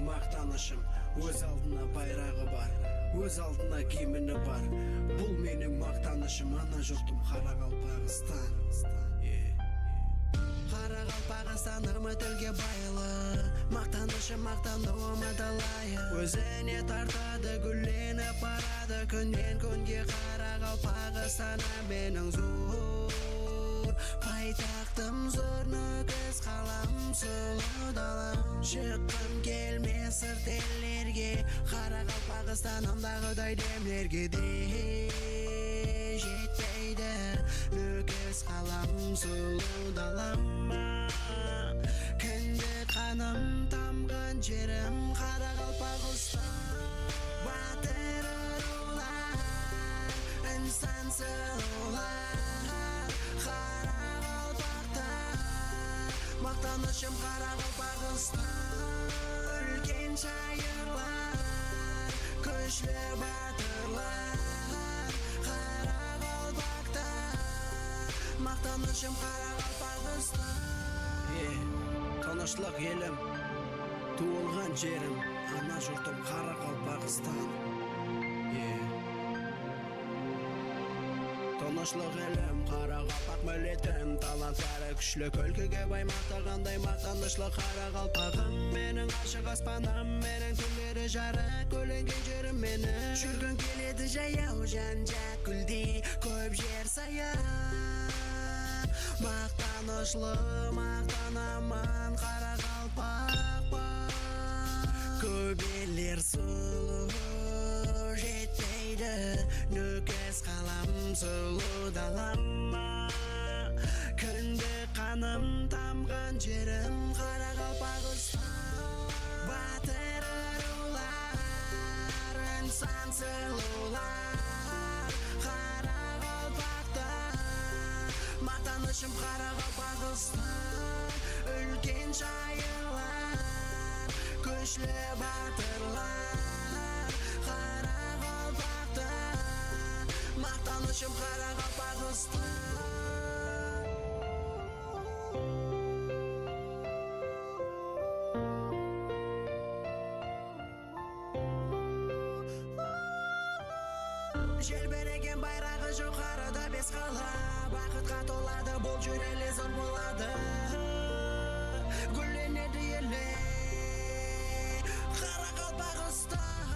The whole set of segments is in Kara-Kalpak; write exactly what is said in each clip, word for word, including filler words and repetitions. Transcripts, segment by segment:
Maqtanıshım, óz aldına bayraǵı bar, óz aldına gimni bar. Bul meniń maqtanıshım, ana jurtım Qaraqalpaqstan. Qaraqalpaqstanım tilge baylı, maqtanıshım, maqtanıwım dı layıq. Ózine tartadı, gúllenip baradı, kúnnen kúnge Qaraqalpaqstanım meniń zor paytaxtım, zor Nókis qalam, sulıw dalam. Shıqqım kelmes sırt ellerge, Qaraqalpaqstanımdaǵıday demlerge de jetpeydi. Nókis qalam, sulıw dalam, kindik qanım tamǵan jerim Qaraqalpaqstan. Batır urıwlar, insan sılıwlar, Qaraqalpaqta. Maqtanıshım Qaraqalpaqstan, úlken shayırlar, kúshli batırlar Qaraqalpaqta. Maqtanıshım Qaraqalpaqstan. E, tınıshlıq elim, tuwılǵan jerim, ana jurtım Qaraqalpaqstan. E. Tınıshlıq elim, qaraqalpaq milletim, talantları kúshli, kúlkige bay, maqtaǵanday maqtanıshlı Qaraqalpaǵım. Meniń ashıq aspanım, meniń túnleri jarıq, gúllengen jerim meniń. Júrgim keledi jayaw, jan-jaq gúldey, kóp jer sayıp. Maqtanıshlı maqtanaman, qaraqalpaqpan. Kóp eller sulıwı jetpeydi, Nókis qalam, sulıw dalam. Kindik qanım tamǵan jerim Qaraqalpaqstan. Batır urıwlar, insan sılıwlar Qaraqalpaqta. Maqtanıshım Qaraqalpaqstan, úlken shayırlar, kúshli batırlar Qaraqalpaqta. Maqtanıshım Qaraqalpaqstan. Jelbiregen bayraǵı joqarıda bes qala, baxıtqa toladı, bul júreli zor boladı. Gúllenedi ele Qaraqalpaqstan.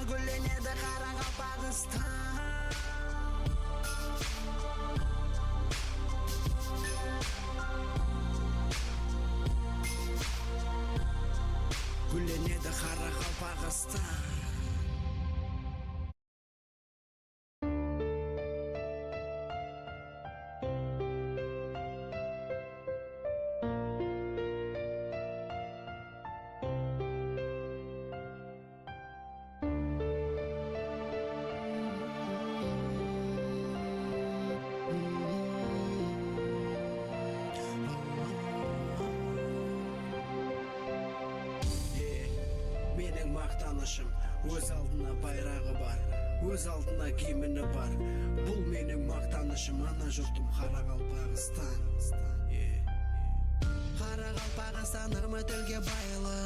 Gúllenedi Qaraqalpaqstan. Gúllenedi Qaraqalpaqstan. E, meniń maqtanıshım, óz aldına bayraǵı bar, óz aldına gimni bar. Bul meniń maqtanıshım, ana jurtım Qaraqalpaqstan. E. Qaraqalpaqstanım tilge baylı,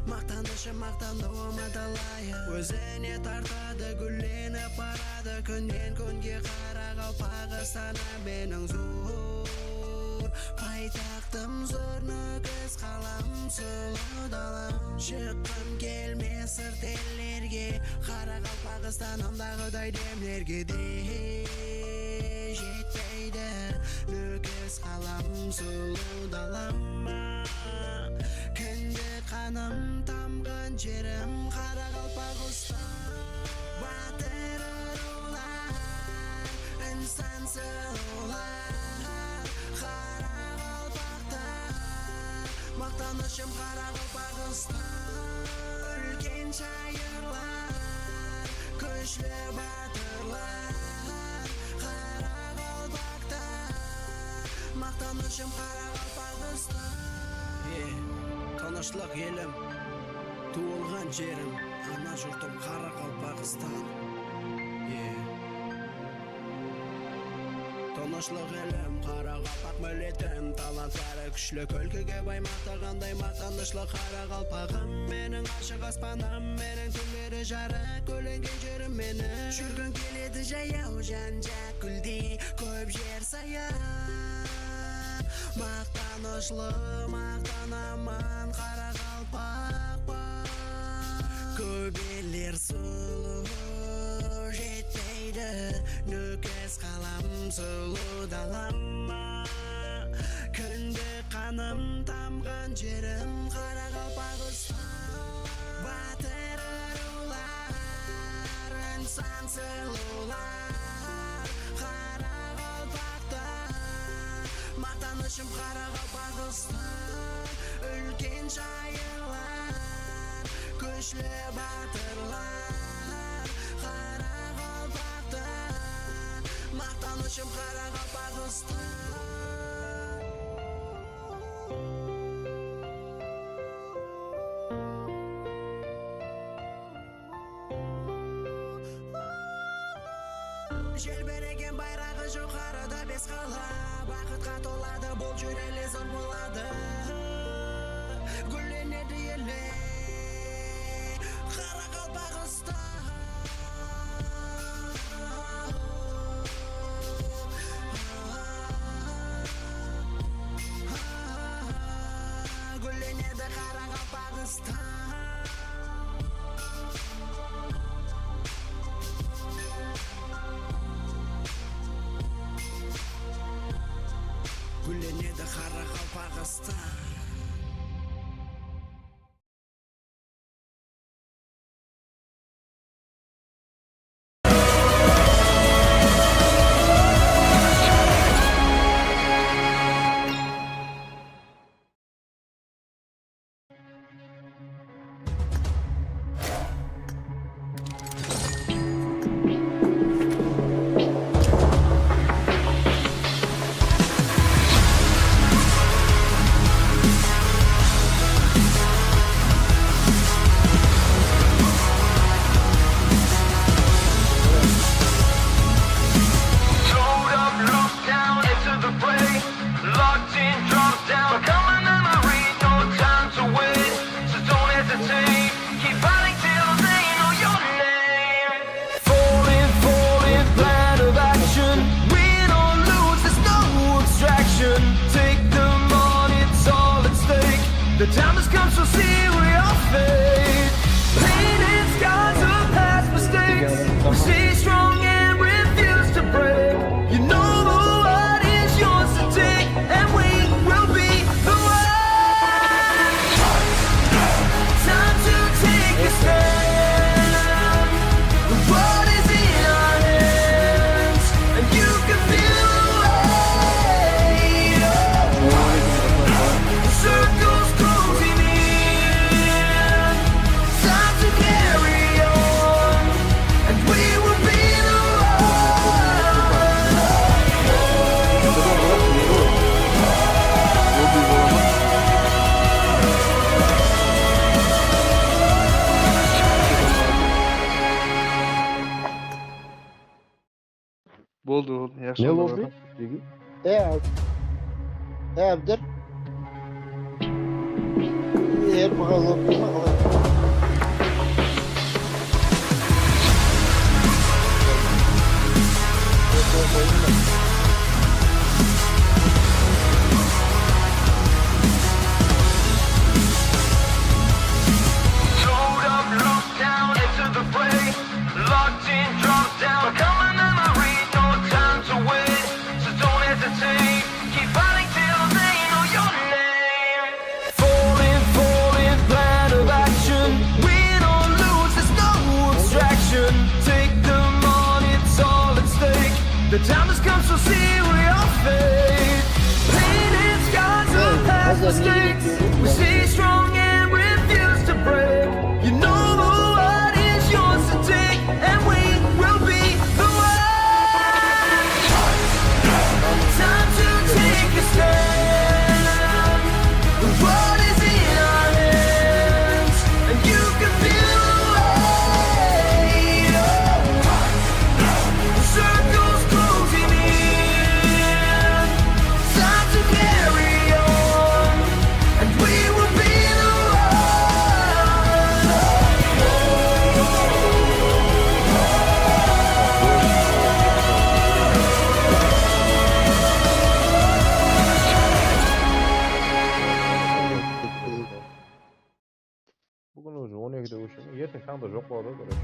maqtanıshım, maqtanıwım dı layıq. Ózine tartadı, gúllenip baradı, kúnnen kúnge Qaraqalpaqstanım meniń zor paytaxtım, zor Nókis qalam, sulıw dalam. Shıqqım kelmes sırt ellerge, Qaraqalpaqstanımdaǵıday demlerge de jetpeydi. Nókis qalam, sulıw dalam, kindik qanım tamǵan jerim Qaraqalpaqstan. Batır urıwlar, insan sılıwlar Qaraqalpaqta. Maqtanıshım Qaraqalpaqstan, úlken shayırlar, kúshli batırlar Qaraqalpaqta. Maqtanıshım Qaraqalpaqstan. E, tınıshlıq elim, tuwılǵan jerim, ana jurtım Qaraqalpaqstan. E. Tınıshlıq elim, qaraqalpaq milletim, talantları kúshli, kúlkige bay, maqtaǵanday maqtanıshlı qaraqalpaǵım. Meniń ashıq aspanım, meniń túnleri jarıq, kólengen jerim meniń. Júrgim keledi jayaw, ján-jaq gúldey, kóp jer sayıp. Maqtanıshlı maqtanaman, qaraqalpaqpan. Kóp eller sulıw jetpeydi, Nókis qalam, sulıw dalam. Kindi qanım tamǵan jerim Qaraqalpaqstan. Batır aruwlar, insan sulıwlar Qaraqalpaqtan. Maqtanıshım Qaraqalpaqstan, úlken shayırlar, kúshli batırlar Qaraqalpaqtan. Maqtanıshım Qaraqalpaqstan. Jelbiregen bayraǵı joqarıda bes qala, baxıtqa toladı, bul júrekler zor boladı. Gúllenedi ele Qaraqalpaqstan. Gúllenedi Qaraqalpaqstan. Gúllenedi Qaraqalpaqstan. Told up, look down, enter the fray. Locked in, drop down, coming in my reach, no time to wait. So don't hesitate, keep fighting till they know your name. Falling, falling, plan of action. Win or lose, there's no abstraction. Take them on, it's all at stake. The time has come, so seal your fate. Painted scars of past mistakes. We stay strong and refuse to break. You know the world is yours to take, and we will be the one. Time to take a stand. The world is in our hands, and you can feel the weight. The circle's closing in. Time to carry on, and we will be the one. Boldı, boldı. Yaqshı. Ne boldı? Boldı. Jege. E, Ab-, e, Abdir. E, buǵan boldı ma, qalay? Hold up, look down, enter the fray. Locked in, drop down, coming in my reach, no time to wait. So don't hesitate, keep fighting till they know your name. Falling, falling, plan of action. Win or lose, there's no abstraction. Take them on, it's all at stake. The time has come, so seal your fate. Painted scars of past mistakes. We stay strong and refuse to break. You know the world is yours to take, and we will be the one. Time to take a stand. The world is in our hands, and you can feel the weight. The circle's closing in. Búgin уже on ekide óshemen, erteń tańda joq boladı, короче.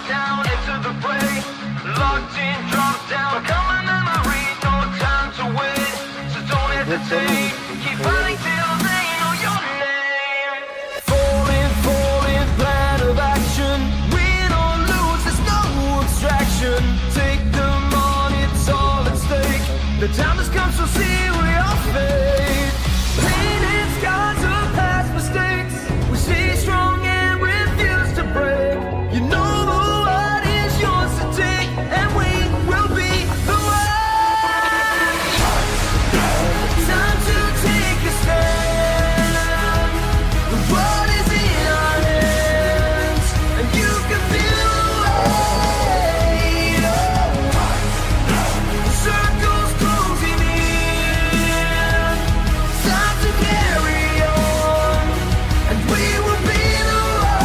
Down, enter the fray. Locked in, drop down. Become a memory, no time to wait. So don't hesitate. Keep fighting till they know your name. Falling, falling, plan of action. Win or lose, there's no abstraction. Take them on, it's all at stake. The time has come, so seal your fate. Painted scars of past mistakes. We stay strong and refuse to break. You know the world is yours to take, and we will be the ones. Time to take a stand. The world is in our hands, and you can feel the weight. Circles closing in. Time to carry on, and we will be the ones.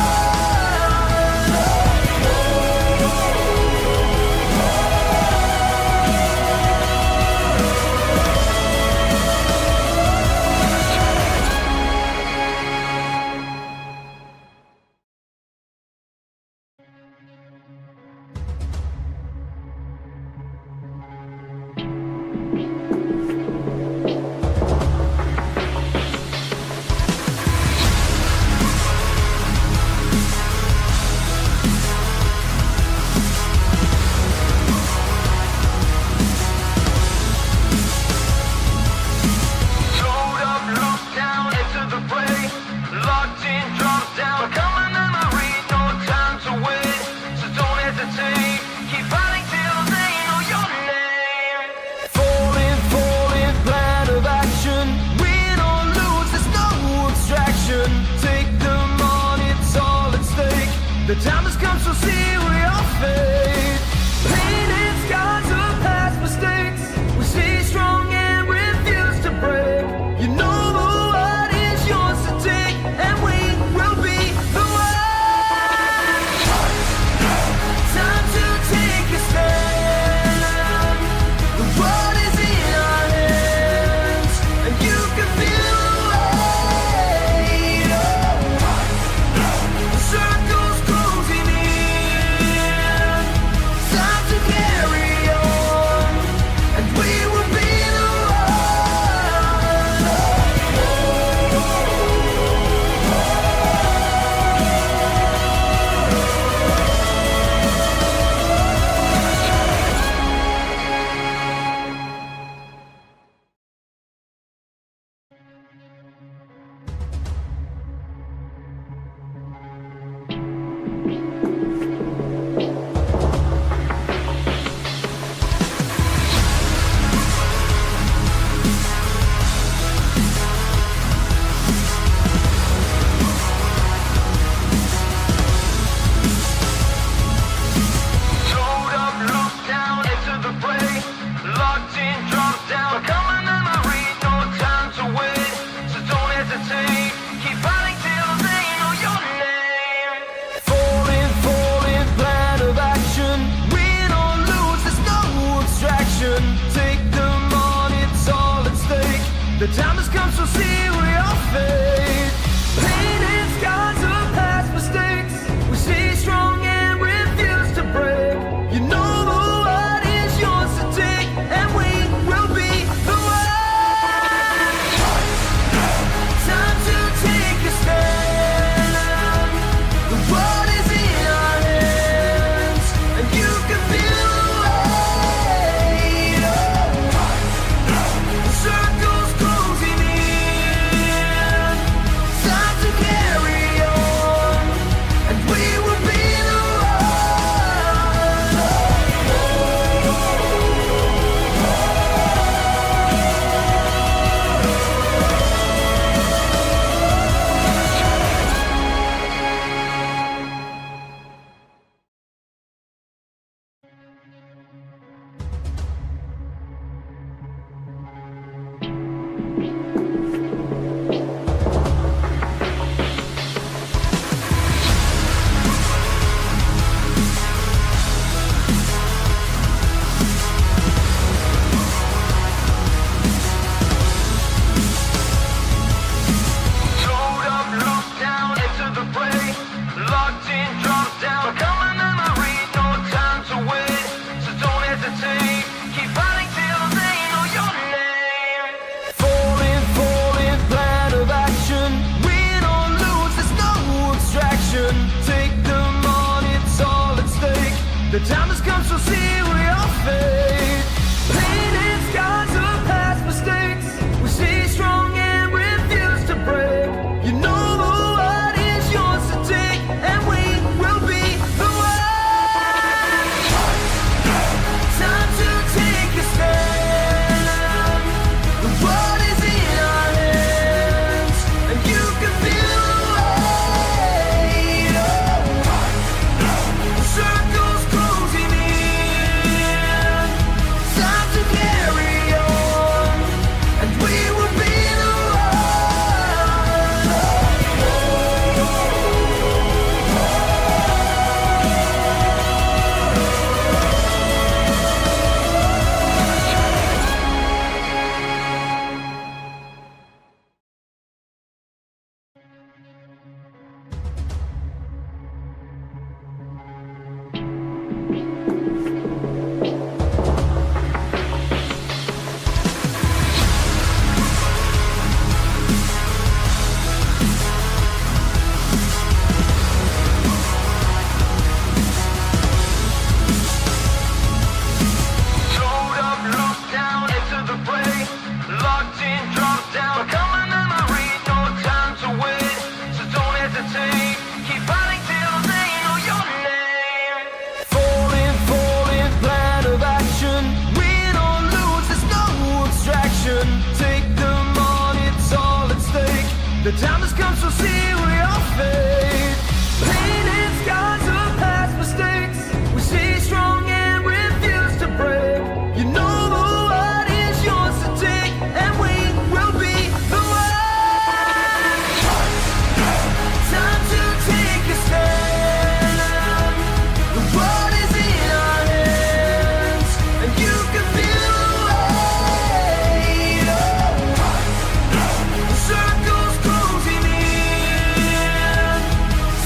Down, enter the fray. Locked in, drop down. Become a memory, no time to wait. So don't hesitate. Keep fighting till they know your name. Falling, falling, plan of action. Win or lose, there's no abstraction. Take them on, it's all at stake. The time has come, so seal your fate. Painted scars of past mistakes. We stay strong and refuse to break. You know the world is yours to take, and we will be the ones. Time to take a stand. The world is in our hands, and you can feel the weight. Circles closing in. Time to carry on, and we will be the ones. Down, enter the fray. Locked in, drop down. Become a memory, no time to wait. So don't hesitate. Keep fighting till they know your name. Falling, falling, plan of action. Win or lose, there's no abstraction. Take them on, it's all at stake. The time has come, so seal your fate. Painted scars of past mistakes. We stay strong and refuse to break. You know the world is yours to take, and we will be the ones. Time to take a stand. The world is in our hands, and you can feel the weight. Circles closing in. The time has come, so see we all fade. Pain and scars of past mistakes. We stay strong and refuse to break. You know the world is yours to take, and we will be the ones. Time to take a stand. The world is in our hands, and you can feel the weight. The circle's closing in.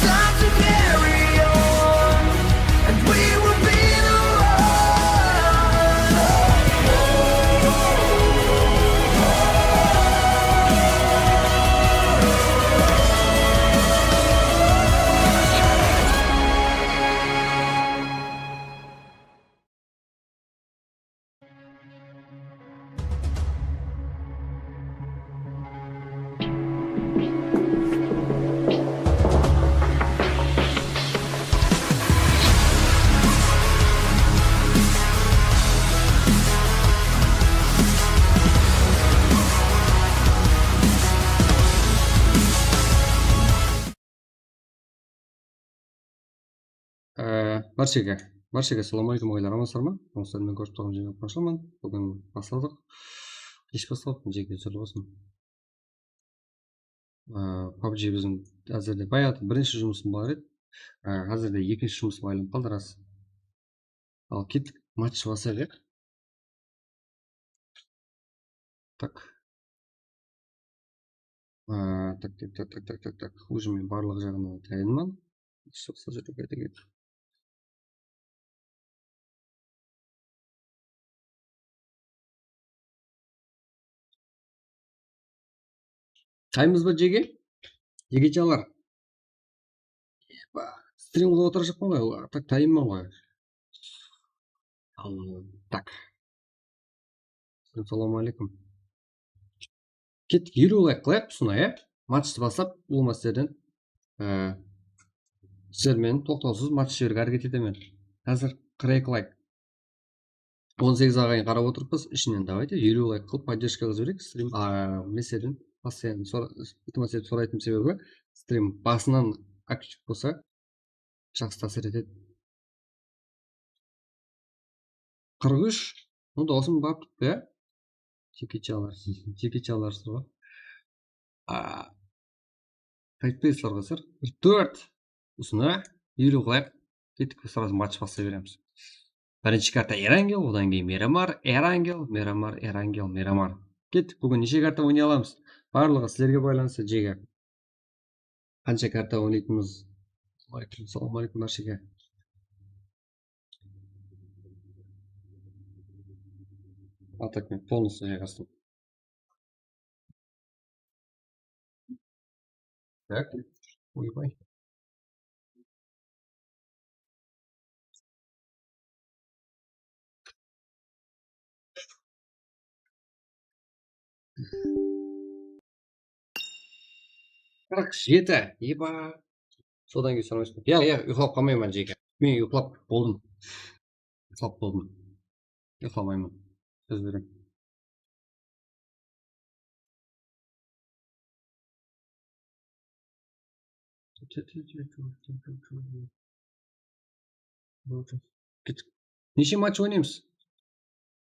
Time to carry on, and we will be the ones. Ee, bárshege, bárshege assalamu aleykum, agaylar, amansızlar ma? Ońsızlar menen kórip turǵan jerden qutlıqlaman. Búgin basladıq. Kesh basladıq, jeke uzır bolsın. Ee, pabji biziń házirde bayaǵı birinshi jumısımız bar edi. Ee, házirde ekinshi jumısqa aylanıp qaldı, ras. Al, kettik, match baslayıq, ya. Tak. Aa, tak, tak, tak. Уже men barlıq jaǵına tayınman. Soqsa júrip ayta kettik. Taymız ba, jeke? Jekejanlar. Epa, strim qılıp otırajaqpan ǵoy, a tak tayınman ǵoy. Al, tak. Assalamu aleykum. Kettik, eliw layk qılayıq usına, ya. Matchtı baslap, ulıwma sizlerden, e, sizler menen toqtawsız match jiberge háreket etemen. Házir qırq eki layk. On segiz aǵayın qarap otırıppız, ishinen davayte eliw layk qılıp podderjka qılıp jibereyik. Strim, a, men sizlerden postoyanno sora-, iltimas etip soraytınım sebebi, strim basınan aktiv bolsa, jaqsı tásir etedi. Qırq úsh, no, dawısım barıp turıptı, ya? Jeke chalar, jeke chalarsız ǵoy. A, qaytpaysızlar ǵoy sizler. Qırq tórt. Usını eliw qılayıq. Kettik, srazı match baslay beremiz. Birinshi karta Erangel, odan keyin Miramar, Erangel, Miramar, Erangel, Miramar. Kettik, búgin neshe karta oynay alamız? Barlıǵı sizlerge baylanıslı, jeke. Qansha karta oynaytınımız. Aleykum, salam aleykum, bárshege. A tak men полностью jayǵastım. Так, oybay. Qırq jeti. Eba. Sodan keyin soramaysız ba? Ya, ya, uyqılap qalmayman, jeke. Men uyqılap boldım. Uyqılap boldım. Uyqılamayman. Sóz beremen. Neshe match oynaymız?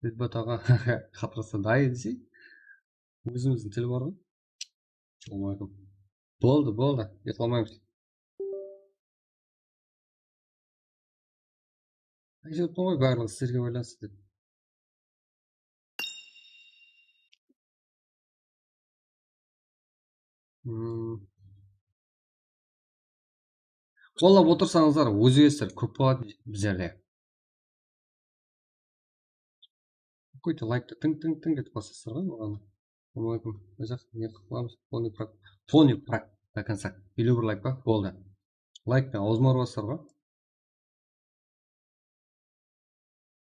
Dilbat aǵa, qatırsa dayı desey. Ózimizdiń til bar ǵoy. Boldı, boldı. Uyqılamaymız. Aytıp atırman ǵoy, barlıǵı sizlerge baylanıslı dep. Hmm. Qollap otırsańızlar, ózgerisler kóp boladı bizlerde. Какой-то лайкты тың-тың-тың etip basasızlar ǵoy maǵan. Assalamu aleykum. Ozaq ne qılamız? Полный прок. Полный прок до конца. Eliw bir layk pa? Boldı. Layk penen awzıma urıp basasızlar ǵoy.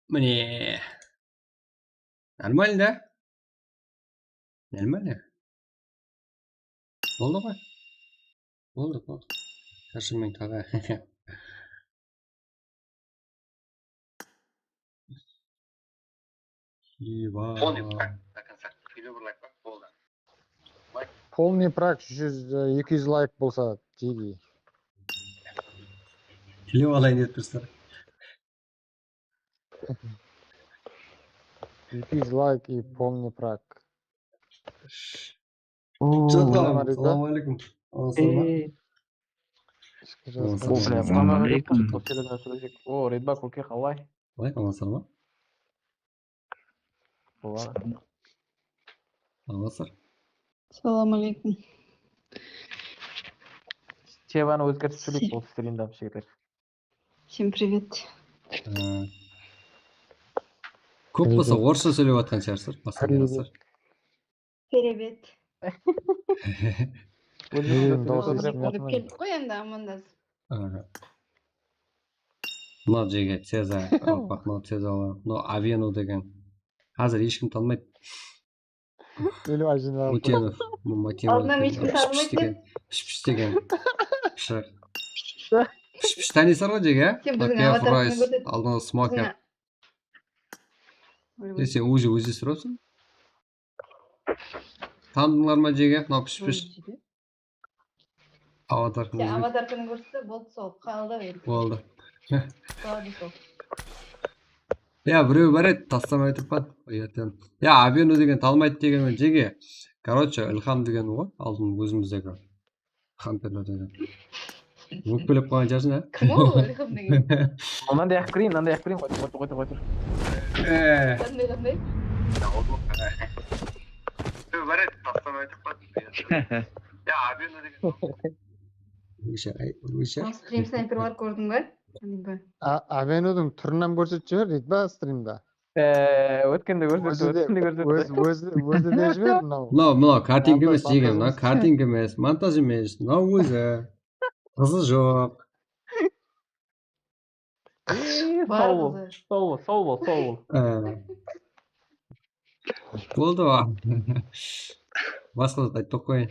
Mine. Нормально da. Нормально. Boldı ǵoy. Boldı, boldı. Sharshamań taǵa. Eba. Полный прок до конца. Eliw bir layk pa? Boldı. Layk. Polnıy prak júz, e, eki júz layk bolsa, Jegi. Tilep alayın dep tursızlar. Eki júz layk и полный пrak. Jatqan, salam aleykum. Awa, salam. Ey. Awa, salam. Salam aleykum. O, Redbak, okey, qalay? Qalay, aman, salam. Awa, sir. Salam aleykum. Temanı ózgertip sóyleyik, bul strimda, jigitler. Всем привет. Ee, kóp bolsa orıssha sóylep atqan shıǵarsızlar, basqa shıǵarsızlar. Привет. Ózbekше sóylep atırman. Keldik qoy endi, amandasıp. Aha. Mınaw jege Ceza, Ceza, mınaw Ceza, mınaw Avenu degen. Házir hesh kim tanımaydı. Ele ajinlar. Mutenov, Mutenov. Aldına hesh kim tanımaydı dep. Pish pish degen. Shıraq. Pish pish tanıysızlar ǵoy, jege? Sen biziń avatarımızdı kórset. Aldında smoker. E, sen ózi ózi surasań. Tanıdıńlar ma, jege? Mınaw pish pish. Avatarkın. Sen avatarkını kórsetse boldı, sol qaldı endi. Boldı. Qaldı sol. Ya, birew bar edi, taslamay turıppan. Uyatın. Ya, Avenu degen talmaydı degen men jege. Короче, Ilham degen ǵoy, aldın ózimizdegi. Xamperler degen. Ókpelep qalǵan shıǵarsın, á? Kim ol Ilham degen? Mınanday aqıp kireyin, mınanday aqıp kireyin, qoy tur, qoy tur, qoy tur. Ee. Qanday, qanday? Bar edi, taslamay turıppan. Ya, Avenu degen. Óshe, ay, óshe. Stream snayper bar, kórdiń be? Qanday be? Avenudıń túrin hám kórsetip jiber, deydi ba, strimda? Ee, ótkende kórsetti, ótkende kórsetti. Ózi, ózi, ózi de jiber, mınaw. Mınaw, mınaw, kartinka emes, jege, mınaw, kartinka emes, montaj emes, mınaw ózi. Qızı joq. Ee, saw bol, saw bol, saw bol, saw bol. Ee. Boldı ǵoy. Basqa zat aytpay-aq qoyayın.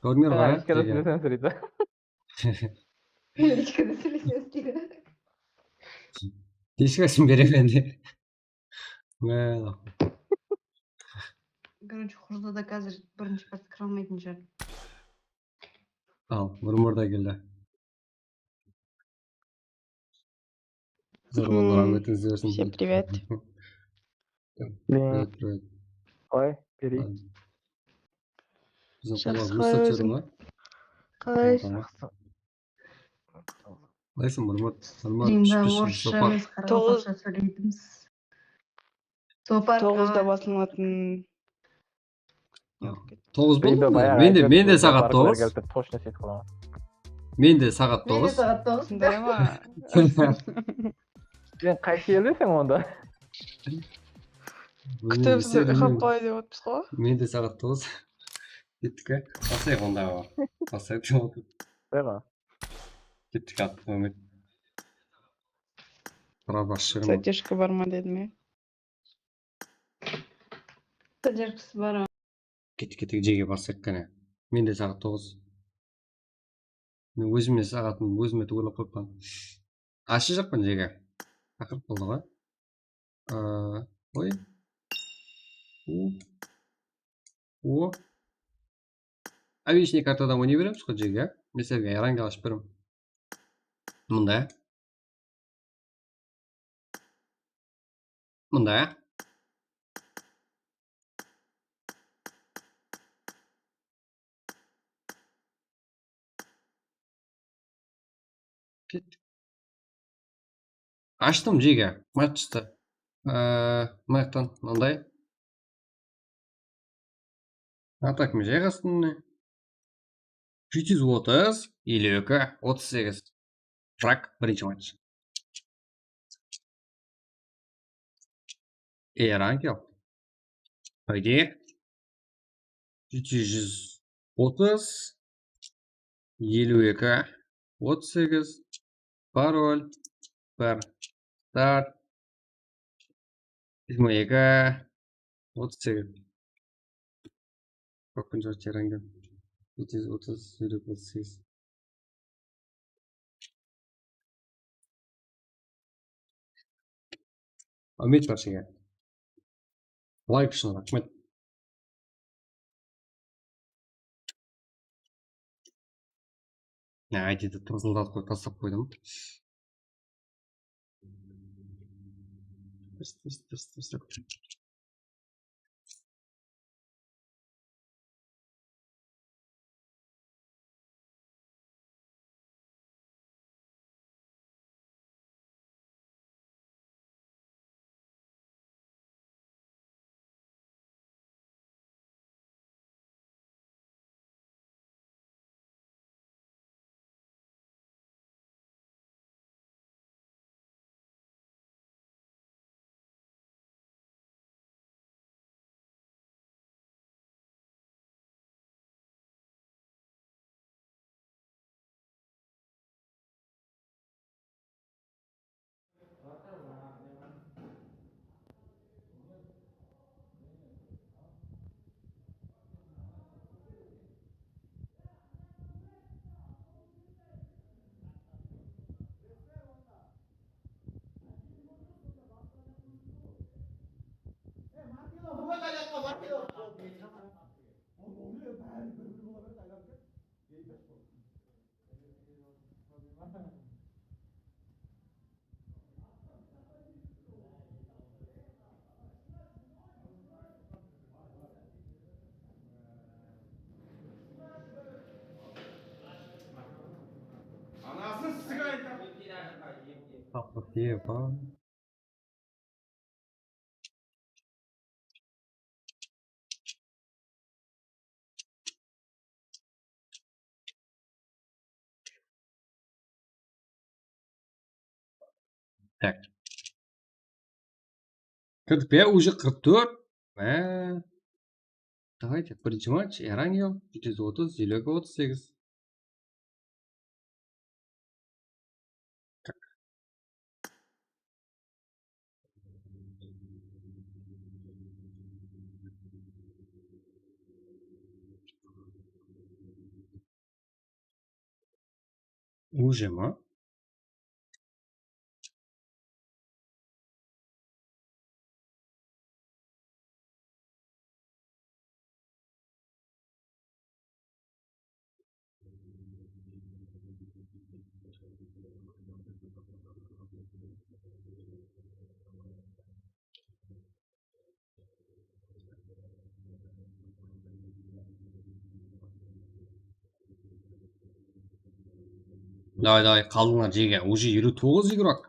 Kórdińler ǵoy, jege. Lichkada sóylesemiz deydi. Lichkasin beremen de. Короче, Xurza da házir birinshi partı kire almaytın shıǵar. Al, Murmur da keldi. Zor boldı, Raxmet, izlersin. Всем привет. Привет, привет. Oy, Peri. Biziń qonaq Jaqsı, Musa qalay óziń? Qalay? Qalaysıń, Murmat? Murmat, streamda orıssha emes, qaraqalpaqsha sóyleymiz. Toǵız da basılmadı. Toǵız boldı mı? Mende, mende saat toǵız. Точно seytip qalaman. Mende saat toǵız. Mende saat toǵız. Sonday ma? Sen qaysı elde sen onda? Kútemiz, xapalay dep otırmız ǵoy. Mende saat toǵız. Kettik, á? Baslayıq onda. Baslayıq. Qoyǵa. Kettik, attıq, Mehmet. Права shıǵın. Задержка bar ma dedim, ya. Задержкасы bar. Kettik, kettik, jege baslayıq qáne. Mende saat toǵız. Men ózime saatın ózime tugilip qoyıppan. Ashıjaqpan, jege. Taqırıp boldı ǵoy. Aa, oy. U. O. Обычный kartadan oynay beremiz ǵoy, jege. Men sizlerge rank ashıp beremen. Mında. Mında. Kettik. Ashtım, jege. Matchti. Ee, mınaqtan mınday. Atak mınaday jayǵastı mine. Jeti júz otız, eliw eki, otız segiz. Frak, birinshi match. Erankel. Payde. Jeti júz otız, eliw eki, otız segiz, parol, bir, start, jigirma eki, otız segiz. Qoʻrqinch terangdan. Jeti júz otız, eliw eki, otız segiz. Umid, barchaga layk uchun raxmet. Ya, I D'di tırısıldatıp qoyıp taslap qoydım. Tırs, tırs, tırs, tırs. Anasın sıkayın. Tatlı diye bak. Tak. Kirdik pe? Уже qırq tórt. Há. Давайте, birinshi match, Erangel, jeti júz otız, Zelyoka otız segiz. Уже ma? Давай, давай, qaldıńlar jerge. Уже eliw toǵız игрок.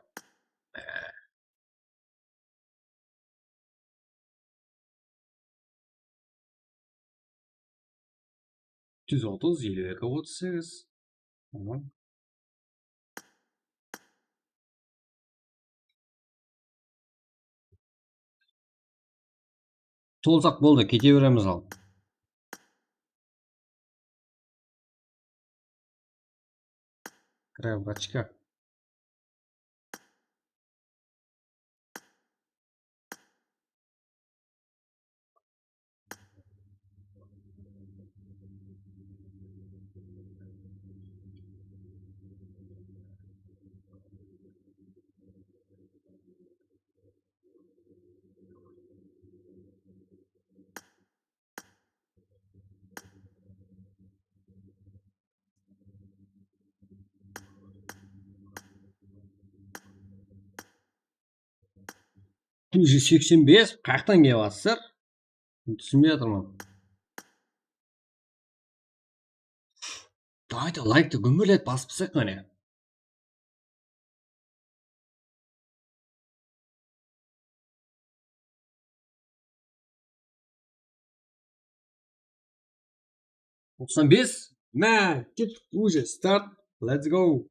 Júz otız, eliw eki, otız segiz. Tamam. Tolsaq boldı, kete beremiz al. Kravachka. Júz seksen bes, qayaqtan kelyapsızlar? Túsinbey atırman. Давайте, like'tı gúmbirletip basıp taslayıq qáne. Toqsan bes. Má, kettik, уже start. Let's go.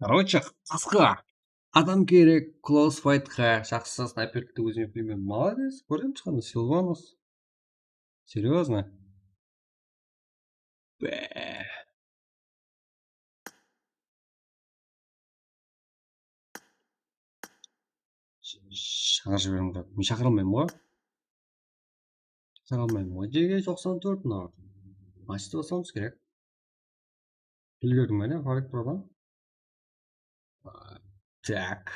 Короче, qasqa adam kerek, close fight-qa, jaqsı snayperlikti ózime bilmen. Молодец, kórdim shıǵanda, Silvanus. Серьёзно? Bá. Sh-, shaqırıp jiberiń, brat. Men shaqıra almayman ǵoy. Shaqıra almayman ǵoy. Jege toqsan tórt mınaw. Matchti baslamamız kerek. Úlgerdiń be ne, Farid Prodan? Tak.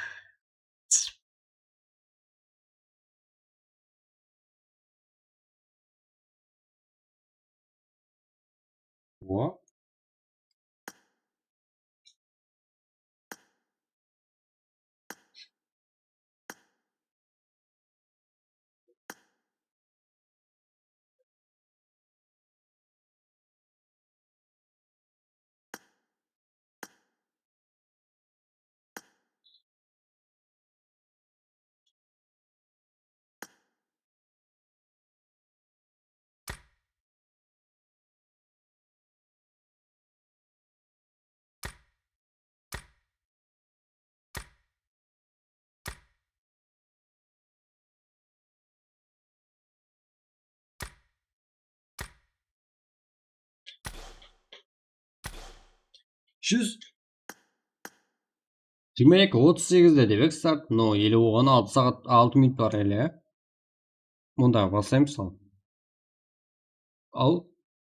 O. Júz. Demek, otız segizde debek start, no, ele bolǵan altı saat, altı minut bar ele. Mında baslaymız al. Al,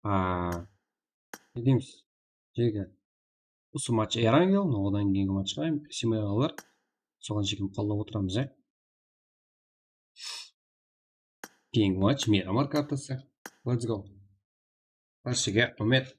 a, ne deymiz? Jege. Usı match Erangel, odan keyingi matchqa Simay qalar. Soǵan shekem qollap otıramız, e. Keyingi match Miramar kartası. Let's go. Bárshege umet.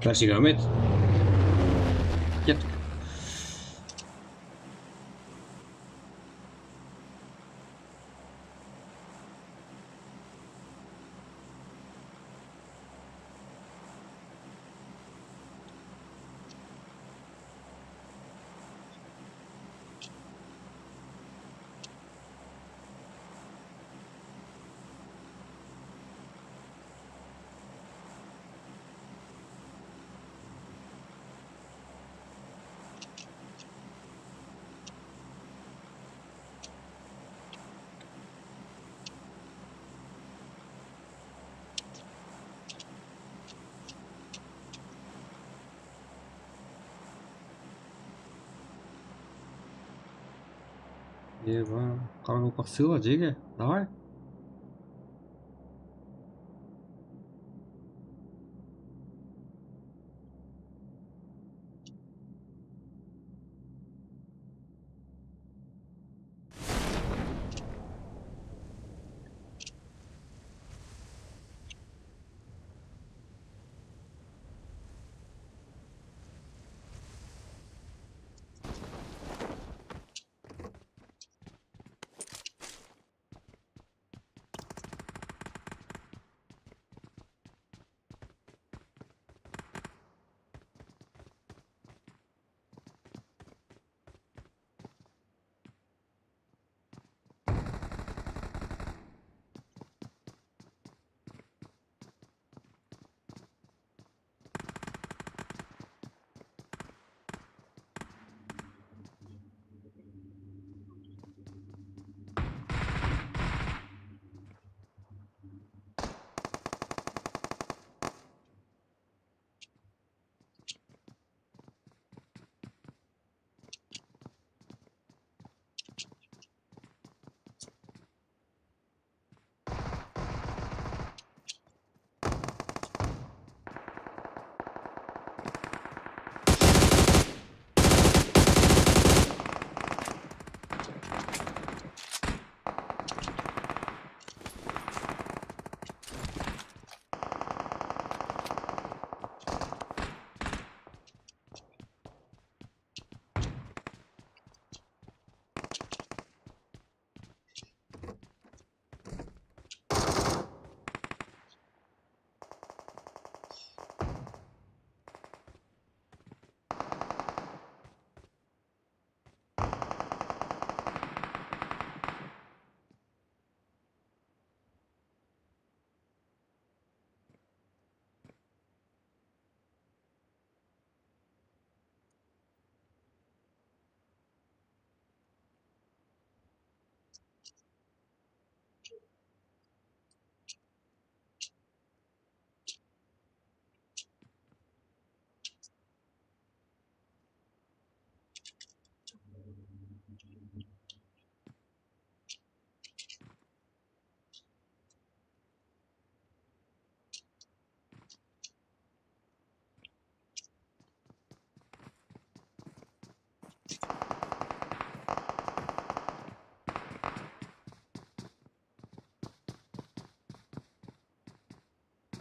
Bárshege umet. Kettik. Eba, qaraqalpaq sıyla, jege, davay.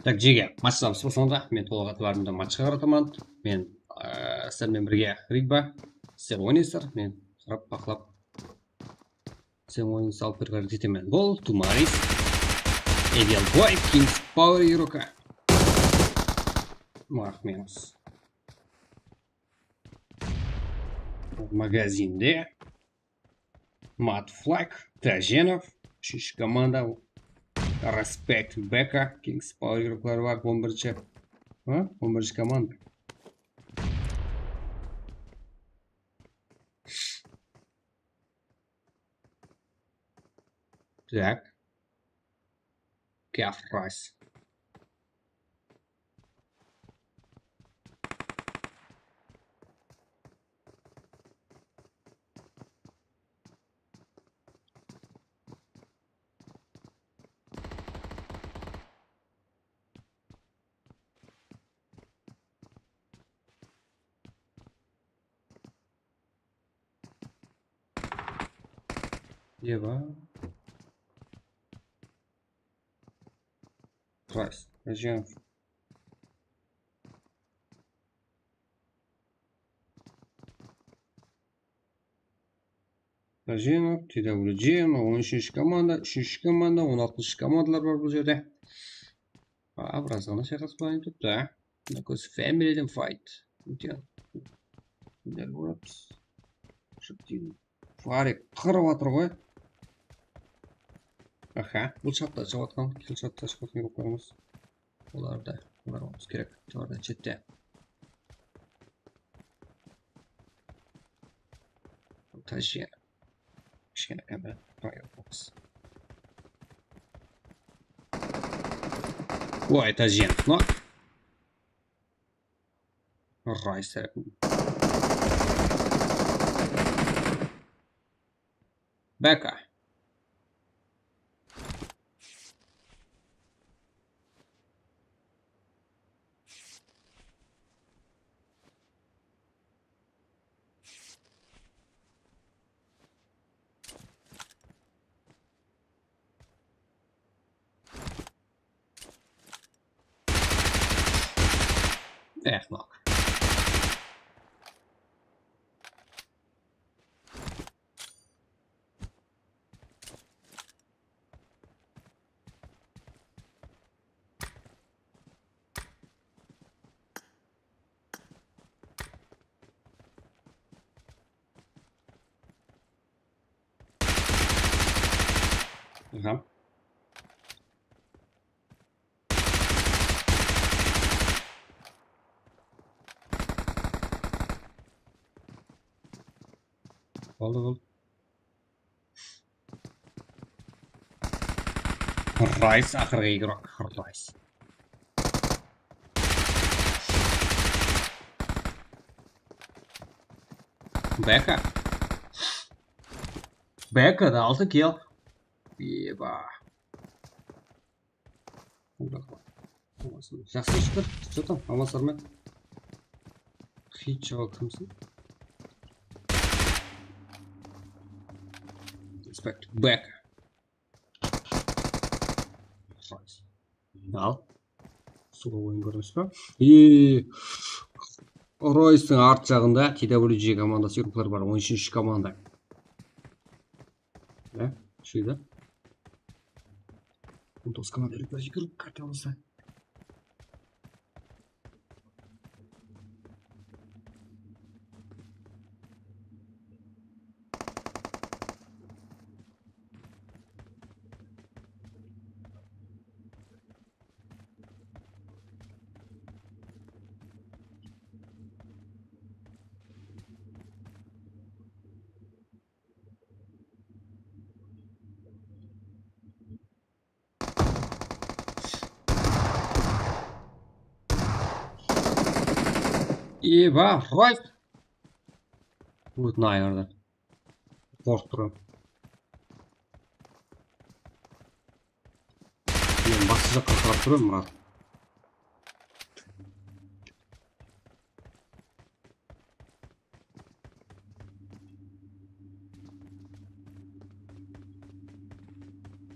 Tak, jege, matchlarımız baslandı. Men tolıq itibarımdı matchqa qarataman. Men, e, sizler menen birge Rigba. Sizler oynaysızlar, men qarap, baqlap, sen oyınıńızdı alıp berip etemen. Bol, Tumaris. Edelboy, Kings Power Euroka. Maqmemiz. Magazinde. Mad Flag, Tajenov, úshinshi komanda, Respect, Beka, Kings Power Eurokalar bar, on birinshi. Ha? On birinshi komanda. Tak. Kef Rice. Eba. Price. Tajenov. Tajenov, T W G, mına on úshinshi komanda, úshinshi komanda, on altınshı komandalar bar bul jerde. A, biraz ǵana shayqasıp alayın turıptı, a. Mına kóz Family Fight. Óte. Kimler bolıpsız? Shıp deydi. Farik qırıp atır ǵoy. Aha, bul shatta shıǵıp atqan, kill shatta shıǵıp atqan yuruplarımız. Olardı, olar alıwımız kerek. Olardan shette. Tajenov. Kishkene kamera. Fire box. Oy, Tajenov, no. Rice. Beka. Ehmaq. Aha. Boldı, boldı. Rice, aqırǵı igrok, Rice. Beka. Beka da altı kill. Eba. Jaqsı shıqtı. Что там? Almasarman. Hit jawab kimsiz? Respect back. Al. Suwa oyın kóremiz ba? Eee. Roystıń art jaǵında T W G komandası yurıplar bar. On úshinshi komanda. Ya, shuydı. On toǵız komanda yurıplar júgirip kartamızda. Eba, Royst! Ótin ayırdı. Qorqıp turman. Men basqa jaqqa qarap turaman, Murat.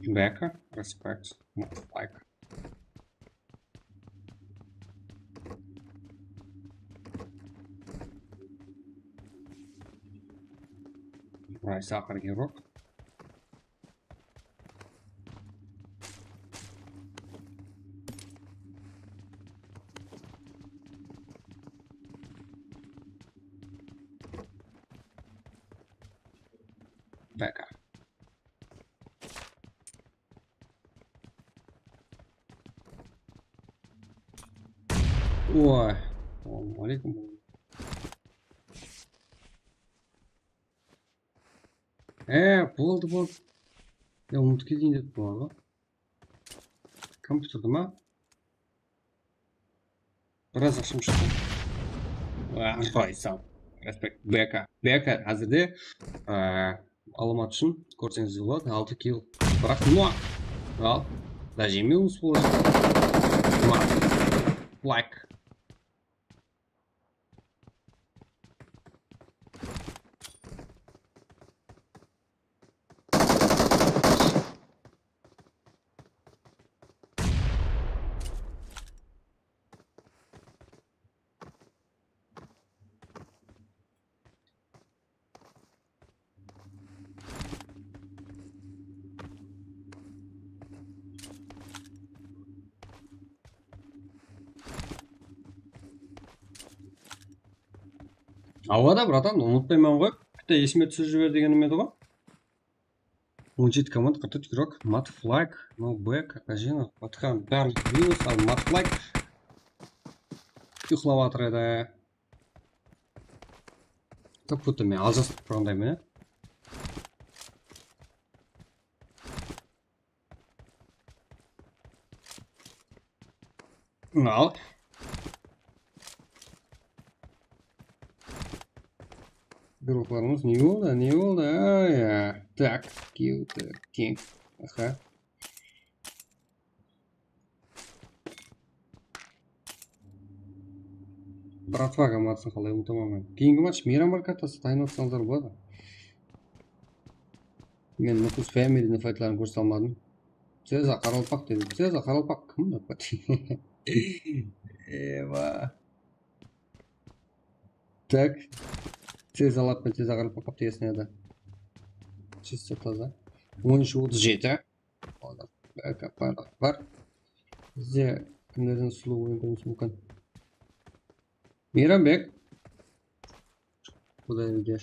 Beka, respect, like. Qaysı aqırǵı rok? Beka. Oy, assalamu aleykum. E, boldı, boldı. Ya, umıtıp keteyim dep boladı. Kompyuterdi ma? Biraz aqsham shıqtı. Qoysam. Respekt. Beka. Beka házirde, e, alamat ushın kórseńiz de boladı. Altı kill. Biraq, no! Al. Даже minus bolacaq. Mat. Like. Awa da, bratan, umıtpayman ǵoy. Bitta esime túsirip jiber degenim edi ǵoy. On jeti komand, qırq tórt igrok, Mad Flag, No Back, Akajinov, Batxan, bárin bilemiz, al Mad Flag uyıqlap atır edi. Как будто men aljastırıp turǵandayman, ya. Al. Igroklarımız ne boldı, ne boldı? Ay, ya. Tak, cute, king. Aha. Bratva komandaсын qalay umıtaman men? Keyingi match Miyram Barkatası, tayın atsańızlar boladı. Men Nukus Family faytların kórse almadım. Ceza qaraqalpaq dedi. Ceza qaraqalpaq kim? Eba. Tak. Ceza lap, Ceza qaraqalpaq deyesine edi. Чисто taza. On úsh otız jeti. Báki, bar, bar. Bizde kimlerden sulıw oyın kórmesi múmkin? Miyranbek. Qudayberdi.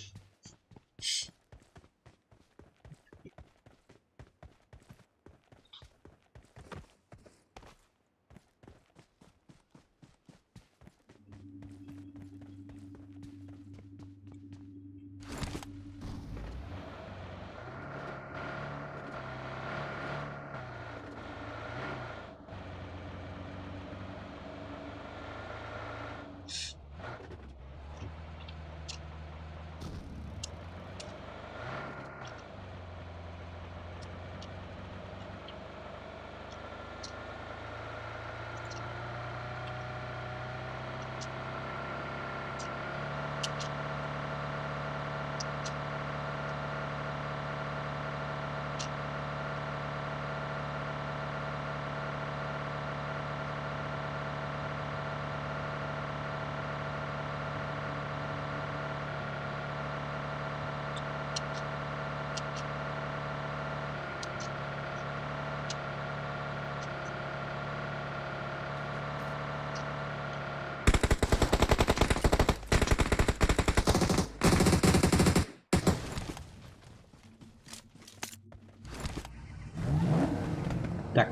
Tak.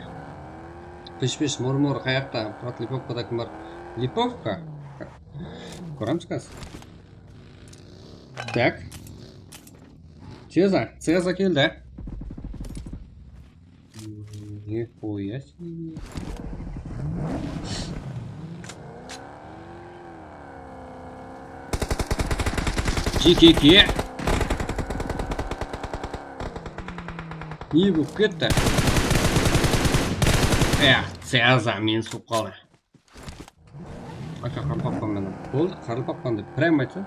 Pish-pish, mor-mor, qayaqta? Brat, lipovkada kim bar? Lipovka? Kóremiz házir. Tak. Ceza, Ceza keldi. Nihoya себе. G K K. Ne bolıp ketti? Eh, Ceza minus bolıp qaldı. Aka, qaraqalpaqpan men. Boldı, qaraqalpaqpan dep, прям aytsa.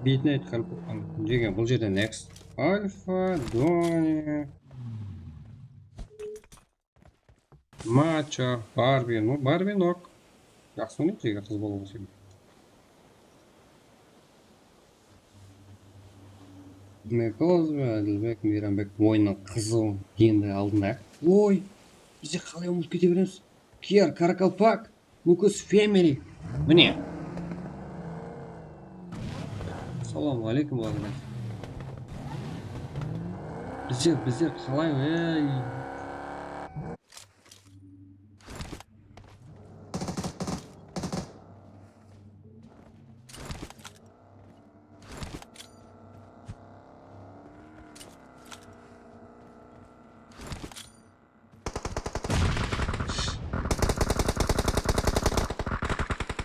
Beytine ayt, qaraqalpaqpan degen, bul jerde next. Alfa, Doni. Macho, Barbi, no, Barbi nok. Jaqsı oynaydı, jeke qız bolıp otır. Mekoz be, Adilbek, Meyrambek, oyınnıń qızıw endi aldında. Oy, bizde qalay umıtıp kete beremiz? Kiyar, Karakalpak, Nukus Family. Mine. Assalamu aleykum, balalar. Bizler, bizler qalay, ey?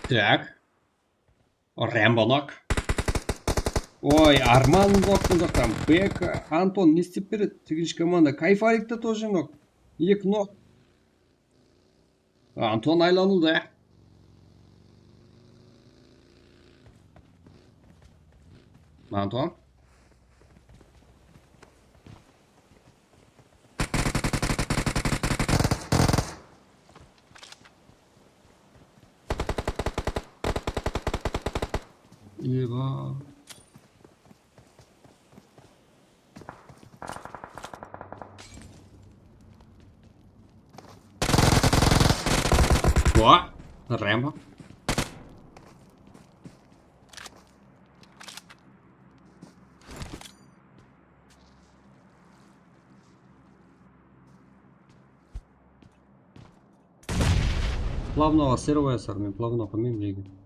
Так. Rembo nok. Oy, Arman nok bul jaqta. Beka, Anton ne istep beredi? Segizinshi komanda. Kayfalikte тоже nok. Eki nok. Anton aylanıldı. Anton. Eba. Ó, Rembo. Plavnoǵa servo yasar, men plavno qılmayman lekin.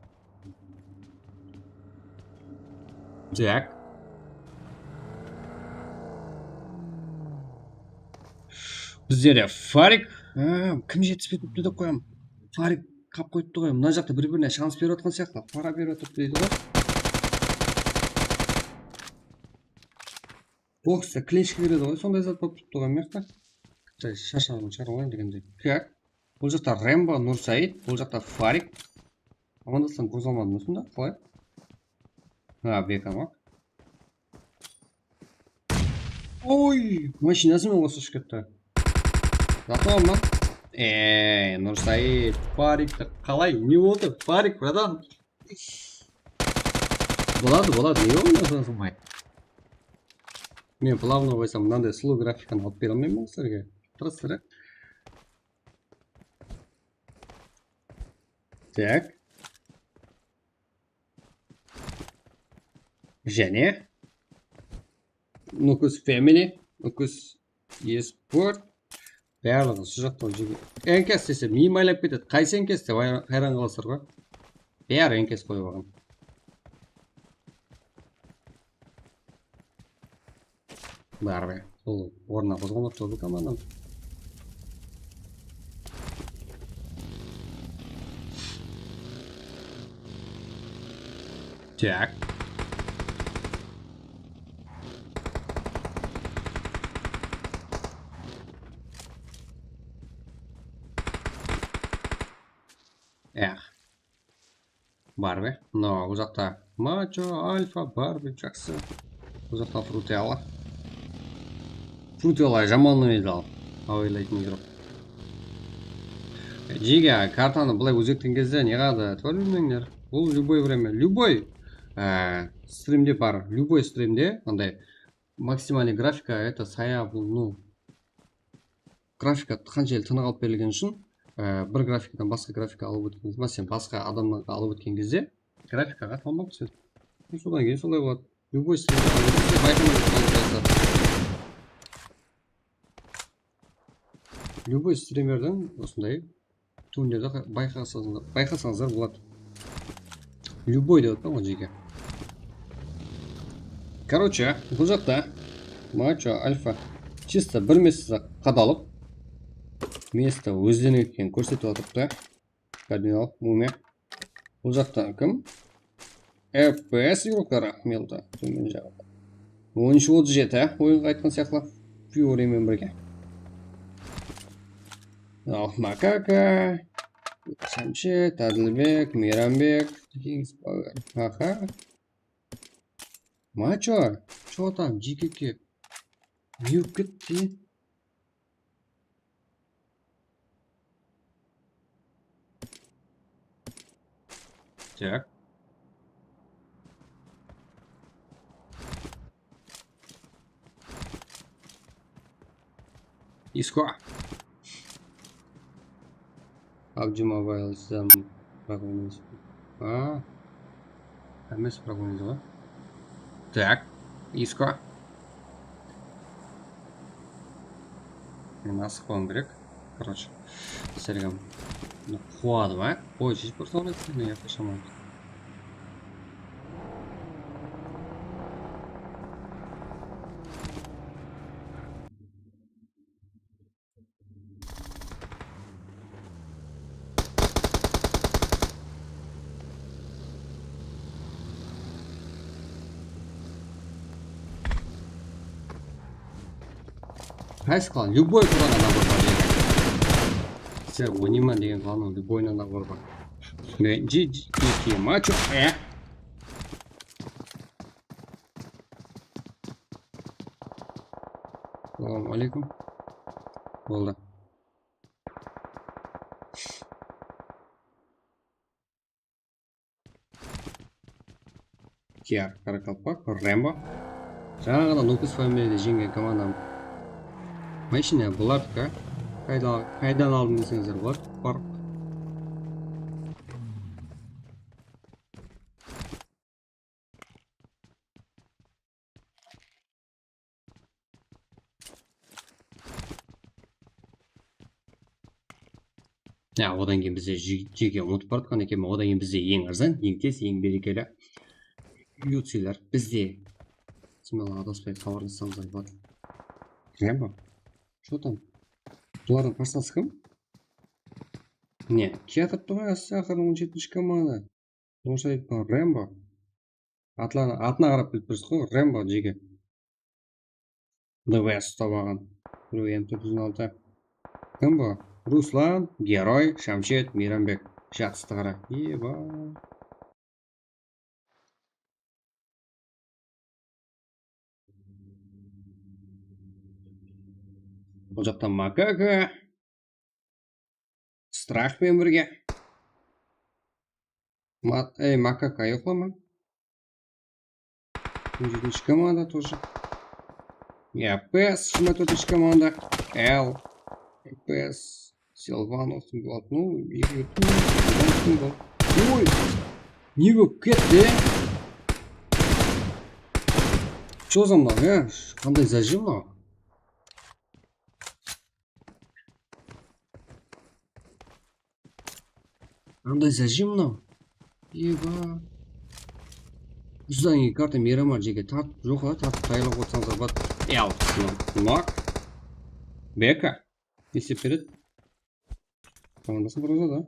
Tak. Bizde de Farik. Ha, kim jetispey turıptı dep qoyam. Farik qap qoyıptı ǵoy. Mına jaqta bir-birine shans berip atqan sıyaqlı. Para berip atırıptı deydi ǵoy. Boksta klinchka beredi ǵoy, sonday zat bolıp turıptı ǵoy mıyaqta. Tipti sharshaǵan shıǵar ǵoy degendey. Tak. Bul jaqta Rembo, Nursaid, bul jaqta Farik. Amandastan koz almadım usında, qalay? Ha, Beka ma? Oy, mashinası menen qosa ushıp ketti. Zaqlaman. Ey, Nursaid, Farikti qalay? Ne boldı? Farik, bratan. Boladı, boladı. Nege oynasıń sınbay? Men plavno qoysam, mınanday slow grafikanı alıp bere almayman sizlerge. Просто. Tak. Jáne Nukus Family, Nukus Esport. Barlıǵı usı jaqta jege. N K S dese, miyim aylap ketedi. Qaysı N K S dep hayran, hayran qalasızlar ǵoy. Bári N K S qoyıp alǵan. Barbe. Sol ornına qozǵalmaptı ǵoy bul komandanı. Tak. Eh. Barbe. No, bul jaqta Macho, Alfa, Barbe, jaqsı. Bul jaqta Frutella. Frutella jaman oynadı al. Awaylaytın joq. Jege, kartanı bılay ózgertken gezde ne qaladı? Itibar bermeńler. Bul любой время, любой, e, strimde bar, любой strimde mınday maksimalnıy grafika, это saya bul, ну, grafika qanshelli tınıq alıp berilgeni ushın, e, bir grafikadan basqa grafika alıp ótken, máselen, basqa adamlarǵa alıp ótken gezde grafikaǵa talmaw túsedi. Sodan keyin solay boladı. Любой strimde bayqamay turıp alıp barsa. Любой strimerden usınday túwinlerdi bayqasańızlar, bayqasańızlar boladı. Любой dep atpan ǵoy jeke. Короче, bul jaqta Macho, Alfa чисто bir messizde qadalıp, место ózlene ketkenin kórsetip atırıptı. Kardinal, Mume. Bul jaqta kim? F P S yurıqları, Milta, tómen jaǵı. On úsh otız jeti, oyın qaytqan sıyaqlı. Fury men birge. Al, Makaka, Shamshet, Adilbek, Meyranbek, Kings Power. Aha. Macho, что там, G K K? Ne bolıp ketti? Так. Isko. PUBG Mobile sizden progonıyız. A, emes, progonıyız ǵoy. Tak, Isko. Men asıqpawım kerek. Короче, Sergem quwadı ma? Qoy, jep bir soǵın etsin, men yaqın shaman. Qaysı klan? Любой klannan nabor bar. Sen oynayman degen klannan любойınan nabor bar. Birinshi jeke macho. E. Assalawma aleykum. Boldı. Kiyar, Qarakalpaq, Rembo. Jańa ǵana Lopez familiyada jeńgen komandam. Mashina bulardiki. Qaydan, qaydan aldım deseńizler boladı. Park. Ya, odan keyin bizde je-, jeke umıtıp baratqan ekenmen. Odan keyin bizde eń arzan, eń tez, eń berekeli UCler bizde. Smelo adaspay xabarlassańız ayıp. Rembo. Что там? Bulardıń parsası kim? Ne? Kiyatırıptı ǵoy, assa, aqırı on jetinshi komanda. Durıs ayttıń, Rembo. Atlarına, atına qarap bilip turıpsız ǵoy, Rembo jeke. D V S ustap alǵan. Birew M toǵız júz on altı. Kim bu? Ruslan, Geroy, Shamshet, Meyrambek. Jaqsıdı qara. Eba. Bul jaqta Makaka. Strah penen birge. Ma-, ey, Makaka, yoqlama. On jetinshi komanda тоже. Ya, P S, jigirma tórtinshi komanda. L. P S. Silvanov, Silvanov, eki, Silvanov. Oy! Ne bolıp ketti? Что за мынau, ya? Qanday zajim mınaw? Qanday zajim mınaw? Eba. Usıdan keyin karta Miramar jerge tartıp, joq, tartıp tayarlap otsańızlar bat. L. Nok. Beka. Ne islep beredi? Komandasın bir uzadı.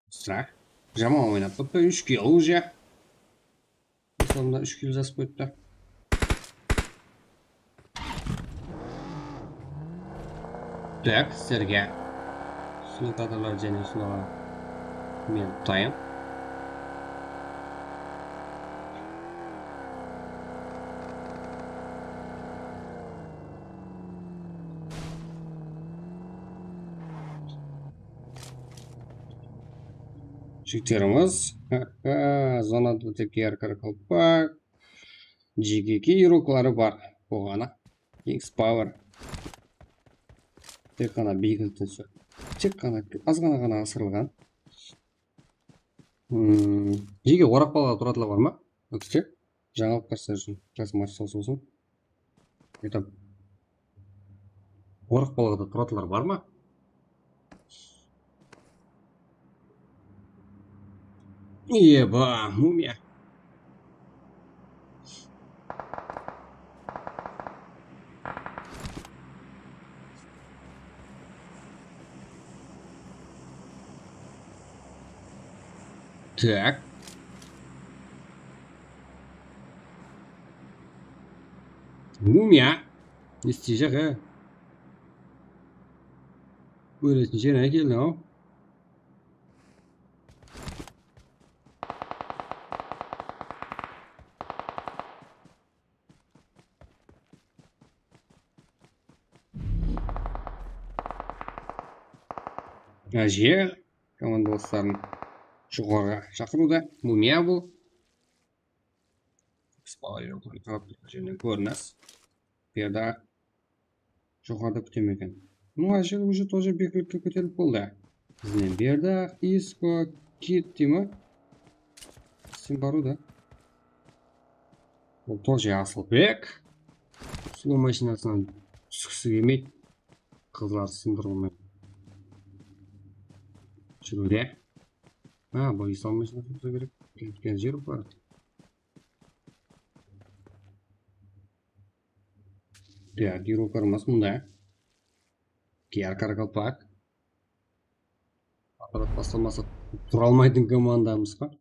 Strah. Jaman oynap turıptı, úsh kill уже. Sonda úsh kill jasıp qoyıptı. Tak, sizlerge usı kadrlar jáne usınalar men tayın. Jigitlerimiz, zonada T K R Qarakalpak, G K K urokları bar bolǵanı. X Power. Tek ǵana biyiklikten só-, tek ǵana, az ǵana ǵana asırılǵan. Hmm, jeke oraq balǵa turatılar bar ma? Ókse, jańalıqlar sizler ushın. Jasım açıq sawsız bolsın. Aytam. Oraq balǵada turatılar bar ma? Eba, mumiya. Tak. Mumiya. Ne isteyjek, e? Óletin jerine keldi-aw. Áje komandalısların joqarıǵa shaqırıwda. Mumiya bul. Jerinen kórinis. Bu jerde joqarıda kúteme eken. Ну, Áje уже тоже biyiklike kóterilip boldı. Bizden berdi Isko, Kit deyme. Sen barıw da. Ol тоже Asılbek. Sulıw mashinasınan túskisi kelmeydi. Qızlar sındırılmay júriwde. Ha, bul Iso mashinası bolsa kerek. Ketken jer bar. Ya, girokar emas mında. Kiyar qaraqalpaq. Aparat baslamasa tura almaytın komandamız ǵo.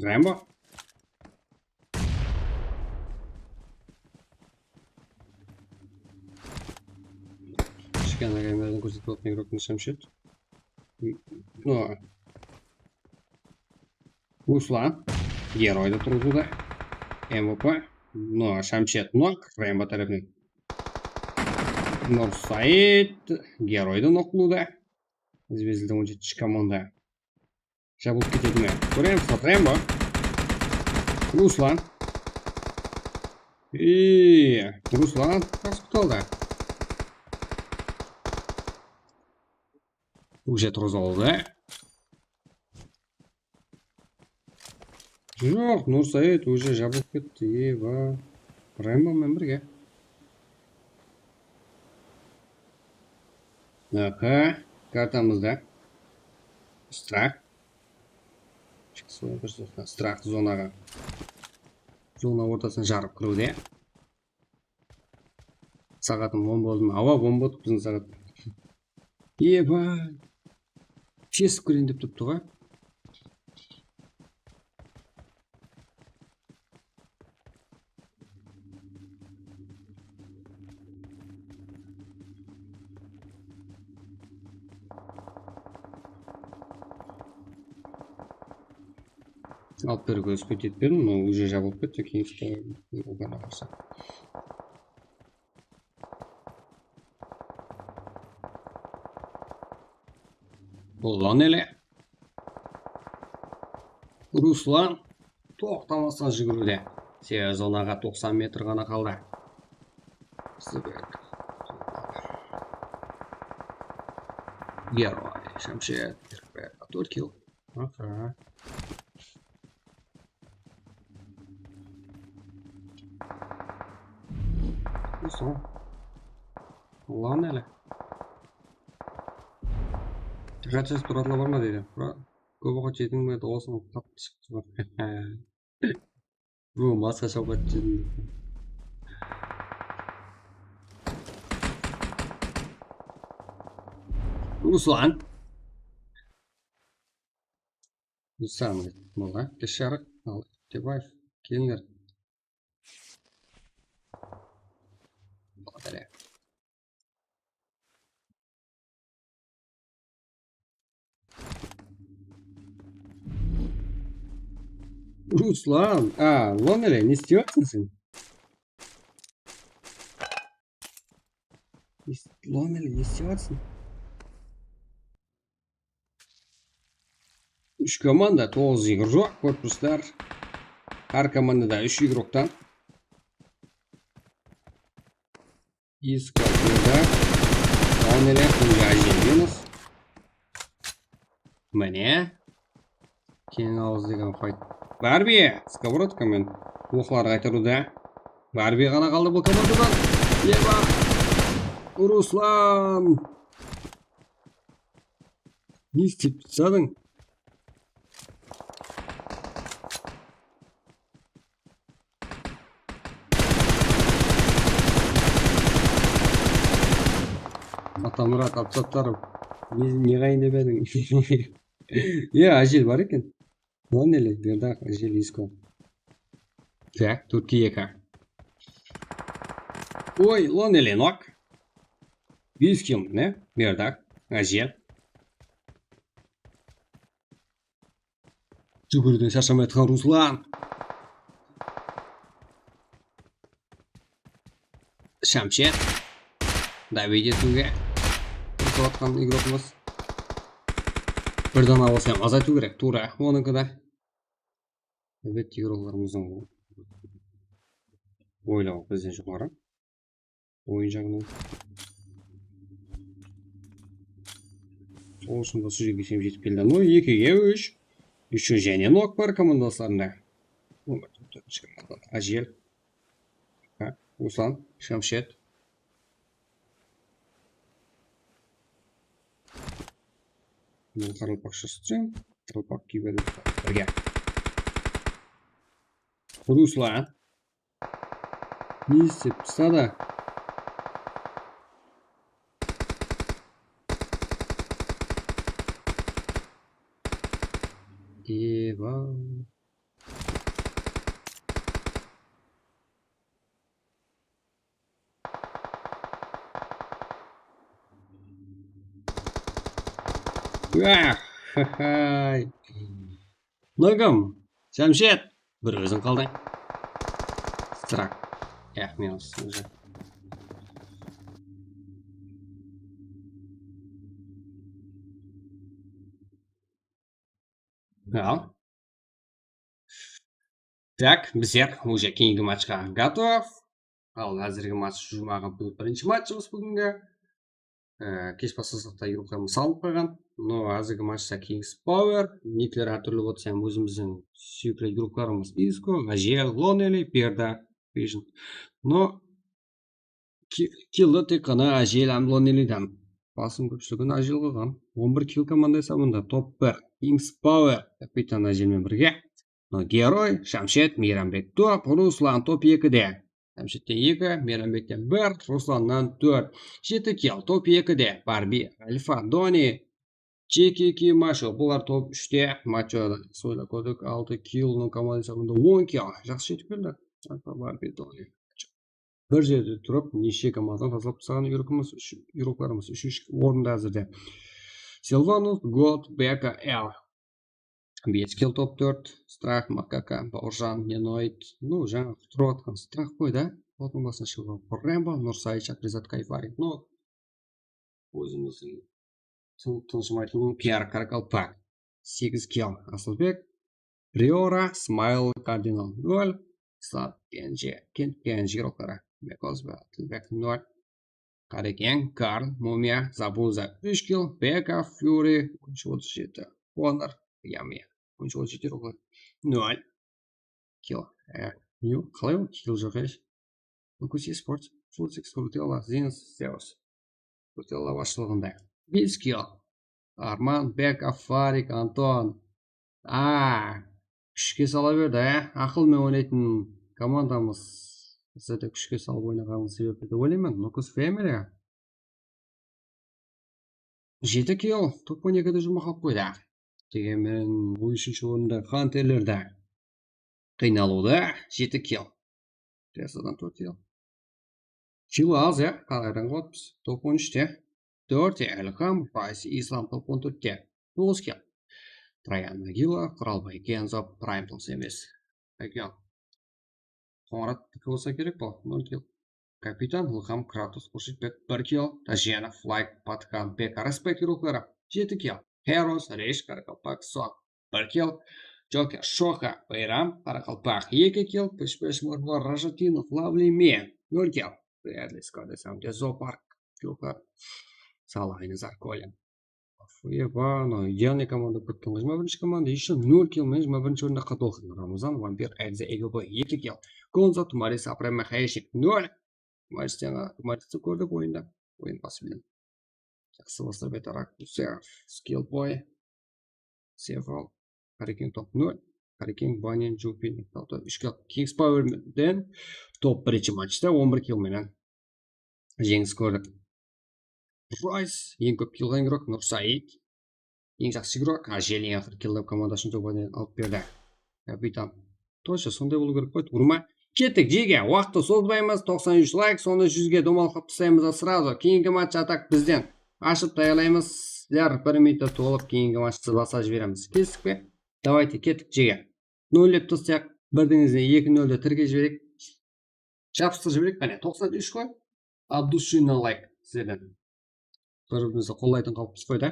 Rembo. Kishkene agaylardan kórsetip atırman, игрок, Shamshed. No. Ruslan. Geroydı turǵızıwda. M V P. No, Shamshed nok. Rembo tárepinen. Nursaid. Geroydı nok qılıwda. Izbezilden on jetinshi komanda. Jabılıp ketedi me? Kóremiz, Rembo. Ruslan. Eee, Ruslan, qasıp qaldı. Уже turǵızıldı. Joq, Nursaid уже jabılıp ketti. Eba. Rembo menen birge. Aha, kartamızda. Strah. Strah zonaǵa. Zona ortasına jarıp kiriwde. Saǵatım on boldı ma? Awa, on boldı biziń saǵat. Eba. Tez kireyin dep turıptı ǵoy. Alıp berip óspeydi etip berdim, но уже jabılıp ketti, keyin oǵan qarsa. Ulan ele. Ruslan toqtamastan júgiriwde. Sebebi zonaǵa toqsan metr ǵana qaldı. Geroy, Shamshed, tórt kill. Aha. Usı. Ulan ele. Qanshası turatınlar bar ma deydi. Bura kóp waqıt jetiń be, dawısıń qatnı shıqtı. Bu basqa shawqat jetiń. Ruslan. Ruslan, molla, Kesharıq, al, Tebaev, kelińler. Благодаря. Ruslan, a, Lonely, ne istep atırsań sen? Ne ist-, Lonely, ne istep atırsań? Úsh komanda, toǵız igrok, korpuslar. Hár komandada úsh igroktan. Isko burada. Lonely, Tunca Ajinimiz. Mine. Keń awız degen fayt. Barbi, skовородка menen oqlar qaytarıwda. Barbi ǵana qaldı bul komandadan. Eba! Ruslan! Ne istep tasladıń? Atamurat Absattarov. Ne, ne ǵayın dep ediń? Ya, Ajel bar eken. Lonely, Berdaq, Ajel, Isko. Tak, tórtke eki. Oy, Lonely nok. Bes kill, ne? Berdaq, Ajel. Júgiriwden sharshamay atırǵan Ruslan. Shamshet. Davidi túnge. Turıp atqan igrokımız. Bir dana bolsa hám azaytıw kerek, tuwra onıńkı da. Álbette, igroklarımızdıń oylawı bizden joqarı. Oyın jaǵınan. Sol ushın da sol jerge shem jetip keldi. No, ekige úsh. Úshin jáne nok bar komandaslarında. Ájel. Ha, Ruslan, Shamshet. Bul qaraqalpaqsha stream. Qaraqalpaq kiyberdi. Birge. Ruslan. Ne istep tastı da? Eba. Áh, hay. Nogam, Jamshed, bir óziń qaldıń. Strak. Yaq, minus. Al. Tak, bizler уже keyingi matchqa готов. Al, házirgi match juwmaǵan, bul birinshi matchımız búgingi. E, kesh baslasaq ta igroklarımız salınıp qalǵan. No, házirgi matchta King's Power, nikler hár túrli bolsa hám ózimizdiń súyikli igroklarımız Isko, Ajel, Lonely, Perda, Vision. No, ki-, killdi tek ǵana Ajel hám Lonelyden. Basım kópshiligin Ajel qılǵan. On bir kill komanda esabında top bir. King's Power, kapitan Ajel menen birge. No, geroy, Jamshed, Meyrambek top, Ruslan top ekide. Jamshedten eki, Meyranbekten bir, Ruslannan tórt. Jeti kill, top ekide. Barbi, Alfa, Doni, Jeki, Macho, bular top úshte. Macho, soyla kórdік, altı kill, no, komanda esabında on kill. Jaqsı jetip keldi. Alfa, Barbi, Doni. Bir jerde turıp, neshe komandanı taslap taslaǵan igrokımız, igroklarımız úshinshi orında házirde. Silvanus, God, Beka, L. Bes kill, top tórt, Strah, Makaka, Bauırjan, Nenoid. No, jańa turıp atqan Strah qoy da. Otın basına shıǵıp, Rembo, Nursay, Chakrezat, Kayvari. No, ózimizdiń tın-, tınıshım aytıldıń, P R Karakalpak. Segiz kill, Asılbek, Priora, Smile, Kardinal, nol, Islam, Kenji, Kent, Kenji igrokları. Mekozba, Tilbek, nol. Qarekeń, Karl, Mumiya, Zabuza, úsh kill, Beka, Fury, on úsh otız jeti, Honor, Yami, on úsh otız jeti, nol kill. E, ne, qalay ol kill joq esh? Lukus Esports, Full Six, Frutella, Zenus, Zeus. Frutella basshılıǵında. Bes kill. Arman, Beka, Farik, Anton. A, kúshke sala berdi, á? Aqıl menen oynaytın komandamız bizlerdi kúshke salıp oynaǵanımız sebepli dep oylayman. Lukus Family. Jeti kill, top on ekide juwma qalıp qoydı. Degen menen on úshinshi orında Hunterlerde qıynalıwda, jeti kill. Tesladan tórt kill. Kill az, ya, qalaydan qılıpsız. Top on úshte. Tórt, Ilham, Fayz, Islam top on tórtte. Toǵız kill. Trayan Nagila, Qıralbay Kenzo, Prime toqsan bes. Ekan. Qońırat bolsa kerek bul, nol kill. Kapitan, Ilham, Kratos, Xurshidbek, bir kill. Tajenov, Flayk, Patkan, Beka, Respekt igrokları, jeti kill. Heros, Resh, Karakalpak, Son, bir kill. Joker, Shoxa, Bayram, Qaraqalpaq, eki kill. Pesh-pesh, Murmur, Rajatinov, Lovely Me, nol kill. Bradley, Skades hám de Zoopark igrokları. Salah, Aynazar, Kolin. Eba, no, idealnıy komanda kúttim. Jigirma birinshi komanda, ещё nol kill menen jigirma birinshi orında qatı bolǵan. Ramazan, Vampir, Egze, Egoboy, eki kill. Gonzo, Tumaris, Aprem, Hayashik, nol. Tumaris jańa, Tumaristi kórdik oyında. Oyın bası menen. Jaqsı baslap atır, Akusef, Skillboy, Seval, Qarekeń top nol, Qarekeń, Banen, Jupin, Talta, úsh kill. Kings Powerden top birinshi matchta on bir kill menen jeńis kórdik. Price, eń kóp kill alǵan igrok, Nursaid. Eń jaqsı igrok, Ajel, eń aqırǵı kill komanda ushın top oynaǵan alıp berdi. Kapitan. Точно, sonday bolıw kerek qoy, tuwrı ma? Kettik, jege, waqıttı sozbaymız, toqsan úsh layk, sonı júzge domalqap taslaymız da сразу. Keyingi match atak bizden. Ashıp tayarlaymız, sizler bir minutta tolıp keyingi matchты baslap jiberemiz. Keldik pe? Давайте, kettik, jege. Nollep taslayıq. Birdińizden eki noldi tirkep jibereyik. Jabıstırıp jibereyik, qáne. Toqsan úsh qoy. От души layk sizlerden. Bir-birimizdi qollaytın qalıppız qoy da.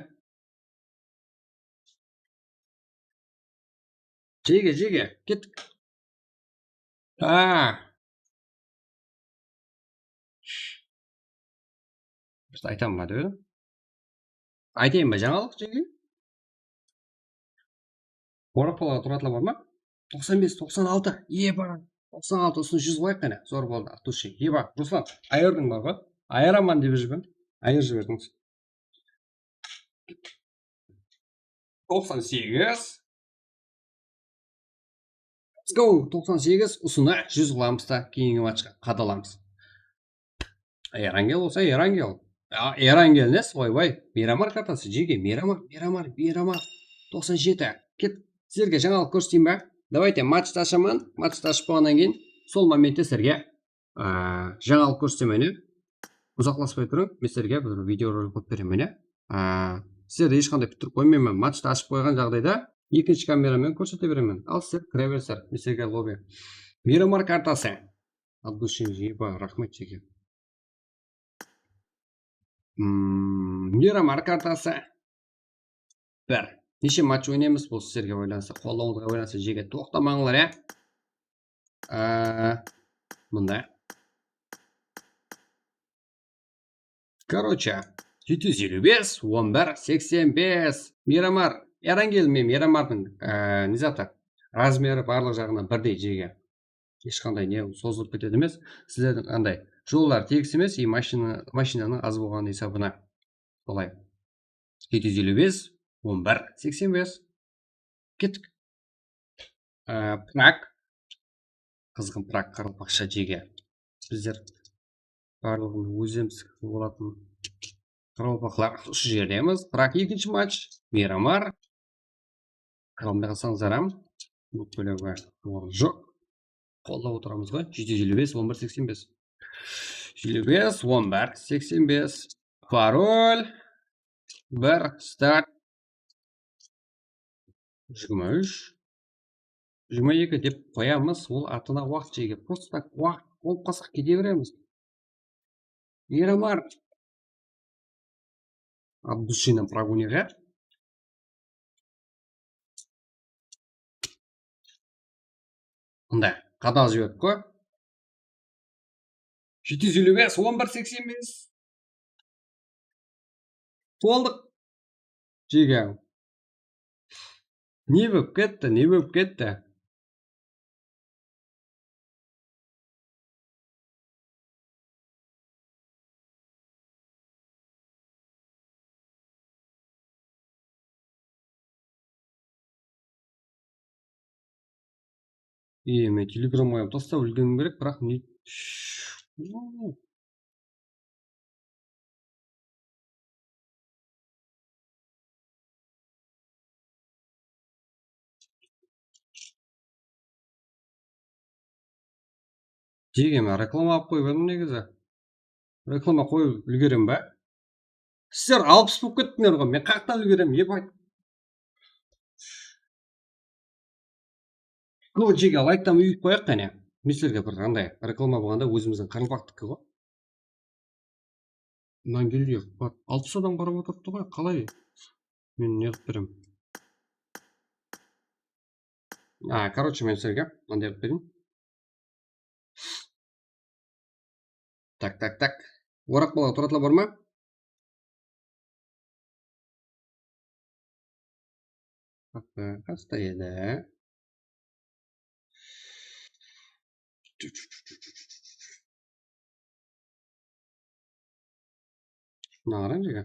Jege, jege, kettik. Ha. Biz aytaman ba dep edim. Aytayın ba jańalıq, jege? Orap qalaǵan turatlar bar ma? Toqsan bes, toqsan altı. Eba, toqsan altı, usını júz qoyayıq qáne. Zor boldı, от души. Eba, Ruslan, ayırdıń ba? Ayıraman dep júrmen. Ayırıp jiberdińiz. Toqsan segiz. Let's go! Toqsan segiz, usını júz qılamız da, keyingi matchqa qadalamız. Erangel bolsa Erangel. Ya, Erangel nes, oybay. Miramar kartası, jege, Miramar, Miramar, Miramar. Toqsan jeti. Ket, sizlerge jańalıq kórseteyin ba? Давайте, matchtı ashaman. Matchtı ashıp bolǵannan keyin sol momentte sizlerge, aa, jańalıq kórsetemen, ya. Uzaqlaspay turıń, men sizlerge bir video rolik qoyıp beremen, ya. Aa, sizlerdi hesh qanday kúttirip qoymayman. Matchtı ashıp qoyǵan jaǵdayda ekinshi kamera menen kórsete beremen. Al, sizler kire berińizler. Men sizlerge lobby. Miramar kartası. От души, eba, raxmet, jege. Hmm, Miramar kartası. Bir. Neshe match oynaymız, bul sizlerge baylanıslı, qollawıńızǵa baylanıslı, jege, toqtamańlar, ya. Ee, mında. Короче, jeti júz eliw bes, on bir, seksen bes. Miramar, Erangel menen Miramardıń, ee, ne zatı, razmeri barlıq jaǵınan birdey, jege. Hesh qanday ne sozılıp ketedi emes. Sizlerdiń anday jollar tegis emes, e, mashina, mashinanıń az bolǵanı esabına. Solay. Jeti júz eliw bes, on bir, seksen bes. Kettik. Ee, Prag. Qızǵın Prag, qaraqalpaqsha, jege. Bizler barlıǵın ózimiz bolatın qaraqalpaqlar usı jerdemiz. Prag, ekinshi match. Miramar. Qıra almay qalsańız aram. Ókpelewge orın joq. Qollap otıramız ǵoy. Jeti júz eliw bes, on bir, seksen bes. Júz eliw bes, on bir, seksen bes. Parol. Bir, start. Jigirma úsh. Jigirma eki dep qoyamız. Ol atına waqıt, jege. Просто так waqıt bolıp qalsaq kete beremiz. Miramar. От души нам прогонит, ya. Mında qadal jiberip qoy. Jeti júz eliw bes, on bir, seksen bes. Toldıq. Jege. Ne bolıp ketti, ne bolıp ketti? E, men Telegramǵa hám taslap úlgeriwim kerek, biraq ne? Jege, men reklama alıp qoyıp edim negizi. Reklama qoyıp úlgerem ba? Sizler alpıs bolıp kettińler ǵoy, men qayaqtan úlgerem, ебать. Kóp jege, laiktan úyip qoyaq qáne. Men sizlerge bir anday reklama bolǵanda ózimizdiń qaraqalpaqtiki ǵoy. Mınan keldi, alpıs adam qarap otırıptı ǵoy, qalay? Men ne qılıp berem? A, короче, men sizlerge mınday qılıp bereyin. Tak, tak, tak. Oraq balaǵa turatla bar ma? Qasta edi. Shundan qarań, jege.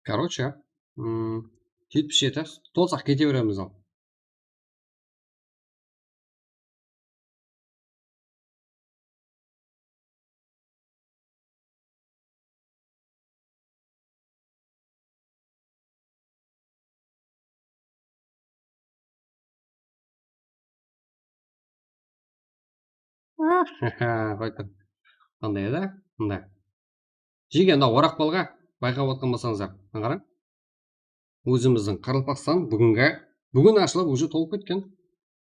Короче, ım, jetpis jeti, tolsaq kete beremiz al. Qoydı. Qanday edi? Mında. Jege, mına oraq balǵa bayqap otqan bolsańızlar, mına qarań. Ózimizdiń Qaraqalpaqstan búgingi, búgin ashılıp, uje tolıp ketken.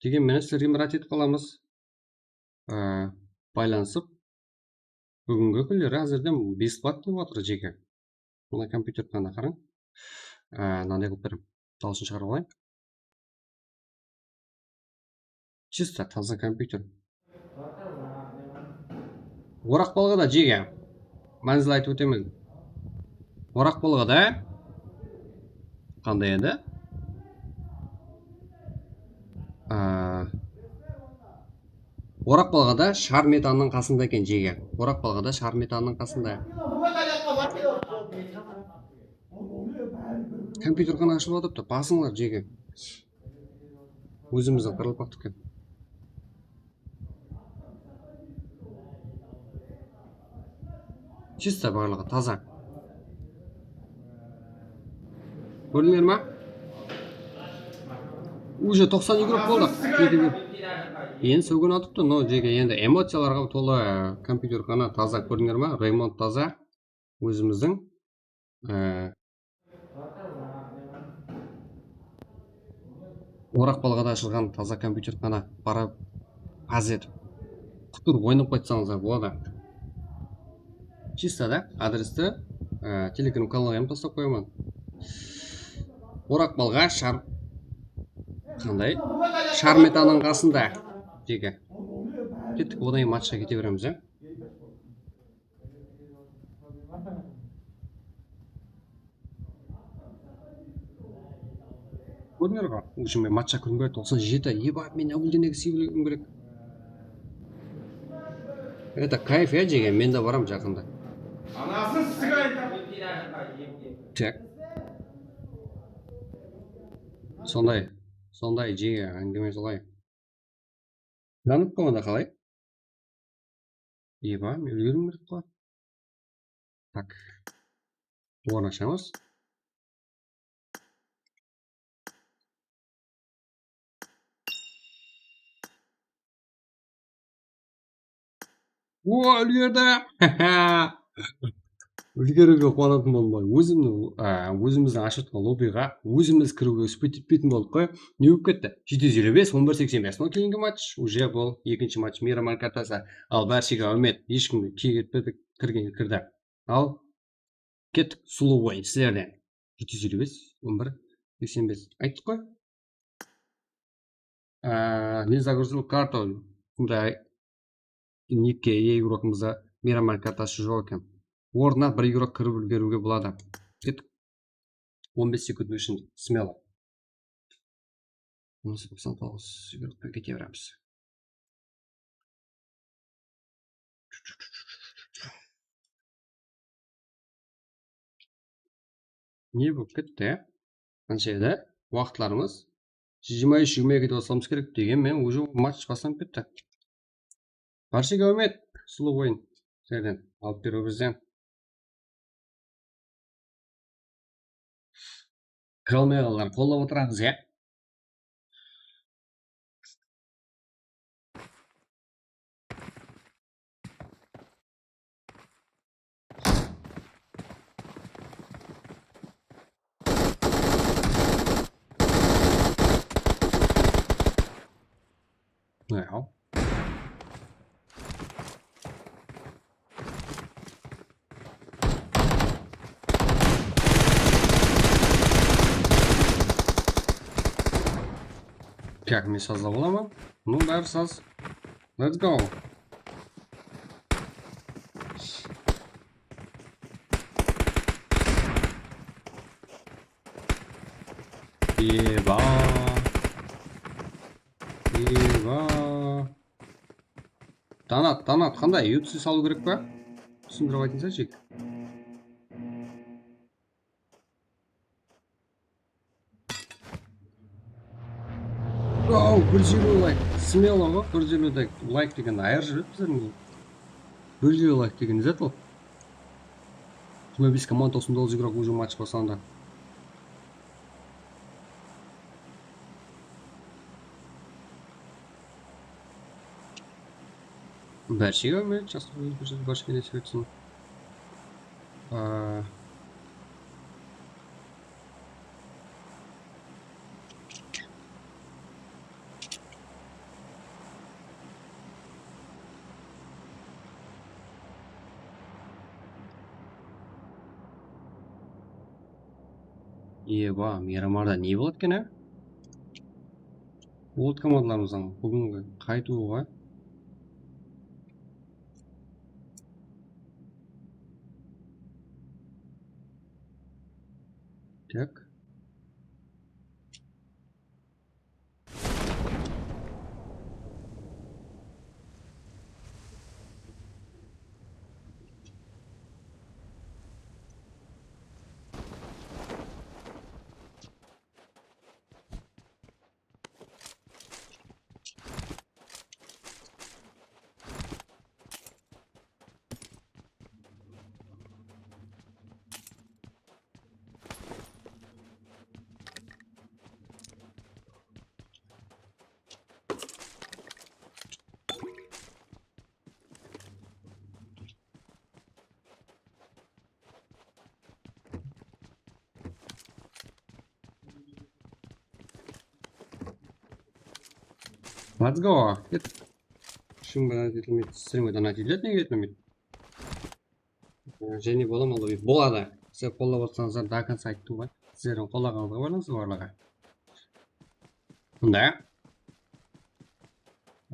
Degen menen sizlerge mirát etip qalamız. Á, baylanısıp, búgingi kúnleri házirden besplatnıy dep atır, jege. Mına kompyuterdi mına qarań. Á, mınanday qılıp berem. Dawısın shıǵarıp alayın. Чисто taza kompyuter. Oraq balǵada, jege. Mánzil aytıp ótemen. Oraq balǵada. Qanday edi? Á, oraq balǵada shar metannıń qasında eken, jege. Oraq balǵada shar metannıń qasında. Kompyuter ǵana ashılıp atırıptı, basıńlar, jege. Ózimizdiń qaraqalpaqtıqı. Чисто barlıǵı taza. Kórdińler ma? Uje toqsan igrok boldı. Endi sógin atıptı, no, jege, endi emociyalarǵa tolı kompyuter ǵana taza, kórdińler ma? Remont taza. Ózimizdiń Ee, oraq balǵada ashılǵan taza kompyuter ǵana barıp, paz etip, qutur oynap qaytsańızlar boladı. Чисто da, adresti, e, Telegram kanalǵa hám taslap qoyaman. Oraq balǵa shar, qanday? Shar metannıń qasında, jege. Kettik, odan keyin matchqa kete beremiz, ya. Kórdińler ǵoy, úshime matchqa kiriwim kerek, toqsan jeti. Eba, men Abuldenege sıyıp kiriwim kerek. Это кайф, ya, jege, men de baram jaqında. Anasın sıǵayın. Tak. Sonday, sonday, jege, áńgime solay. Janıp qoy onda, qalay? Eba, men úlgeriwim kerek ǵoy. Tak. Orın ashamız. O, úlgerdi! Úlgeriwge quwanatın boldım ǵoy. Ózimniń, á, ózimizdiń ashıp atqan lobbyǵa ózimiz kiriwge úspet etpetin boldık ǵoy. Ne bolıp ketti? Jeti júz eliw bes, on bir seksen bes. Mına keyingi match, uje bul ekinshi match, meyraman kartası. Al, bárshege áwmet, hesh kimge kiyik etpedik, kirgen kirdi. Al, kettik, sulıw oyın sizlerden. Jeti júz eliw bes, on bir seksen bes. Ayttıq ǵoy. Á, не загрузил карту. Bunday nikke iye igrokımızda meyraman kartası joq eken. Ornına bir igrok kirip úlgeriwge boladı. Kettik. On bes sekund ishinde, смело. Onı toqsan toǵız igroktan kete beremiz. Ne bolıp ketti? Qansha edi waqıtlarımız? Jigirma úsh, jigirma eki dep baslamız kerek degen men, uje match baslanıp ketti. Bárshege áwmet, sulıw oyın. Sizlerden alıp beriw bizden. Kire almay qalǵanlar qollap otıramız, ya. Now. Tak, men sazlap alaman. Bunıń bári saz. Let's go. Eba. Eba. Donat, donat, qanday? U T C salıw kerek pa? Túsindirip aytıńsha, jigit. Wow, bir júz eliw layk. Смело ǵoy, bir júz eliw layk. Layk degen ayır júredi bizlerdiń. Bir júz eliw layk degen zat ol. Jigirma bes komanda, toqsan toǵız igrok, уже match baslandı. Bárshege ómir, jaqsı kúnler, bárshege násip etsin. Aa, Eba, Miramarda ne boladı eken, á? Old komandalarımızdıń búgingi qaytıwı ǵoy. Tak. Let's go. Ket. Shıń donat etilmeydi. Sizlerge donat etiledi, nege etilmeydi? Ee, jáne bola ma, Lobby? Boladı. Sizler qollap otırsańızlar, до конца ayttım ǵoy. Sizlerdiń qollaǵanıńızǵa baylanıslı barlıǵı. Mında.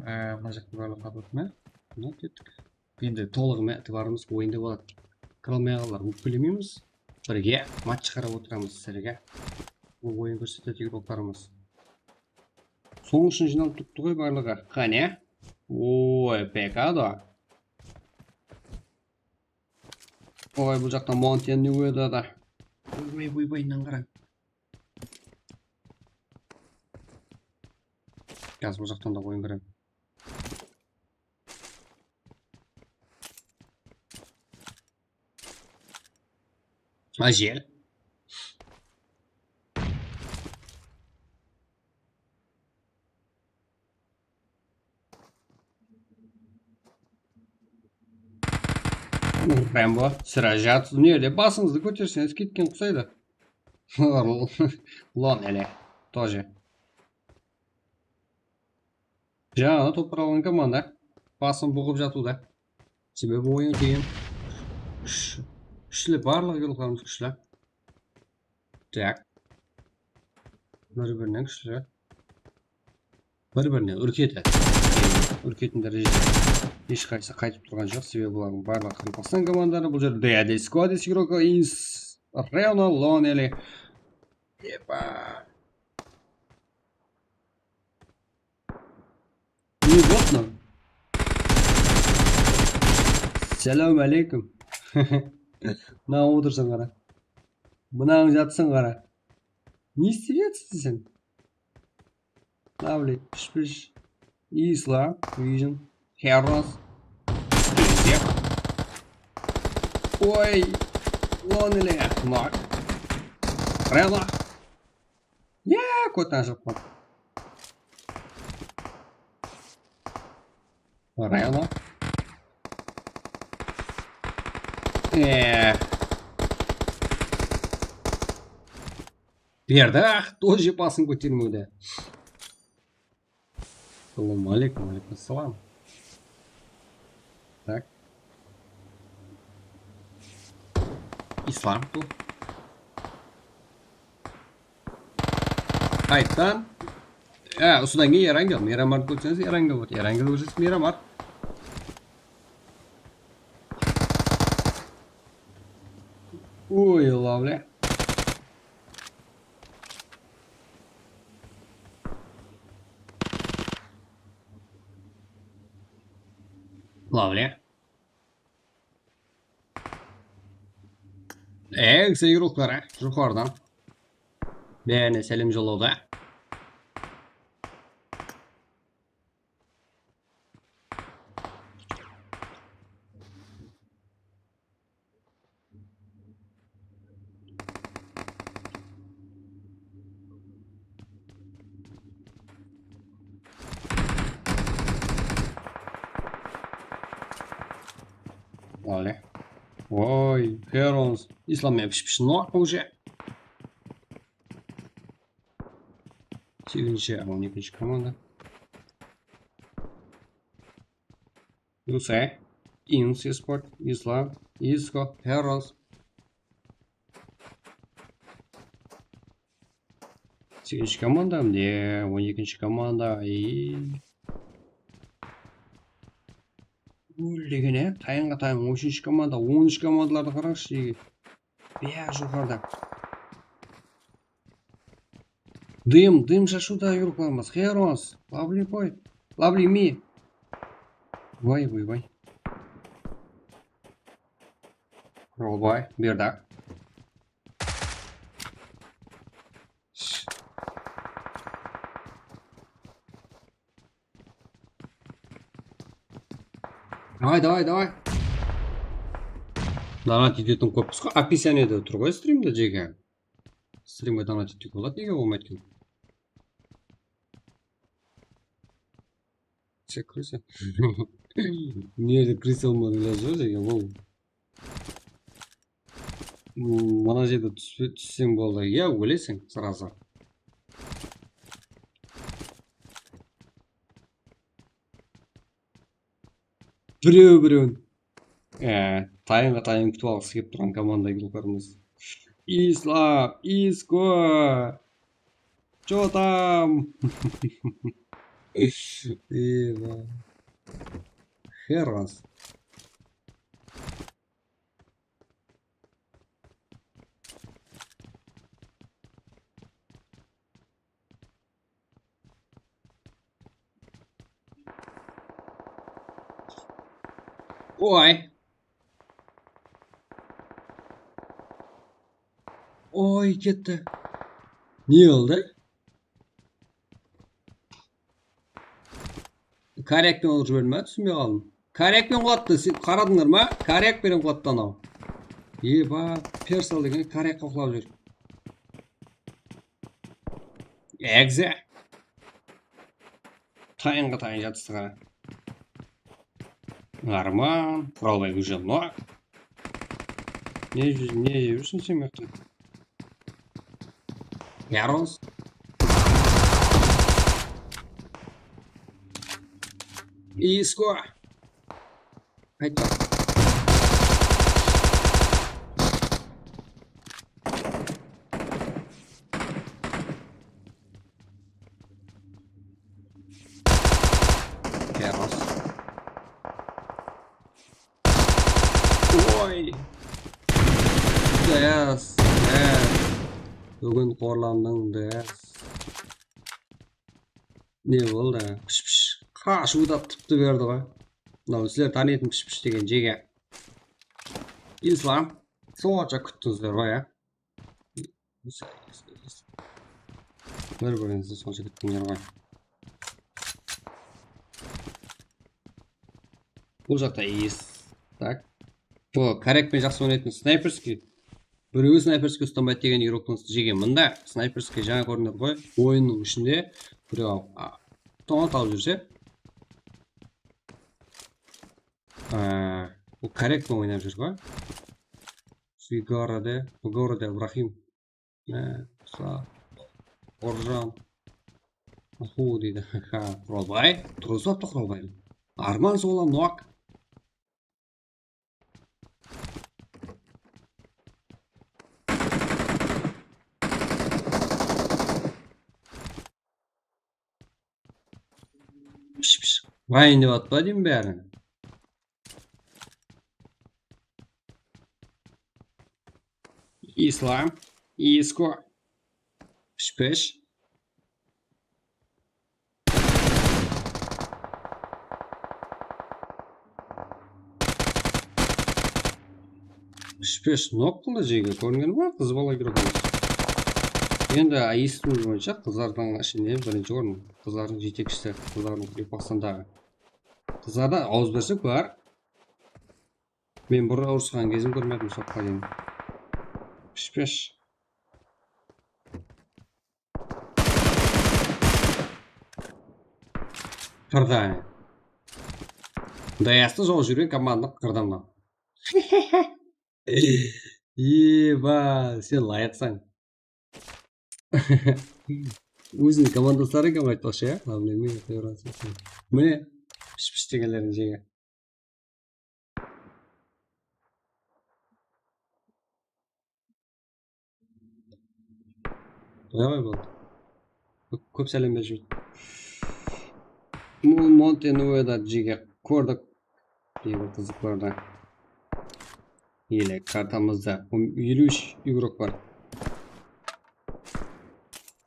Ee, mına jaqta barlıq qatıldı ma? Mına kettik. Endi tolıǵı menen itibarımız oyında boladı. Kire almay qalǵanlar ókpelemeymiz. Birge mat shıǵarıp otıramız sizlerge. Bul oyın kórsetedi igroklarımız. Sonıń ushın jıynalıp turıptı ǵoy barlıǵı. Qáne? Oy, pekado. Oy, bul jaqtan Mountain ne qoyadı da. Oy, oy, oy, oy, mınadan qarań. Házir bul jaqtan da oyın kiredi. Ájel. Rambo, sirá jatsız. Mına jerde basıńızdı kóterseńiz ketken qusaydı. Lon ele, тоже. Jańa topar alǵan komanda basın buǵıp jatıwda. Sebebi oyın qıyın. Kúsh-, kúshli, barlıq igroklarımız kúshli. Tak. Bir-birinen kúshli. Bir-birine úrkedi. Úrketin dárejede hesh qaysı qaytıp turǵan joq. Sebebi bulardıń barlıǵı Qaraqalpaqstan komandaları. Bul jerde Deadly Squad igrokı ins Reno Lonely. Epa. Неудобно. Sálawma áleykum. Mınaǵan otırsın qara. Mınaǵan jatsın qara. Ne istep atırsań sen? Mına, блядь, pishpish. Isla, Vision, Heros. Oy, Lonely, Knock. Reno. Ya, kótán shıǵıp qaldı. Reno. Eee. Berdi, ah, тоже basın kótermewdi. Assalamu aleykum, aleykum assalam. Tak. Islam bul. Qayttan. Há, usıdan keyin Erangel. Miramar kórseńiz, Erangel boladı. Erangel kórseńiz, Miramar. Oy, lovely. Lovely. Eee, kisi igroklar, a, joqarıdan. Bárine sálem jollawda. Vale. Oy, Herons. Islam menen pish-pish nok уже. Segizinshi, on ekinshi komanda. Yusay, Ins Esport, Islam, Isko, Herons. Segizinshi komanda, mine, on ekinshi komanda. I, ól degen, e, tayınǵa tayın, on úshinshi komanda, on úsh komandalardı qarańızshı, jege. Baya joqarıda. Dım, dım shashıwda yurıp qalmaz. Herons, lovely boy, lovely me. Vay, vay, vay. Robay, berdi. Давай, давай, давай. Donat etetuǵın kóppiz ǵoy. Описаниеde tur ǵoy strimde, jege. Strimge donat etpege boladı, nege bolmaydı eken? Sen kirese. Mına jerde kirese almadıń, ilajı joq, jege, ol. Hmm, mına jerde túspe-, tússeń boldı. Ya, óleseń, сразу. Birew-birewin, e, tayınǵa tayın kútip alǵısı kelip turǵan komanda yulkarımız. Islam, Isko, Чё там? Eba. Herons. Oy. Oy, ketti. Ne oldı? Koryak penen urıp jiberdi me? Túsinbey qaldım. Koryak penen qulattı. Siz qaradıńlar ma? Koryak penen qulattı anaw. Eba, persal degen koryak qulap júr. Egze. Tayınǵa tayın jatıstı qara. Arman, Quralbay уже nok. Ne júz-, ne jep júrseń sen mıyaqta? Yaros. Isko. Qayt. Yaros. Oy. Des, des. Búgin qorlandıń, des. Ne boldı? Pish-pish. Qashıwdı tipti berdi ǵoy. Mınaw sizler tanıytın pish-pish degen jege. Islam. Sonsha kúttińizler ǵoy, ya. Bir-birińizdi sonsha kúttińler ǵoy. Bul jaqta iyis. Tak. Bul koryak penen jaqsı oynaytın snayperskiy. Birewi snayperskiy ustanbaydı degen igroktıń jege. Mında snayperskiy jańa kórindi ǵoy. Oyınnıń ishinde birew, a, tońat alıp júrse. A, bul koryak penen oynap júr ǵoy. Sigara de, Sigara de Ibrahim. Mine, sa-, Orjan. Ahu deydi. Ha, Quralbay. Turǵızıp aptı Quralbaydı. Arman solam nok. Pish, pish. Mayın dep atpa deyim bárin. Islam, Isko. Pish, pish. Pish, pish, nok qıldı jege, kórgen ba, qız bala kirip. Endi ayıstım boyınsha qızlardıń ishinde birinshi orın, qızlardıń jetekshisi, qızlardıń Qırǵızstandaǵı. Qızlarda awız bersek bar. Men burın urısqan gezin kórmedim soqqa deyin. Pish, pish. Qırdı. Dayastı jol júrgen komandını qırdı mınaw. Eba, sen layıqsań. Óziniń komandasları eken aytpaqshı, ya? Главный men qoyıp atırsań. Mine, pish-pish degenlerin jege. Qoya ǵoy, boldı. Kó-, kóp sálem berip júr. Mountain Weather jege kórdik. Biybil qızıq kórdi. Ele kartamızda on, eliw úsh igrok bar.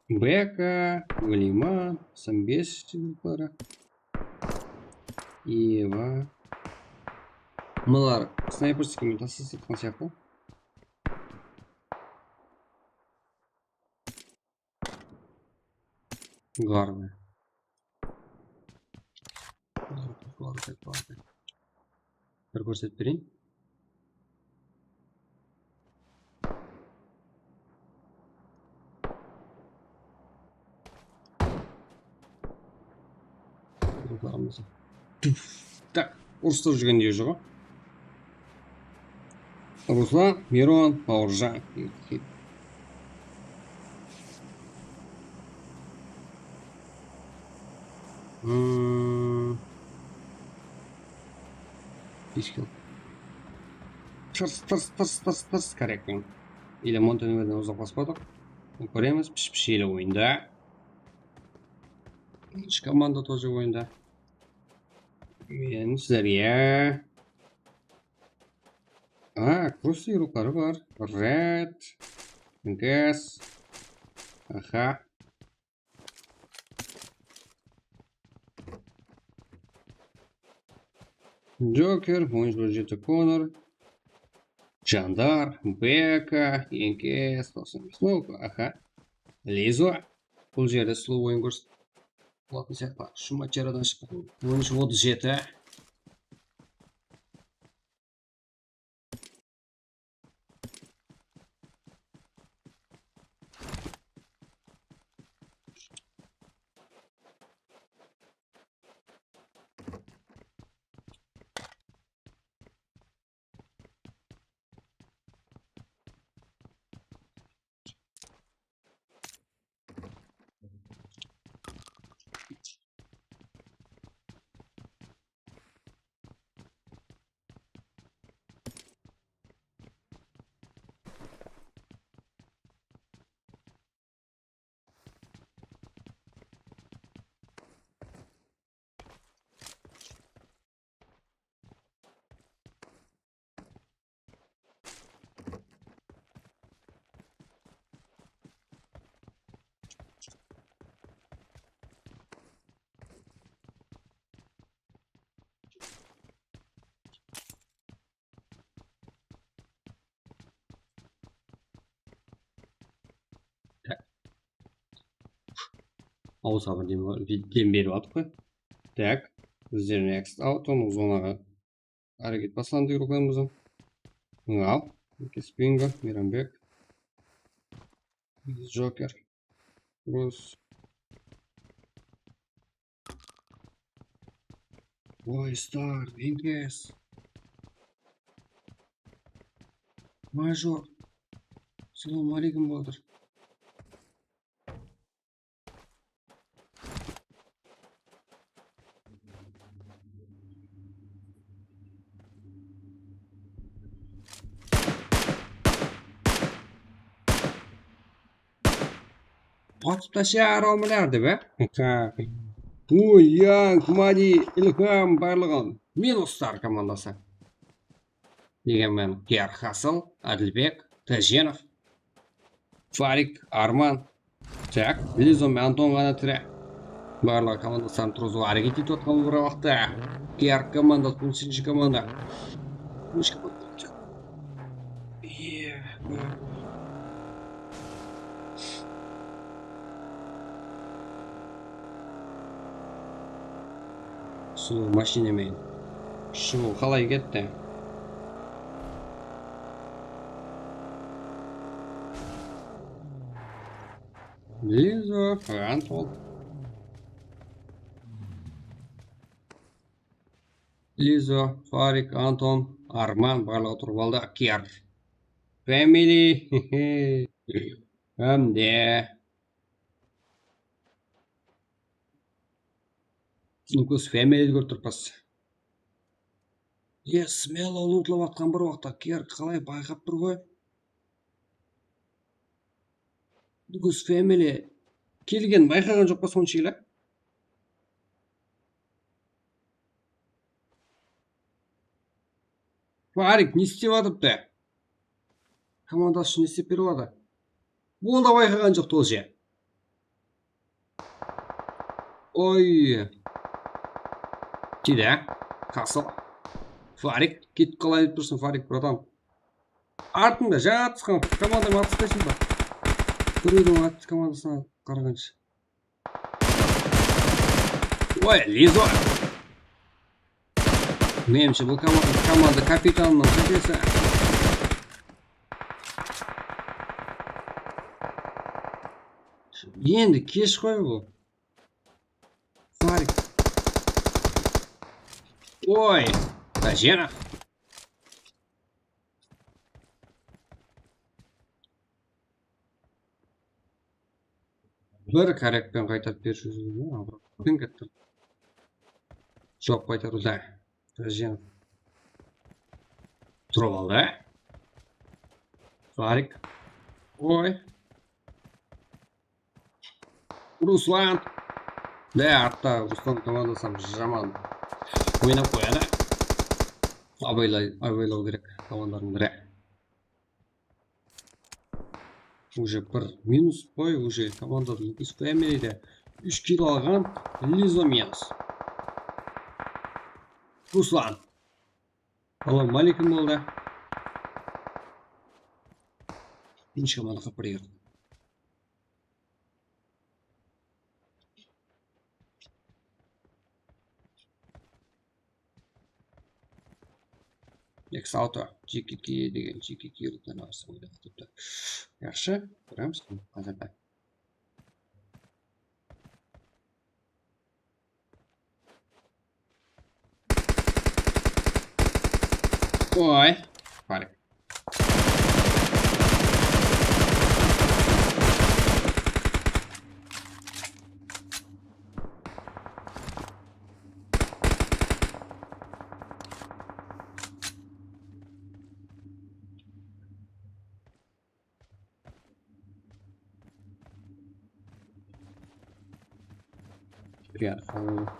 Beka, Williman, toqsan bes igrokları. Eva. Mınalar snayperskiy menen taslasatqan sıyaqlı. Garbi. Garbi, garbi, garbi. Bir kórsetip bereyin. Tuf. Tak, urısta júrgen jeri joq. Ruslan, Miron, Bawırjan. Hmm. Bes kill. Tırs, tırs, tırs, tırs, tırs, корректно. Ele Mountain Weatherden uzaqlaspadıq. Kóremiz, pish-pish ele oyında. Birinshi komanda тоже oyında. Men sizlerge. A, Krustıń ruqları bar. Red, Gas. Aha. Joker, on jeti Konor. Jandar, Beka, Enke, toqsan bes. Opa, aha. Lizo. Bul jerde slow oyın kórsetip bolatın sıyaqlı. Shumacheradan shıqqan. Onınshı otız jeti. Awızǵa bir dem, bir dem berip aldıq qoy. Tak, bizler next auto zonaǵa háreket baslandı, ruqlarımızdan. Al, Spingo, Miranbek, Joker, Rus. Oy, Star, Enkes. Major. Salam aleykum, brother. Atıp tasla, romlar dep, e? Oy, Yank, Madi, Ilham, barlıǵın. Minus Star komandası. Degenmen, Gerhasıl, Adilbek, Tajenov, Farik, Arman. Tak, Lizom, Anton ǵana tiri. Barlıǵı komandasın turǵızıwǵa háreket etip atqan bir waqıtta. Gerk komandası, on segizinshi komanda. Iye. Sulıw mashina menen. Shıǵıw qalay ketti? Lizo, Anton. Lizo, Farik, Anton. Arman barlıǵı turıp aldı. Kiar. Family. Hám de. Lucas Family dep turıpız. Yes, Melo lootlap atqan bir waqıtta Kiar qalay bayqap tur ǵoy. Lucas Family kelgenin bayqaǵan joq pa sonshelli? Farik ne islep atırıptı? Komandası ushın ne islep bere aladı? Ol da bayqaǵan joq тоже. Oy. Tiydi, á? Kasıl. Farik, ketip qalayın dep tursın, Farik, bratan. Artıńda, jańa atısqan komandańa atıspaysıń ba? Birewdiń atı komandasına qaraǵansha. Oy, Lizo. Menimshe, bul komanda, komanda kapitanınıń qátesi. Endi kesh ǵoy bul. Farik. Oy, Tajenov. Bir korekpen qaytarıp berip júr. Joq, qaytarıwda. Tajenov. Turıp aldı. Farik. Oy. Ruslan. De, artta Ruslan komandası hám jaman oynap qoyadı. Abaylay-, abaylaw kerek komandalardıń biri. Уже bir minus qoy, уже komandada Lucas Family de úsh kill alǵan, Lizo minus. Ruslan. Salam aleykum boldı. Birinshi komanda qapırı. X auto, G K K degen G K K rıqtan arsa oynap atırıptı. Yaqshı, kóriwimiz házirde. Oy, Farik.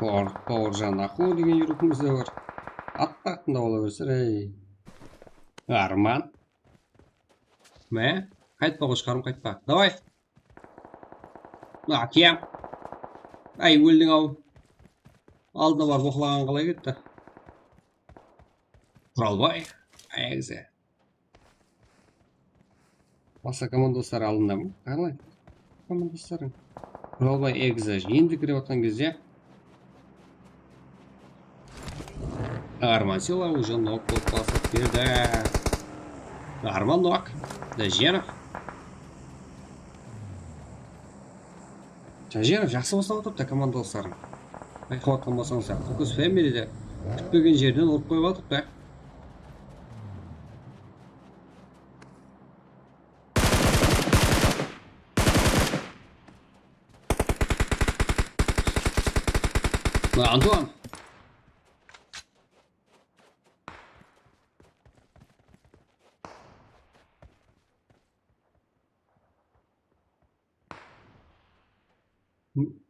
Bawır, Bawırjan Aqu degen yurigimiz de bar. At baxtında bola bersin, ey. Arman. Mine, qaytpa, qoshqarım, qaytpa. Davay. Akem. Ay, óldiń-aw. Aldına barıp oqlaǵan qalay ketti? Quralbay. Ay, egze. Basqa komandoslar aldında ma? Qalay? Komandoslarıń. Quralbay egzi endi kirip atqan gezde Arman Sila уже nok bolıp basıp berdi. Arman nok. Dajenov. Dajenov jaqsı baslap atırıptı komandalısların. Bayqap atqan bolsańız, Focus Family de kútpegen jerden urıp qoyıp atırıptı. Antuan.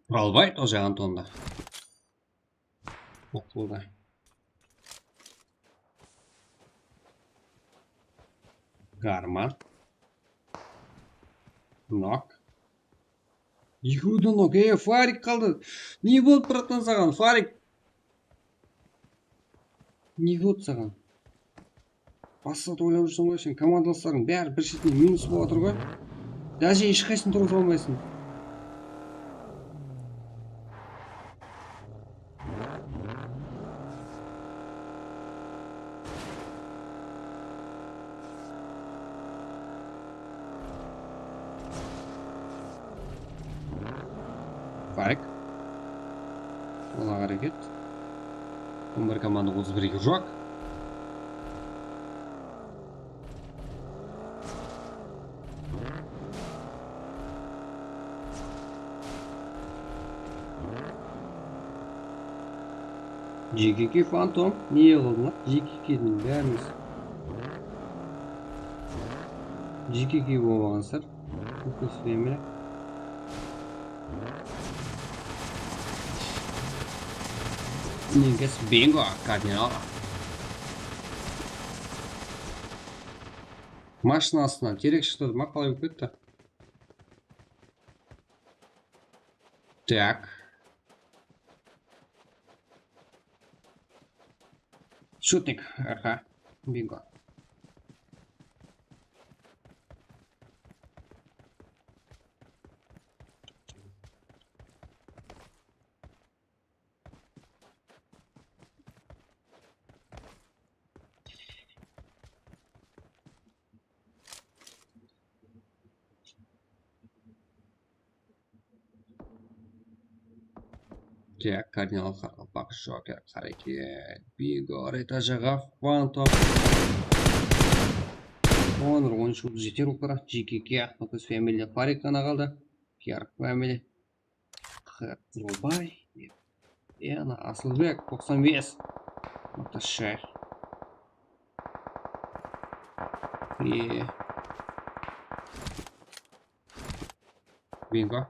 Quralbay тоже Antonda. Oqıldı. Garman. Nok. Ekewden nok. E, Farik qaldı. Ne boldı, bratan, saǵan, Farik? Ne boldı saǵan? Basqa oylap júrseń ǵoy sen, komandalaslardıń bári bir shetine minus bolıp atır ǵoy. Даже hesh qaysın turǵıza almaysıń. Farik. Ola háreket. On bir komanda, otız bir yurjak. J K K Phantom, ne qıldıń? J K K-diń bárimiz J K K bolmaǵansızlar. Kósip bermele. Neges bingo, kardinal. Mashina astınan terek shıqtı ma, qalay bolıp ketti? Tak. Shutnik, aha, bingo. Tak, kardinal, qaraqalpaq, joker, háreket, bingo, reta jaǵa, fantom. Onır, on úsh, otız jeti ruqları, J K K, Atmokos familiya, Farik ǵana qaldı. Yarıq familiya. Qırılbay. E, ana, Asılbek, toqsan bes. Наташа. E. Bingo.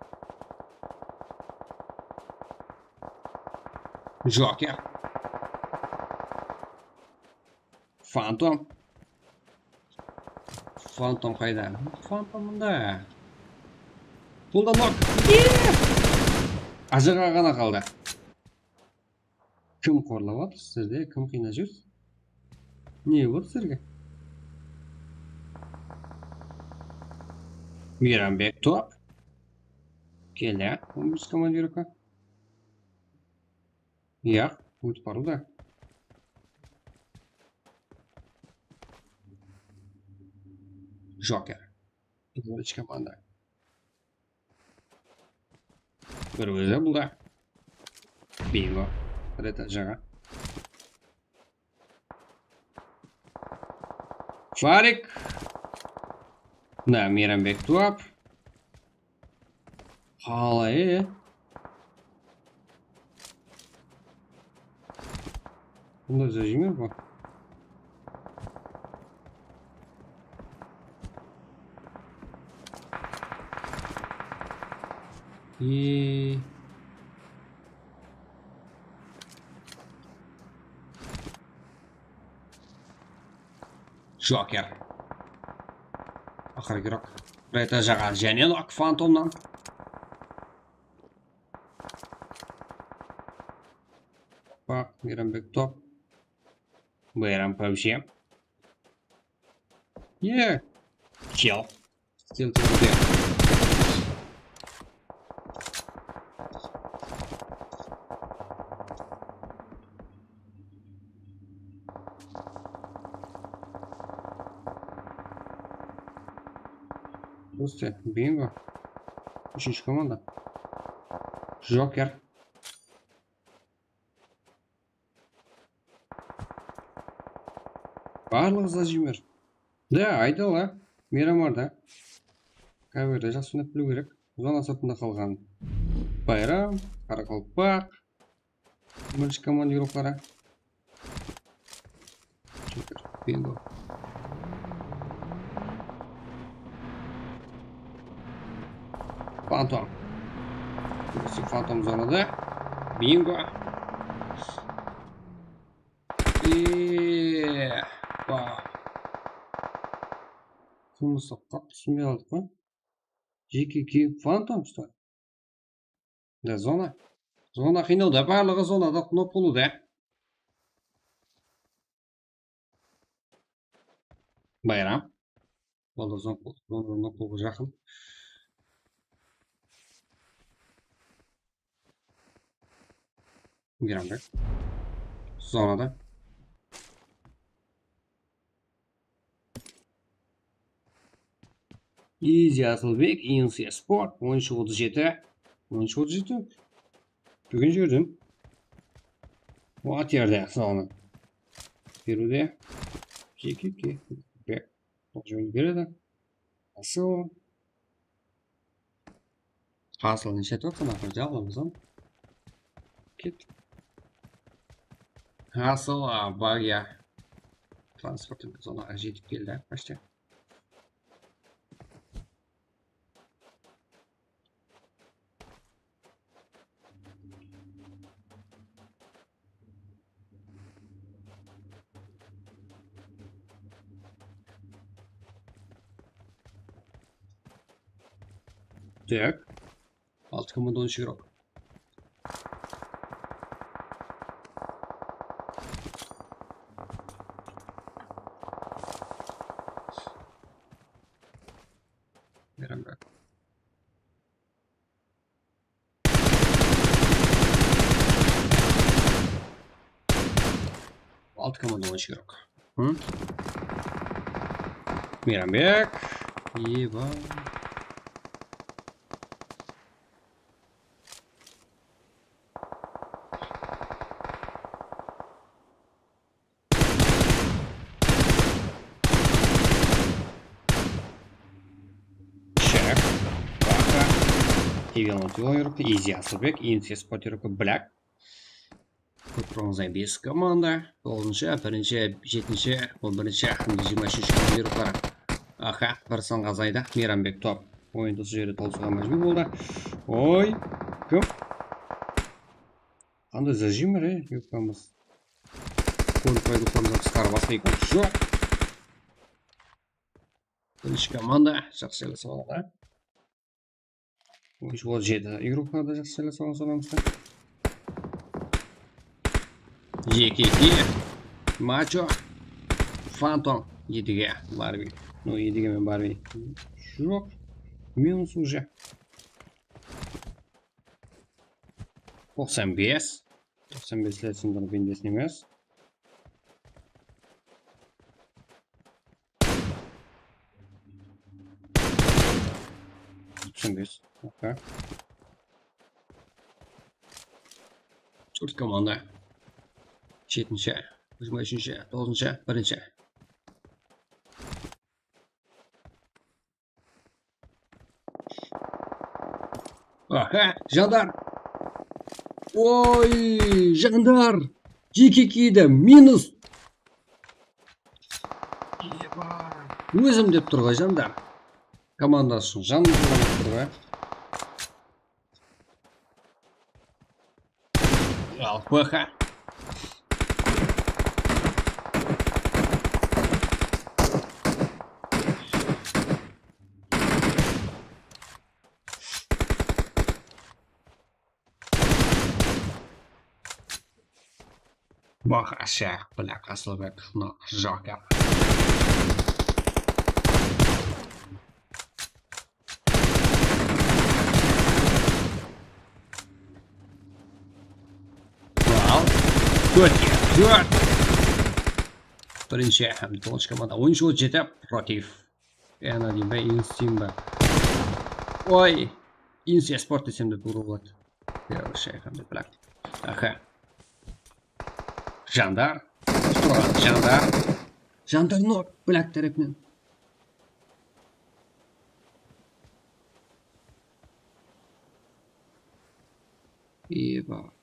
Joker. Fantom. Fantom qayda? Fantom mında. Bunda nok. Ajaǵa ǵana qaldı. Kim qorlap atır sizlerde? Kim qıynap júr? Ne boldı sizlerge? Meyranbek top. Keldi, on birinshi komandirovka. Yaq, ótip barıwda. Joker. Birinshi komanda. Bir ózi bul da. Bingo. Reta jaǵa. Farik. Mına Meyranbek tuwap. Qalay? Bunda zajim bar. E. Joker. Aqırǵı rok. Reta jaǵa jáne nok fantomnan. Baq, Meyranbek top. Bayram pabje. Ye. Kill. Kill, kill, kill. Dost, bingo. Úshinshi komanda. Joker. Barlıǵı zajim bar. Da, ayda ala. Meyram bar da. Kaverda jaqsı oynap biliw kerek. Zona sırtında qalǵan Bayram, Qaraqalpaq. Birinshi komandirovkaları. Super, bingo. Fantom. Burası fantom zonada. Bingo. Eee, wow. Qılmıslıq qap túsinbey qaldıq pa? J K K fantom, что ли? Da, zona. Zona qıynawda, barlıǵı zonada knob bolıwda. Bayram. Boldı, zon, zon, zon, zon, jaqın. Meyranbek. Zonada. Easy Asılbek, Insiya Sport, on úsh otız jeti. On úsh otız jeti. Búgin júrdim. Waqıt yerde, sağ olun. Beriwde. J K K. Bek. Jol beredi. Asıl. Hasıl neshe aytıp atırsań, aqırı, jaǵlamız, a? Ket. Asıl, a, bag ya. Transport zona jetip keldi, почти. Так. Altı komanda on üç игрок. Meyran bırak. Altı komanda on üç игрок. Hı? Meyranbek. Eba. Shaq. Baqa. Evelon Teoyırkı, Izi Asılbek, Inses Potirkı, Black. Kórip turǵanıńızday bes komanda. Toǵızınshı, birinshi, jetinshi, on birinshi hám de jigirma úshinshi komanda. Aha, bir sanǵa azaydı. Meyranbek top. Oyındı usı jerde tawısıwǵa májbúr boldı. Oy, kim? Qanday zajim re, yubkamız. Kól payduqlarımızdan tısqarı basqa ekewimiz joq. Birinshi komanda jaqsı jerlesip alǵan. Otız jeti игрокlar da jaqsı jerlesip alǵan sonamızda. Jeke eki. Macho. Fantom. Edige. Barvey. No, Edige men Barvey. Joq. Minus уже. Toqsan bes. Toqsan besler sonda bendesın emes. Toqsan bes. Okey. Tórt komanda. Jetinshi, jigirma úshinshi, toǵızınshı, birinshi. Aha, Jandar. Oy, Jandar. Jeke ekide minus. Ózim dep tur ǵoy, Jandar. Komandası ushın janım dep tur ǵoy. Al, P H. Baqasha, Black, Asılbek, no, Joker. Al. Tórt, tórt. Birinshi hám de toǵızınshı komanda. Oyınshı otız jeti, Protiv. Yana deyim be, Insimba. Oy. Insi Esport desem de tuwrı boladı. Первый shayxan dep, Black. Aha. Jandar. Turǵan Jandar. Jandar nok, Black tárepinen. Eba.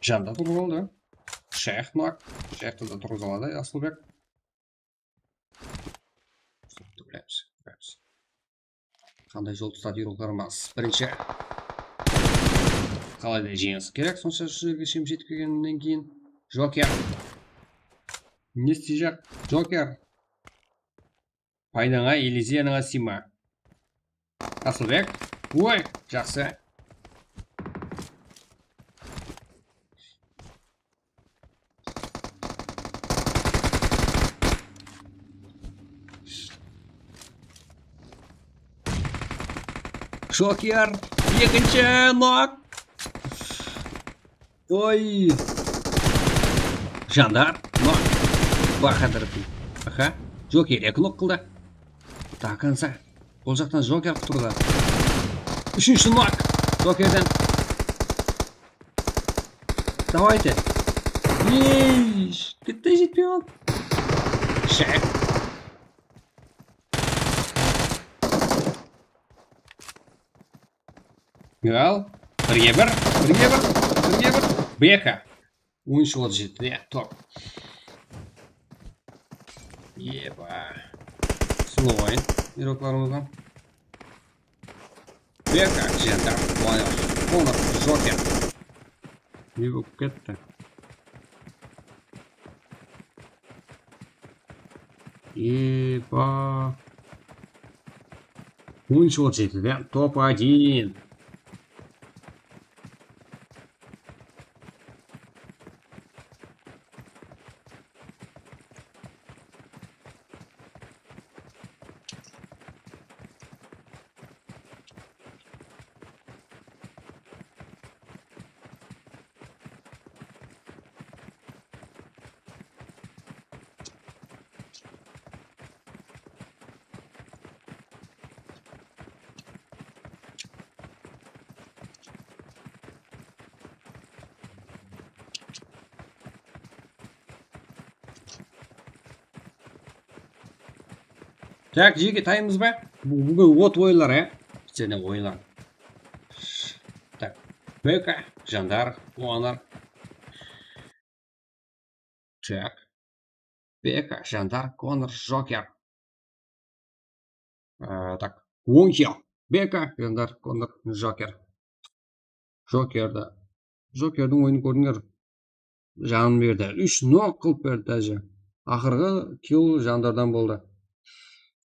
Janda turıp aldı. Shayx nok. Shayxtı da turǵıza aladı Asılbek. Qanday jol tustadı, yurıqlarımız. Birinshi. Qalayda jeńis kerek, sonsha usı jerge shekem jetip kelgennen keyin. Joker. Ne isteyjaq? Joker. Paydańa, illyuziyańa sıyma. Asılbek. Oy, jaqsı. Joker, ekinshi nok. Oy. Jandar, nok. Bahadır. Aha. Joker eki nok qıldı. До конца. Bul jaqtan Joker qutırdı. Úshinshi nok. Jokerden. Давайте. Ey, bitta jetpey qaldı. Shaq. Al. Birge bir, birge bir, birge bir. Beka. On úsh otız jeti, ya, top. Eba. Slow oyın. Igroklarımızdan. Beka, Jentar, Konor, Konor, Joker. Ne bolıp ketti? Eba. On úsh otız jetiden top один. Tak, jeke taymız ba? Bu, búgin ot oyınlar, e? Bizde oyınlar. Tak, Beka, Jandar, Konor. Tak. Beka, Jandar, Konor, Joker. Á, tak, on kill. Beka, Jandar, Konor, Joker. Jokerdi. Jokerdiń oyının kórdińler. Janın berdi. Úsh nok qılıp berdi dáje. Aqırǵı kill Jandardan boldı.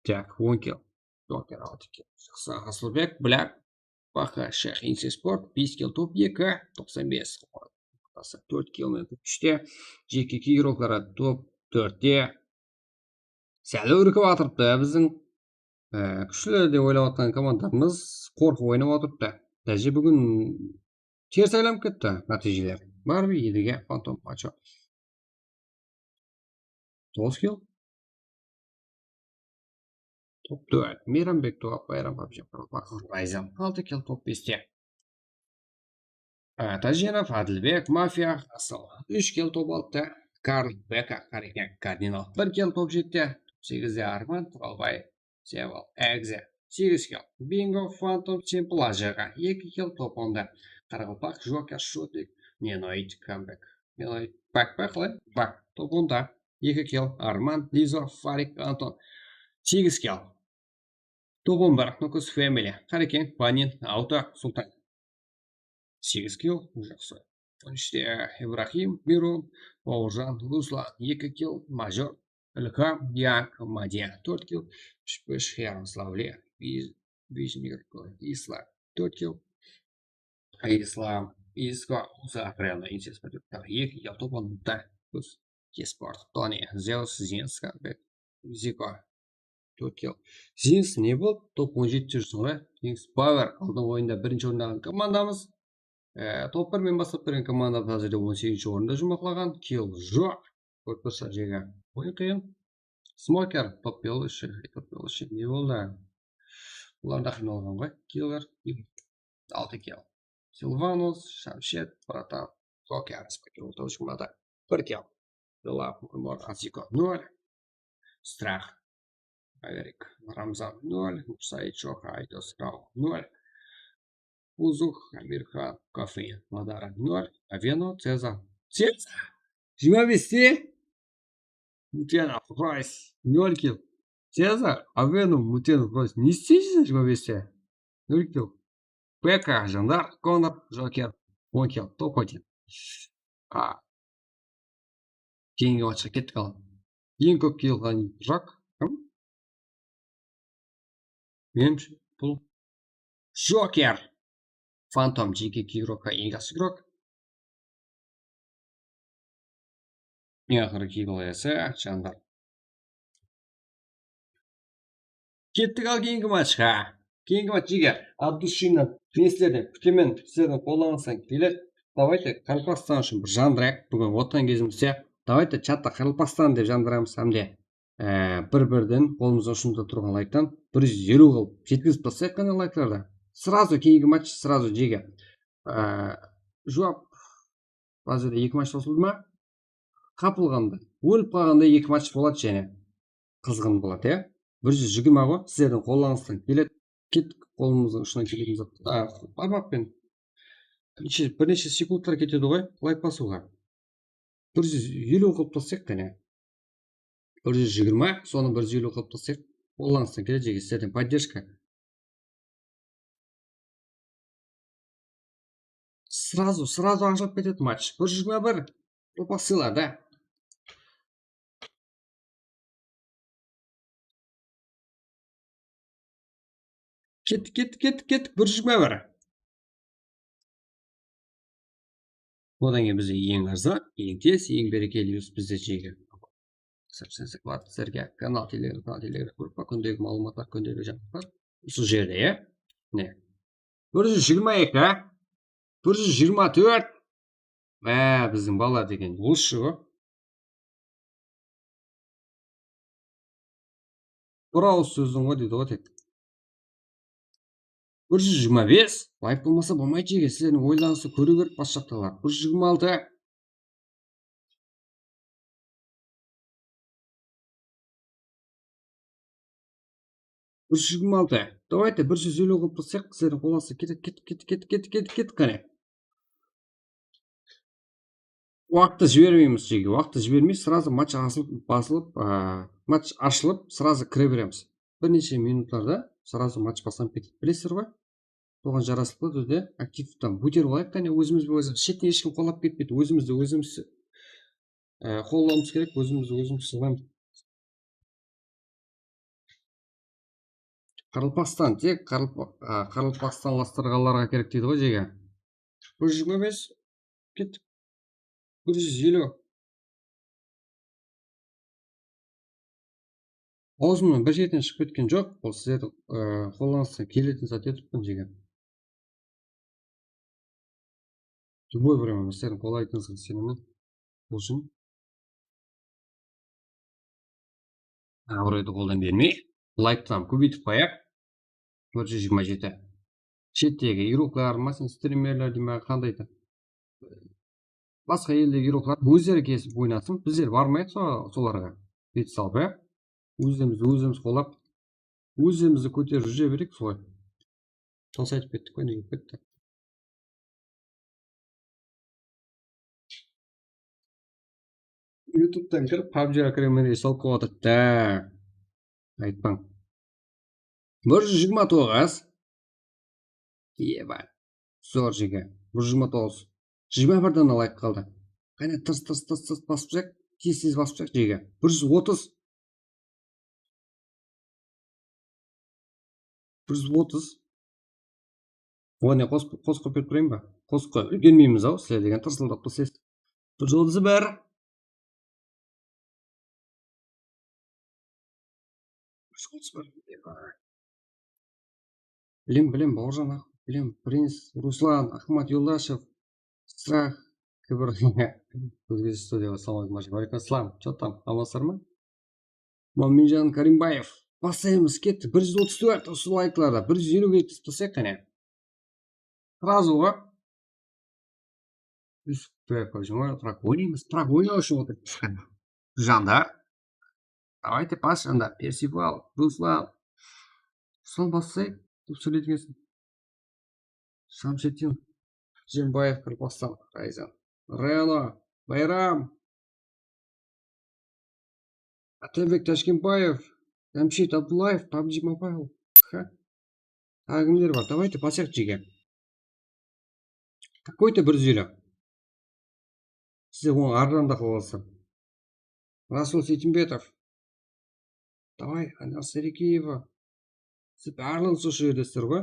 Tak, on kill. Joker altı kill. Jaqsı, Asılbek, Blak, Baqa, Shax, Inse Sport, bes kill, top eki, toqsan bes. Tórt kill, men top úshte. Jeke igroklar top tórtte. Sál úrkip atırıptı bizdiń, e, kúshli dep oylap atqan komandamız qorqıp oynap atırıptı. Dáje búgin teris aylanıp ketti nátiyjeler. Barbi, Edige, Fantom, Pacho. Toǵız kill. Top tórt. Meyranbek, Tuwap, Bayram, Pabji, Qırılpaq, Rayzan. Altı kill, top beste. Á, Tajenov, Adilbek, Mafiya, Asıl. Úsh kill, top altı. Karl, Beka, Qareken, Kardinal. Bir kill, top jetti. Segizde Arman, Turalbay, Seval, Egze. Segiz kill. Bingo, Fantom, Simple, Ajaǵa. Eki kill, top onda. Qaraqalpaq, Joker, Shotlik, Nenoid, Comeback. Nenoid, Bak pa, qalay? Bak, top onda. Eki kill. Arman, Lizo, Farik, Anton. Segiz kill. Top on bir, Nukus Family. Qareken, Panin, Auto, Sultan. Segiz kill, jaqsı. On úshte Ibrahim, Miron, Bawırjan, Ruslan, eki kill, Major, Ilham, Yank, Madiya, tórt kill, Shpısh, Yaroslavle, Biz-, Bizmir, Isla, tórt kill, Islam, Isko, Uza, Aprenda, Inses, eki kill, top onda, Kus, Kesport, Toni, Zeus, Zinska, Ziko, tórt kill. Zeus ne boldı? Top on jetti júrseń be? Zeus Power aldın oyında birinshi orın alǵan komandamız. E, top bir men baslap bergen komandamız házirde on segizinshi orında juwmaqlaǵan. Kill joq. Kórip tursa, jege. Oyın qıyın. Smoker, top bel ushı, top bel ushı. Ne boldı? Bular da qıynalǵan ǵoy. Killer. Altı kill. Silvanus, Shamshed, Bratan, Joker, Spike, orta ushqımada. Bir kill. Love, Murmur, Aziko, nol. Strah, Averik, Ramzan, nol. Musaid, Shoka, Aydos, Rau, nol. Uzuk, Amirxan, Kofein, Madara, nol. Aveno, Cezar. Cezar! Jigirma beste? Muten, Afrois, nol kill. Cezar, Aveno, Muten, Afrois. Ne isteysiz jigirma beste? Nol kill. P K, Jandar, Konor, Joker, on kill, top один. A. Keyingi matchqa kettik al. Eń kóp kill alǵan igrok kim? Menimshe, bul Joker. Fantom, jeke igrokka eń jaqsı igrok. Eń aqırǵı kill iyesi Jandar. Kettik al keyingi matchqa. Keyingi match, jigit, от души-nen men sizlerden kútemen, sizlerden qollanıńızdan keledi. Давайте Qaraqalpaqstan ushın bir jandırayıq. Búgin otırǵan gezimizde, давайте chatta Qaraqalpaqstan dep jandıramız, hám de, e, bir-birden qolımızda ushımızda turǵan layktan bir júz eliw qılıp jetkizip taslayıq qáne layklardı. Сразу keyingi match, сразу jege. E, juwap Bazirde eki match qosıldı ma? Qapılǵanda, ólip qalǵanda eki match boladı jáne. Qızǵın boladı, ya. Bir júz jigirma ǵoy, sizlerdiń qollarıńızdan keledi. Kettik, qolımızdıń ushınan kelgen zat. A, barmaq penen. Bir neshe, bir neshe sekundlar ketedi ǵoy, layk basıwǵa. Bir júz eliw qılıp taslayıq qáne. Bir júz jigirma, sonı bir júz eliw qılıp taslayıq. Qollarıńızdan keledi, jege, sizlerden podderjka. Srazu, srazu ashılıp ketedi match. Bir júz jigirma bir. Topa sıyla da. Kettik, kettik, kettik, kettik. Bir júz jigirma bir. Odan keyin bizde eń arzan, eń tez, eń berekeli yus bizde jege. Sizlerge kanal, Telegram kanal, Telegram gruppa, kúndegi maǵlıwmatlar, kúndegi jańalıqlar usı jerde, ya. Mine. Bir júz jigirma eki, bir júz jigirma tórt. Á, biziń bala degen usı ǵo. Bir awız sózdiń ǵo deydi ǵo tek. Bir júz jigirma bes, layk bolmasa bolmaydı, jege. Sizlerdiń oylarıńızdı kóriw kerek bas jaqtalar. Bir júz jigirma altı. Bir júz jigirma altı. Давайте, bir júz eliw qılıp taslayıq, sizlerdiń qollarıńızda kettik, kettik, kettik, kettik, kettik, kettik, kettik, qáne. Waqıttı jibermeymiz, jege. Waqıttı jibermey, srazu match asılıp, basılıp, a, match ashılıp, srazu kire beremiz. Bir neshe minutlarda srazu match baslanıp ketedi. Bilesizler ǵoy? Soǵan jarasıqlı túrde aktivtan óterip alayıq, qáne, ózimiz benen ózimiz. Shetten hesh kim qollap ketpeydi. Ózimizdi ózimiz, e, qollawımız kerek, ózimizdi ózimiz sızlaymız. Qaraqalpaqstan, tek Qaraqalpa-, a, qaraqalpaqstanlastırǵanlarǵa kerek deydi ǵoy, jege. Bir júz jigirma bes, kettik. Bir júz eliw. Awzımnan bir jerden shıǵıp ketken joq, ol sizlerdiń, e, qollarıńızdan keletin zat etippan, jege. Любой время sizlerdiń qollayıǵıńızǵa isenemen. Bul ushın abıraydı qoldan bermey, layktan kóbeytip qoyayıq. Bir júz jigirma jeti. Shettegi igroklar, masalan, strimerler deymen, qandaydı. Basqa eldegi igroklar ózleri kesip oynasın, bizler barmayıq so-, solarǵa. Bet salıp, ya. Ózlerimiz, ózimiz qollap, ózlerimiz kóterip júre bereyik solay. Tasa aytıp kettik ǵoy, nege ketti? YouTube'tan kirip, PUBG'ga kirgenmen de sol qılıp atır. Da. Aytpań. Bir júz jigirma toǵız. Eba. Zor, jege. Bir júz jigirma toǵız. Jigirma bir dana layk qaldı. Qáne, tırs, tırs, tırs, tırs basıp shıq. Tez, tez basıp shıq, jege. Bir júz otız. Bir júz otız. Oǵan ne qosıp, qosıp qoyıp berip turayın ba? Qosıp qoyıp úlgermeymiz-aw, sizler degen tırsıldap tursańız. Bir júz otız bir. Bir júz otız bir. Bilem, bilem, Bawırjan, aq, bilem, Prince, Ruslan, Axmat Yoldashev, Strah, Kibir. Ózgesi studiya, assalamu aleykum, aleykum assalam. Чё там, amansızlar ma? Muamminjan Karimbaev. Baslaymız, kettik. Bir júz otız tórt, usı layklarda. Bir júz eliw ketip taslayıq qáne. Srazu ǵo. Yusuf Toyakov, Jumar, Trak oynaymız. Trak oynaw ushın otır. Jandar. Давайте, pas, Jandar. Persival, Ruslan. Ruslan, bassayıq. Dep sóyleydi ekensiń. Shamshiddin Jembaev, Qaraqalpaqstan, Rayzan. Reno, Bayram. Atabek Tashkenbaev, Jamshid Abdullaev, PUBG Mobile. Ha. Taǵı kimler bar? Давайте, basayıq, jege. Какой-то bir júz eliw. Sizler onı arqanda qılasızlar. Rasul Seytimbetov. Давай, Anvar Serekiyeva. Siz barlıǵıńız usı jerdesizler ǵoy.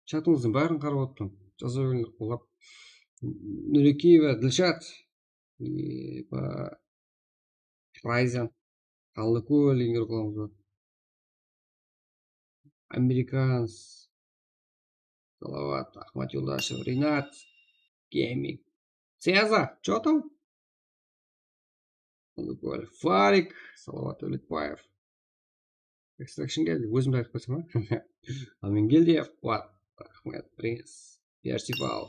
Chatıńızdıń bárin qarap otırman. Jaza beriń, qollap. Nurekiyeva Dilshat. Eba. Rayzan. Qallıkul degen reklamamız bar. Amerikans. Salawat, Axmat Yoldashev, Rinat, Gaming. Seza, чё там? Qallıkul, Farik, Salawat Dawletbaev. Extraction keldi, ózimdi aytıp qoysam ba? Amingeldiyev, Quwat, Raxmet, Prince, Persival.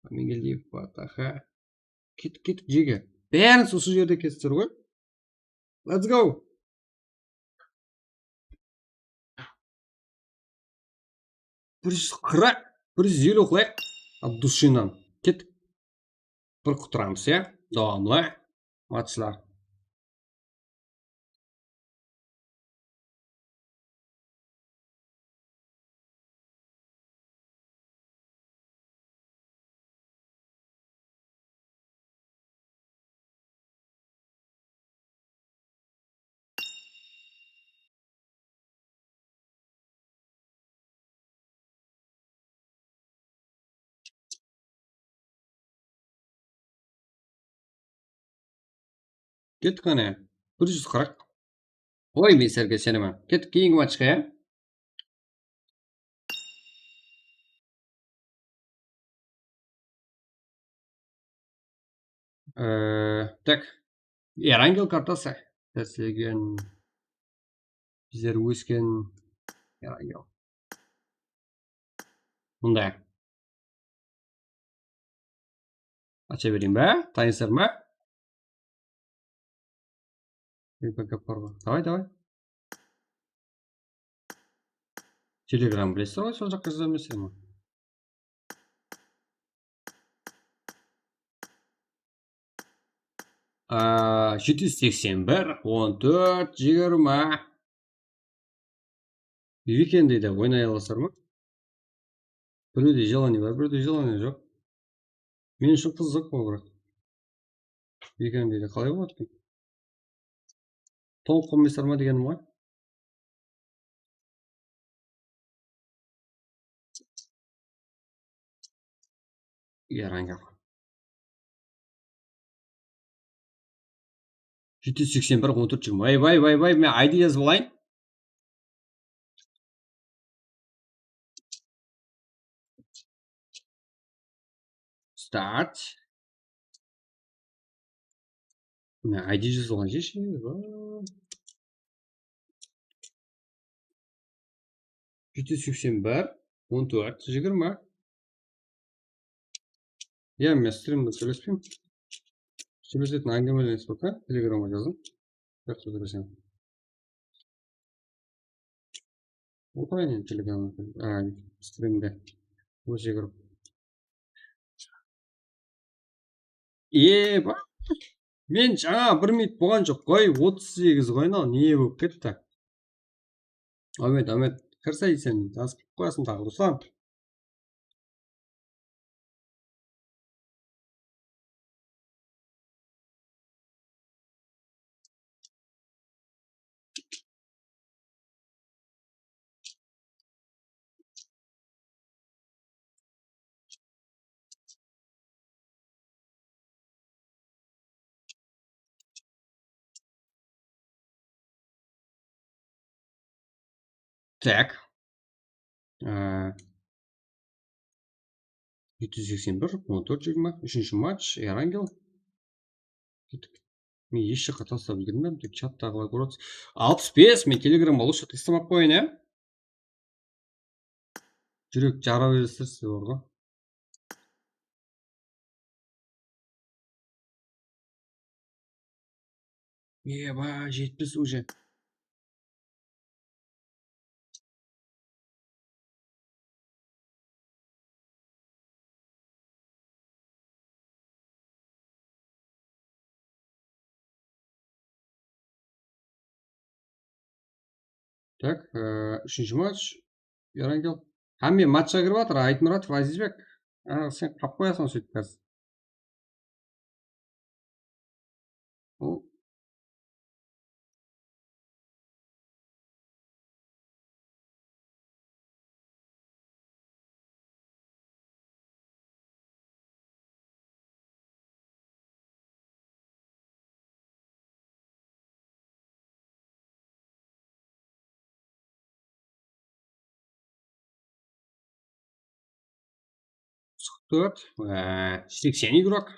Amingeldiyev, Quwat, aha. Kettik, kettik, jege. Bárin usı jerde kestir ǵoy. Let's go. Bir júz qırq, bir júz eliw qılayıq. От души-nan. Kettik. Bir qutıramız, ya. Dawamlı matchlar. Kettik qáne. Bir júz qırq. Oy, men sizlerge isenemen. Kettik keyingi matchqa, ya. Ee, tak. Erangel kartası. Bizler ósken Erangel. Mınday. Acha bereyin be? Tanıysızlar ma? Давай, давай. Telegram bilesizler ǵoy, sol jaqqa jaza bermesizler ma? Aa, jeti júz seksen bir, on tórt, jigirma. Weekend'de de oynay alasızlar ma? Birewde желание bar, birewde желание joq. Men ushın qızıq bul, biraq. Weekend'de de qalay boladı eken? Tońıp qalmaysızlar ma degenim ǵoy. Erangel. Jeti júz seksen bir, on tórt, jigirma. Vay, vay, vay, vay, men I D jazıp alayın. Start. Mine, I D jazılǵan jershi. Jeti júz seksen bir, on tórt, jigirma. Ya, men strimde sóylespeymen. Sóylesetin áńgimeleriniz bolsa, Telegramǵa jazıń. Jaqsı kóresem. Otırayın endi Telegramda, a, strimde. Óze kirip. Eba! Men jańa bir minut bolǵan joq ǵoy, otız segiz ǵoy, mınaw ne bolıp ketti? Áwmet, Áwmet, kirse sen, jazıp qoyasıń taǵı, Ruslan. Tak. Ee, jeti júz seksen bir, on tórt, jigirma. Úshinshi match, Erangel. Kettik. Men hesh jaqqa taslap úlgermedim, tek chattaǵılar kórip atır. Alpıs bes, men Telegramǵa lучше taslamay-aq qoyayın, ya. Júrek jara beresizler siz orǵa. Eba, jetpis уже. Tak, e, úshinshi match. Erangel. Hámme matchqa kirip atır. Aytmuratov Azizbek. A, sen qap qoyasıń sóytip házir. Ol. Qırq tórt, e, seksen игрок.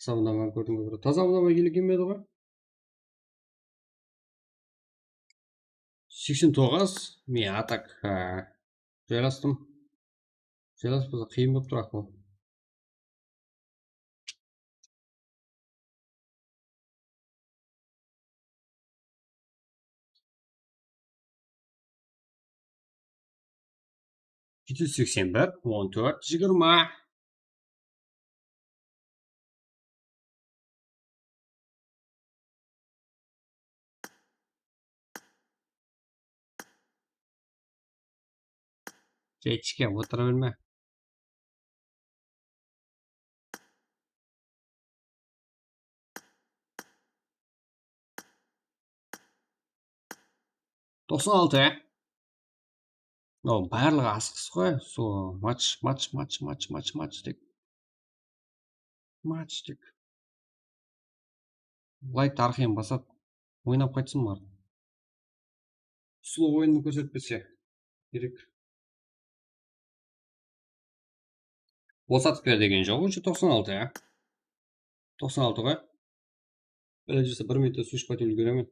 Taza abunama kórdim, bir taza abunama ele kelmedi ǵoy. Seksen toǵız, men a tak, e, jaylastım. Jaylasıp bolsa qıyın bolıp tur, aqıl. Jeti júz seksen bir, on tórt, jigirma. Jaytishke otıra berme. Toqsan altı, ya. Mınaw barlıǵı asıqsız ǵoy. Sol match, match, match, match, match, match dep. Match dep. Layk tarqıyın basat. Oynap qaytsın bar. Slow oyının kórsetpese kerek. Bosatıp ber degen joq, уже toqsan altı, ya. Toqsan altı ǵoy. Bele júrse bir minutta suw iship qaytıp úlgeremen.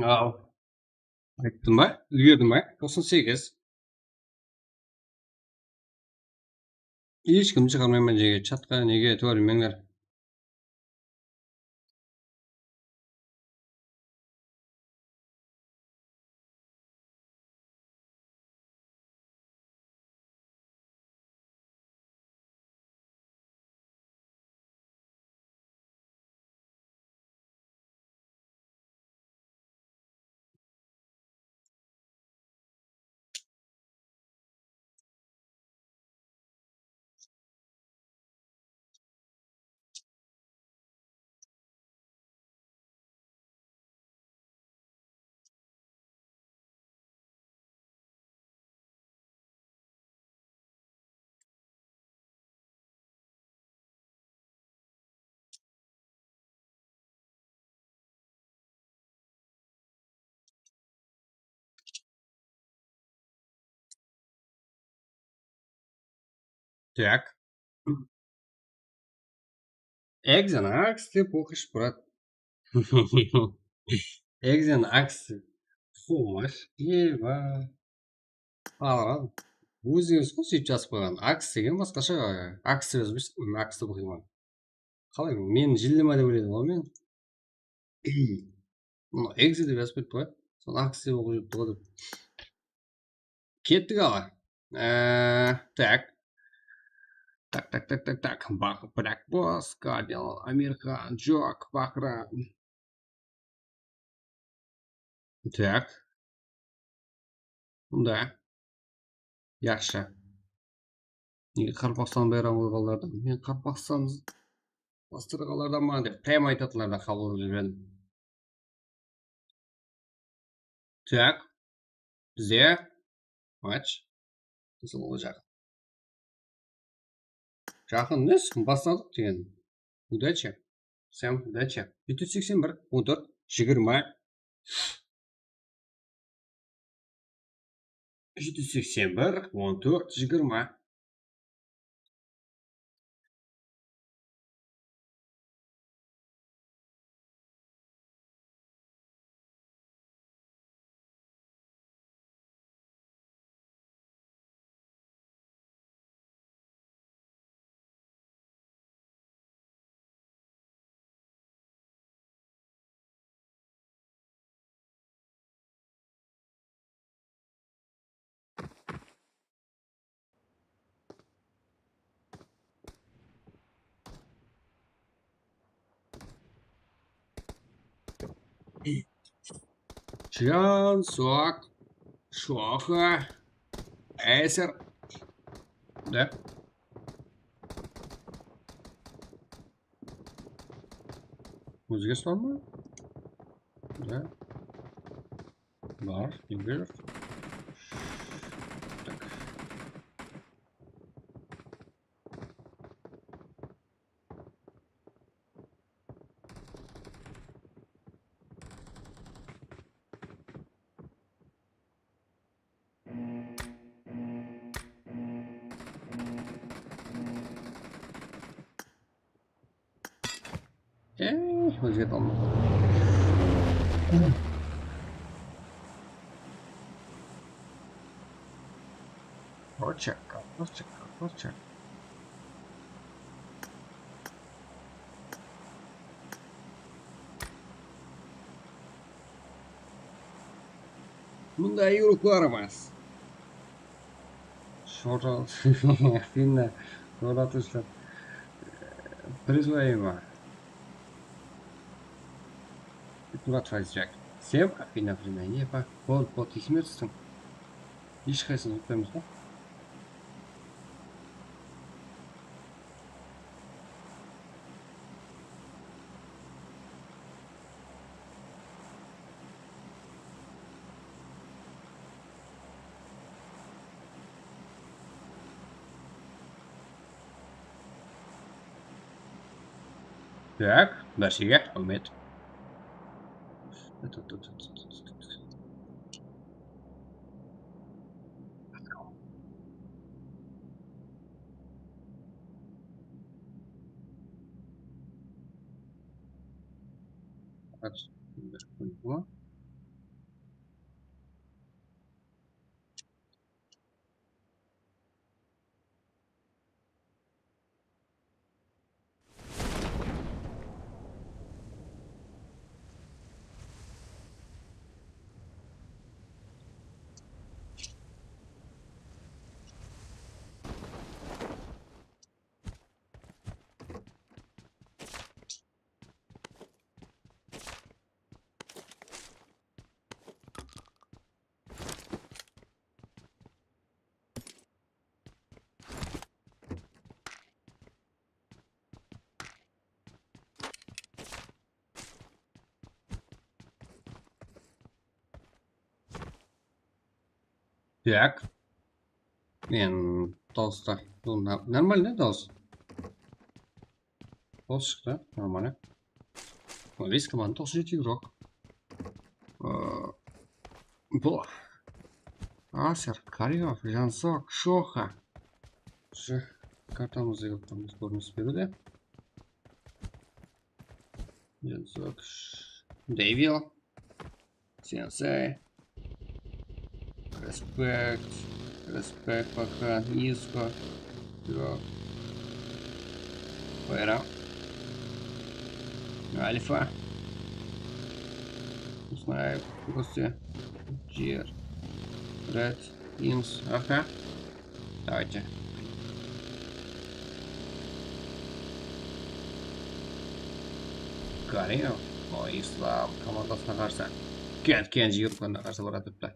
Aw. Ayttım ba? Úlgerdim ba? Toqsan segiz. Hesh kimdi shıǵarmayman jerge. Chatqa nege tuwrılmańlar? Так. Экзен акс dep oqısh, brat. Экзен акс. Xosh, eba. Al, al. Ózińiz ǵoy sóytip jazıp qoyǵan. Aks degen basqasha, aks dep jazbay, aks dep oqıyman. Qalay, men jillima dep oyladım ǵoy men. Mına экзен dep jazıp qoyıptı ǵoy. Sonı aks dep oqıp júripti ǵoy dep. Kettik, aǵa. Ee, tak. Tak, tak, tak, tak, tak. Baq, Black Boss, Cardinal, Amirxan, Jok, Bahram. Так. Bunda. Yaqshı. Nege Qaraqalpaqstan bayraǵın qoyǵanlardan? Men Qaraqalpaqstan bastırǵanlardanman dep, прямо aytatınlardan qabıl qılıp jiberdim. Так. Bizde match. Biz oǵan jaqın. Jaqın emes, basladıq degen. Удача. Всем удача. Jeti júz seksen bir, on tórt, jigirma. Jeti júz seksen bir, on tórt, jigirma. Jan, sok, shoqı, ásir. Da. Ózge sol ma? Da. Bar, nege joq? Tak. Ey, ózgerte almadım. Rochak, rochak, rochak. Mında yuruklar emas. Shorta, finna, shorta tushdi. Призываем. Murat Fayzjak. Всем афина, афина, не по. Bot, bot, esime tústiń. Hesh qaysın uqpaymız ǵo. Tak, bárshege raxmet. Так. Men dawısta. Bul na-, normalnıy dawıs. Dawıs shıqtı, normalnıy. Angliyskiy komanda toqsan jeti игрок. Bul Aser, Karyov, Jansok, Shoxa. Usı kartamızda yoktamız kórinis beredi. Jansok, Devil, Sensei. Respekt, respekt, пока, низко. Yok. Bayram. Alfa. Snipe, Ghost, Jer, Red, Ims, aha. Давайте. Karimov, o, Islam komandasına qarsı. Ken-, Kenji Yurkanına qarsı baratıptı.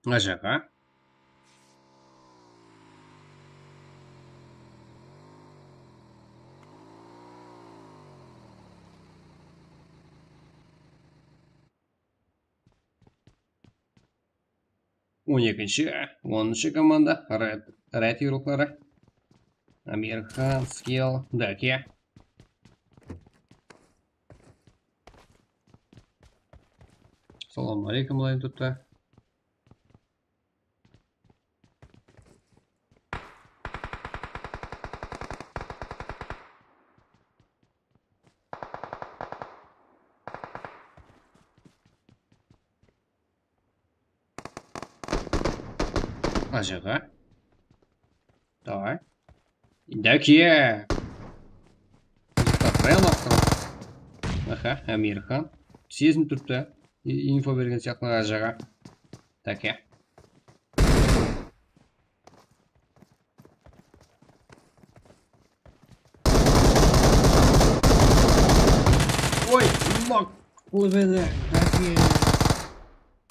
Mına jaǵa. On ekinshi, onınshı komanda, Red, Red yurıqları. Amirxan, Skill, Daki. Salam aleykum, Layın Tutta. Ajaǵa. Davay. Daki. Aha, Amirxan. Sezim turıptı. I-, info bergen sıyaqlı ajaǵa. Daki. Fuck, qılıp edi, dáke.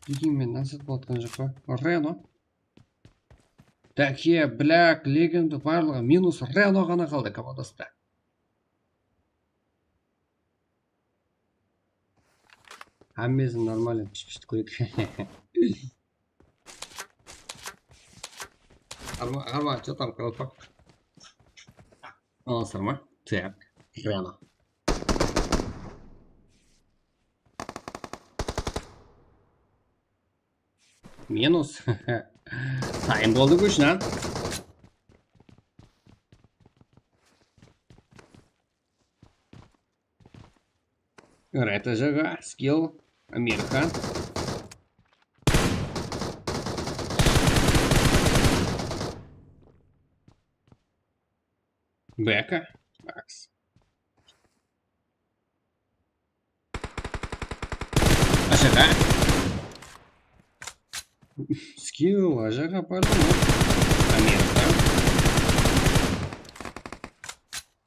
Degen men nasıl atqan joq pa? Reno. Dáke, Black, Legend, barlıǵı minus Reno ǵana qaldı komandasında. Hámmesin normalno pish-pishti qoydı. Arma, arma, что там, колпак? Alasır ma? Так, Reno. Minus. Tayın boldı kúshnan. Reta jaǵa, skill, Amerika. Beka, Max. Aşaǵa. Skill, aşaǵa, pardon. Amerika.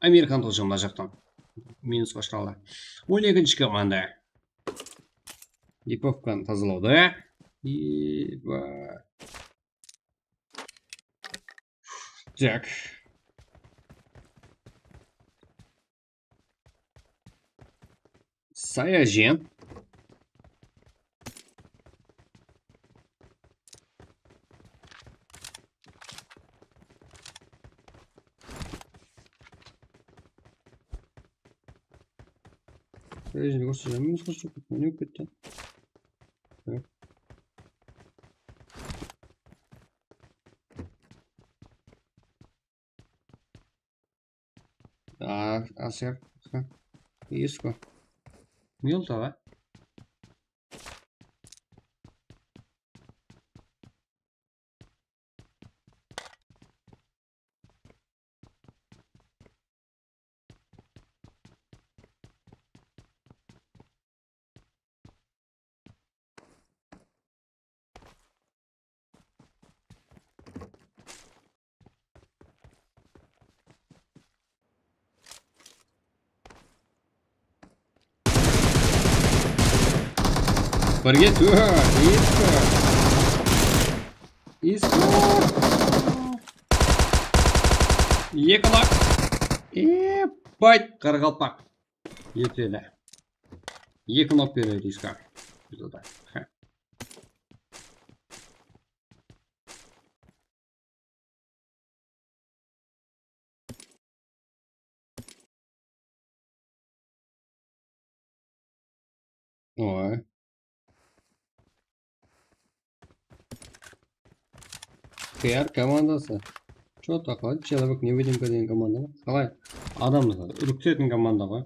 Amerikan tojamla jaqtan. Minusqa shıǵalar. On ekinshi komanda. Lipovkanı tazalawda. Eba. Так. Sayaji. Sayaji, minus qırq joq, ne bolıp ketti? A, aser. Isko. Milta, a? Birge tórt, isko. Isko. Eki lak. Epayt, qaraqalpaq. Ertedi. Eki nok beredi iska. Bizde. Oy. K R komandası. Чё такое? Человек-невидимка degen komanda ma? Qalay? Adamdı úrkitetin komanda ǵoy.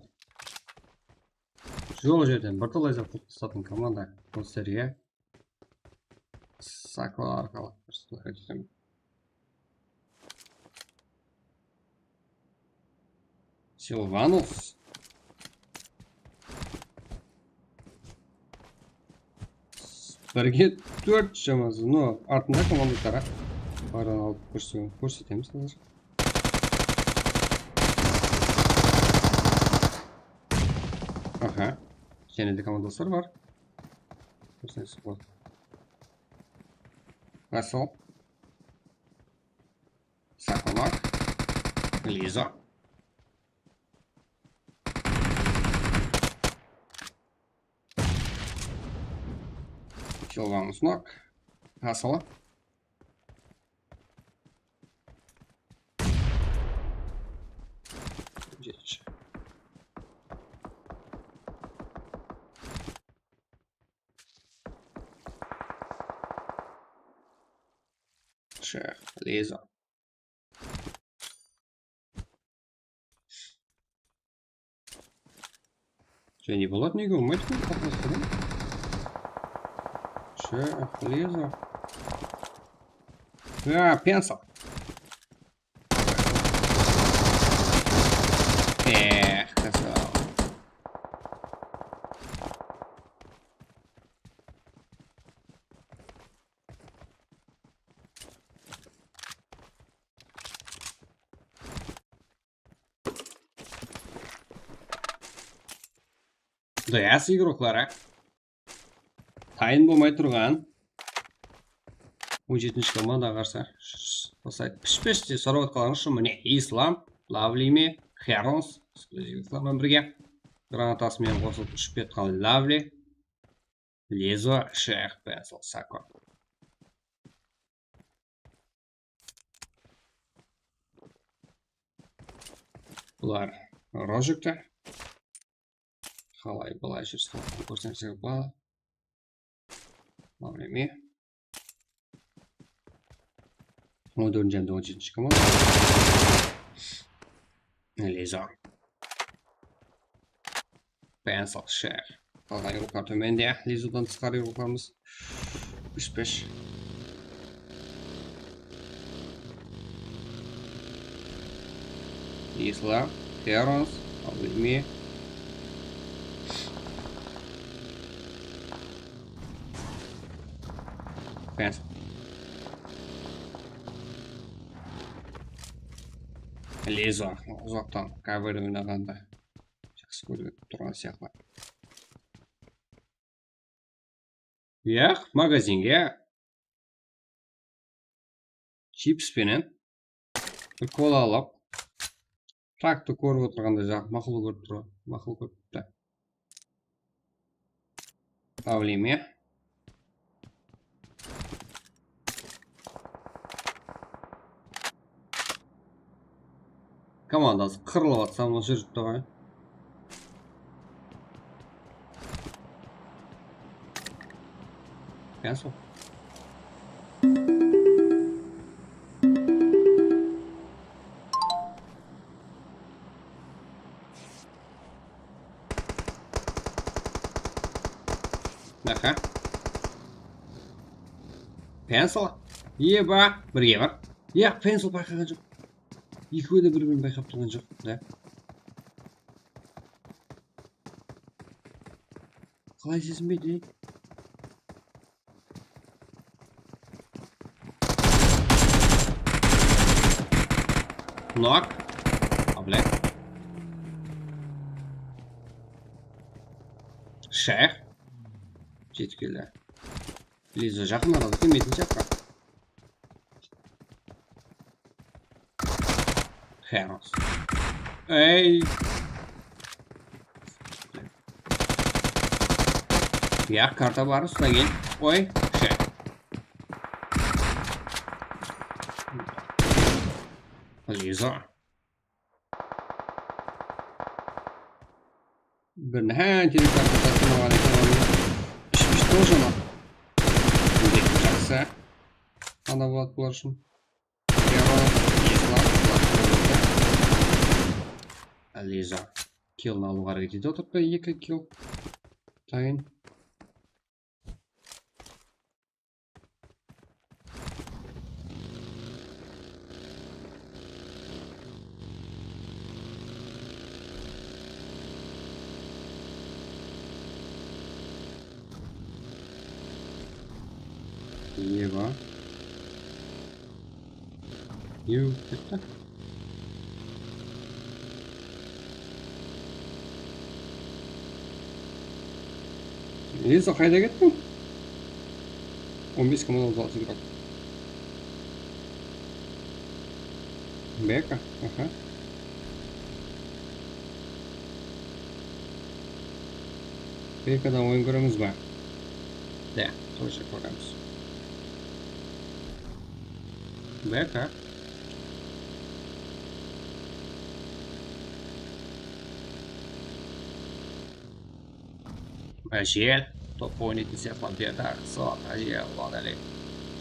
Joq jerden birtalay zat qılıp tasatın komanda. Bul seriya. Sako arqalı bir so'zlar aytsam. Silvanus. Birge tórt shaması. No, artındaǵı komanda tara. Baran alıp kórse-, kórsetemiz házir. Aha. Jáne de komandaslar bar. Kórseńiz, squad. Russell. Sakomak. Lizo. Silvanus nok. Russell. Jetinshi. Sheh, Liza. Jáne boladı, nege bolmaydı eken, qatnastırıń. Sheh, Liza. A, pencil. Eh, krasava. D S igrokları. Tayın bolmay turǵan. On jetinshi komandaǵa qarsı. Pishpeshte sorap atqanıńız ushın, mine, Islam, Lovely me, Herons, ekskluzivler menen birge. Granatası menen qosılıp ushıp kiyatqan Lovely. Lizo, Sheyx, Pencil, Sako. Bular Rojikte. Qalay, bılay júrsin, kórsemsek boladı. Lovely me. On dórdinshi hám de on jetinshi komanda. Lizo. Pencil, Sheyx. Qalǵan igroklar tómende. Lizodan tısqarı igroklarımız. Úsh bes. Isla, Herons, Lovely me. Pencil. Lizo uzaqtan cover oynaǵandı jaqsı kórip turǵan sıyaqlı. Yaq, magazinge chips penen bir kola alıp, traktı kórip otırǵanda, jaq, maqul kórip tur, maqul kóripti. Lovely me. Komandası qırılıp atsa, mına júripti ǵoy. Pencil. Aha. Pencil. Eba, birge bar. Yaq, Pencil bayqaǵan joq. Ekewi de bir-birin bayqap turǵan joq. Da. Qalay sezinbeydi? Nok. A, блядь. Sheyx. Jetip keldi. Lizo jaqın aralıqta metin shaqqa. Heros. Ey. Ya, karta bar, usta gel. Oy, shey. Lizo. Bir nihayet teleportaciya qılmaǵan eken, oynı. Pishpish тоже ma? Jaqsı. Ana boladı bular ushın. Heros, Islam, bular qoyıldı. Lizo. Killni alıwǵa háreket etip otırıptı, eki kill. Tayın. Eba. Yurip ketti. Lizo, qayda kettiń? On bes komanda, otız altı igrok. Beka, aha. Bekadan oyın kóremiz ba? Da, тоже kóremiz. Beka. Ájel, top oynaytın sıyaqlı berdi. Sol, Ájel, ulan ále.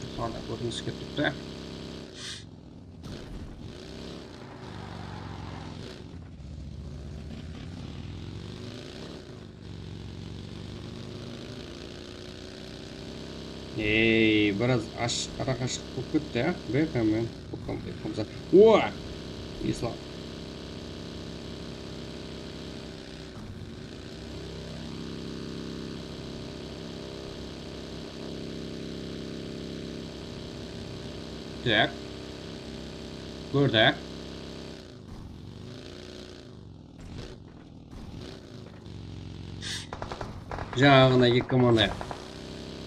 Joqarıda kórgińiz kelip turıptı. Ey, biraz ash-, araqashıq bolıp ketti, á? Bekamen. Bekamen. O! Islam. Tak. Burada. Jańaǵına eki komanda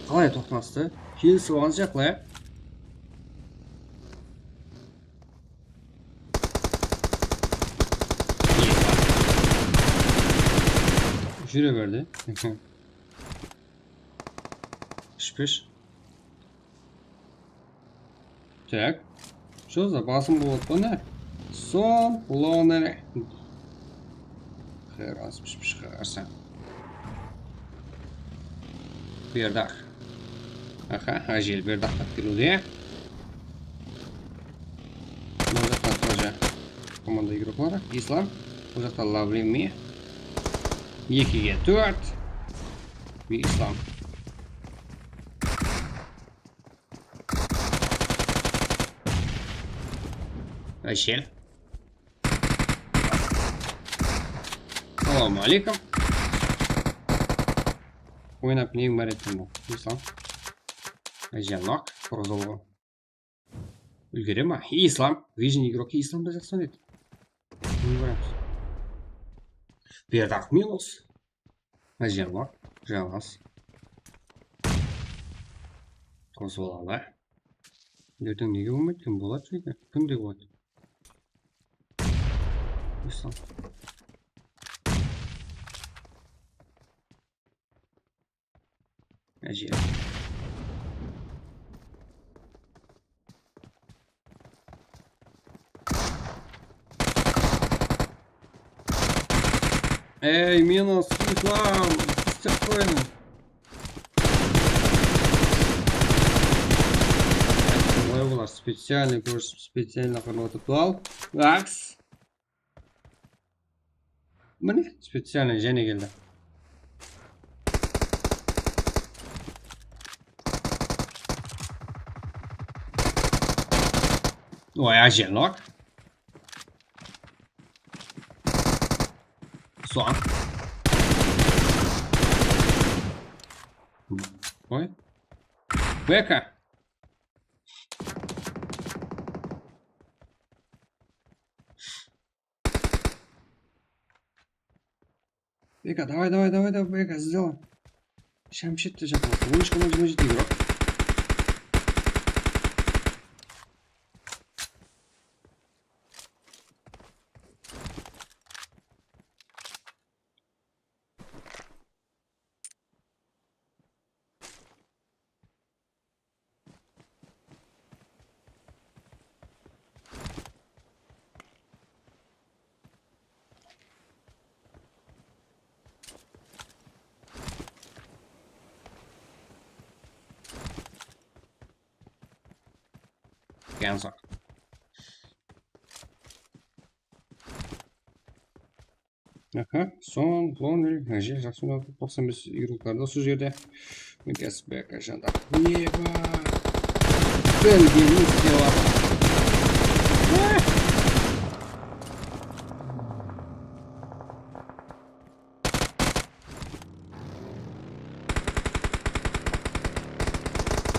qalay toqtastı? Kelisip alǵan sıyaqlı, ya? Júre berdi. Ishpesh. Tak. Что за basım bolıp pa ne? Son loner. Xayır, az pishpish qarsa. Berdaq. Aha, ájel Berdaq tap keliwde. Mına jaqta тоже komanda igrokları. Islam. Bul jaqta Lovely Me. Ekige tórt. Ve Islam. Ájel. Salawma aleykum. Oynap neń bar eken bul? Islam. Ájel nok. Qurı zolǵa. Úlgere ma? Islam. Vision igroki Islam da jaqsı oynaydı. Neń baramız? Berdaq minus. Ájel nok. Jalǵız. Qosıp alalı. Erteń nege bolmaydı eken? Boladı jeydi. Kúnde boladı. Islam. Ájel. Ey, minus, Islam, istep qoyıń. Olay olar, специально kórisip, специально qırıp atıp al. Aks. Mine, специально jáne keldi. Oy, ájel nok. Soń. Oy. Beka. Beka, давай, давай, давай, давай, Beka, сделай. Shamshed te japıladı. On úsh komanda jigirma jeti igrok. Ganzak. Aha, soń, Lonely, áje, jaqsı oynap atır, toqsan bes igroklarda usı jerde. Mikes Beka janda. Eba! Bilgenin istep atır. Ah!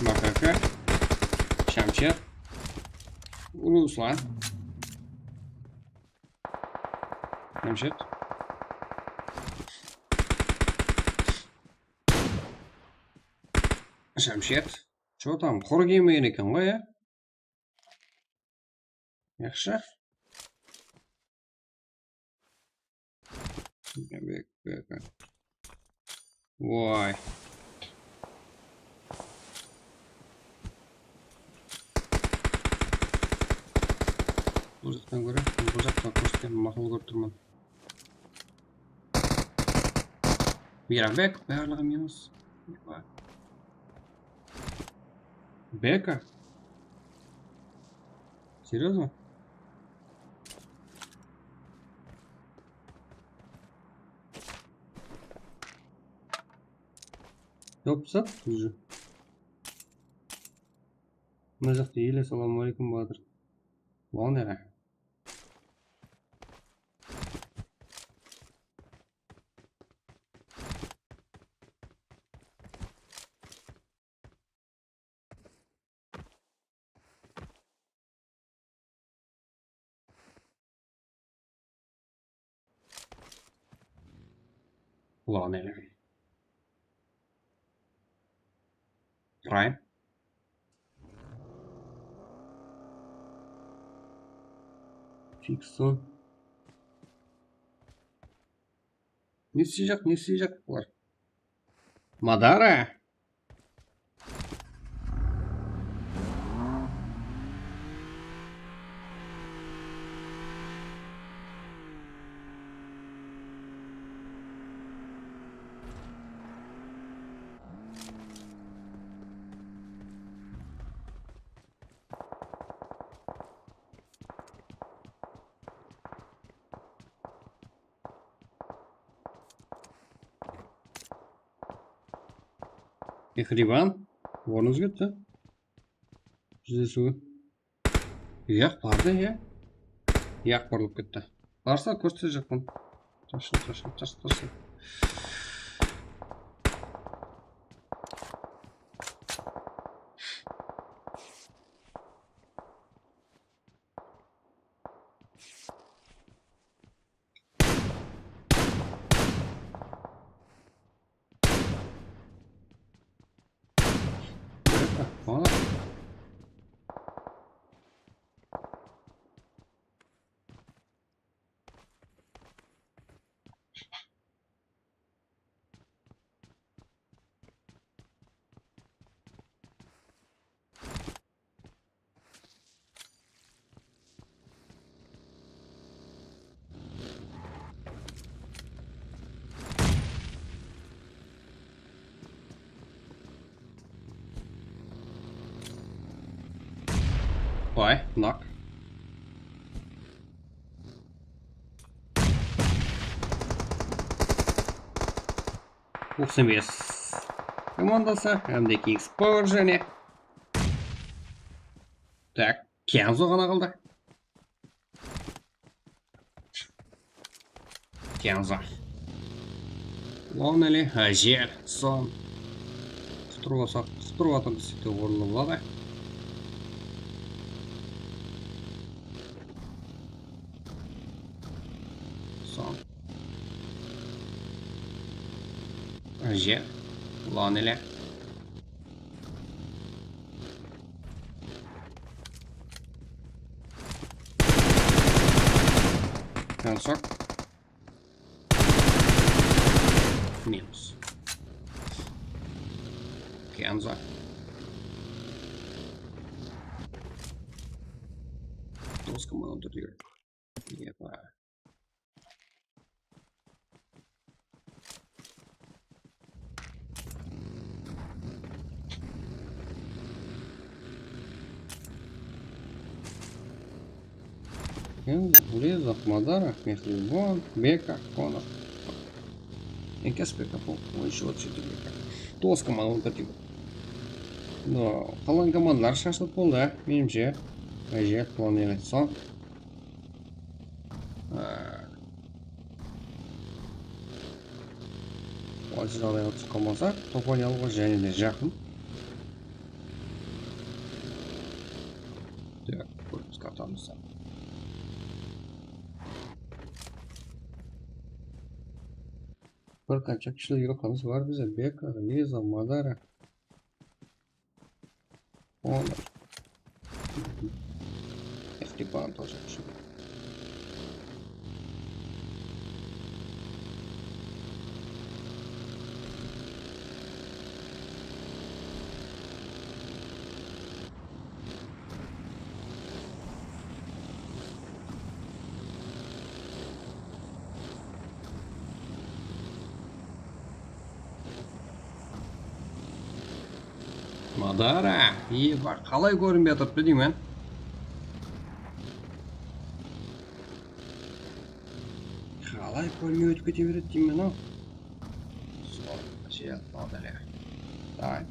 Makaka. Shamshed. Ruslan. Shamshed. Shamshed. Что там? Qurı kelmegen eken ǵoy, ya? Yaqshı. Bek, bek. Voy. Bul jaqtan kóre, bul jaqtan kórsetem maqul kórip turman. Miraybek, barlıǵı minus. Beka. Серьёзно? Jawıp taslat, уже. Mına jaqta ele, assalamu aleykum, batır. Oǵan yara. Ulan ele. Prime. Fikson. Ne isleyjaq, ne isleyjaq bular? Madara. Mehriban, ornıńız ketti. Júzesiw. Yaq, bardı, ya. Yaq, burılıp ketti. Barsa, kórsetejaqpan. Tashla, tashla, tashla, tashla. Vay, knock. Toqsan bes komandası, M D K X Power jáne. Tak, Kenzo ǵana qaldı. Kenzo. Lonely, Ajel, Son. Qutırıp alsaq, qutırıp atırmız, sóytip orınlı boladı. Son. Ajel. Lonely. Kenzo. Minus. Kenzo. Doska mınaw túrde. Epa. Endi Reza, Madara, Mehribon, Beka, Konor. Ekas Beka, bul, ещё вот sóytip Beka. Doska mınaw túrde. No, qalǵan komandalar shashılıp boldı, menimshe. Ájep, plan ele son. Á. Qaysı jaǵdayǵa túsip qalmasa, Toponı alıwǵa jáne de jaqın. Tak, kórip atamız. Bir qansha kúshli yoqamız bar bizde. Beka, Liza, Madara. Onda. Stepan тоже kúshli. Madara, eba, qalay kórinbey atırıptı deymen. Qalay kórmey ótip kete beredi deymen-aw. Sol, jel, madara. Davay.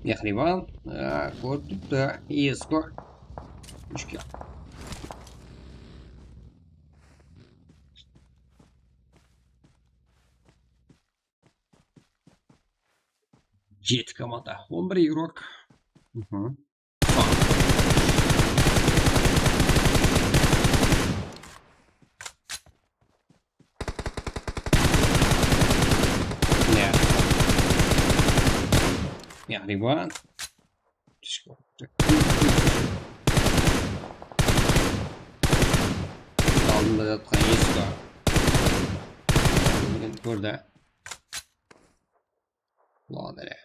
Mehribon, á, kórip turıptı, esko. Úshke. Jeti komanda, on bir igrok. Mhm. Riban. Aldında jatqan Isko. Endi kórdi. Ulan ele.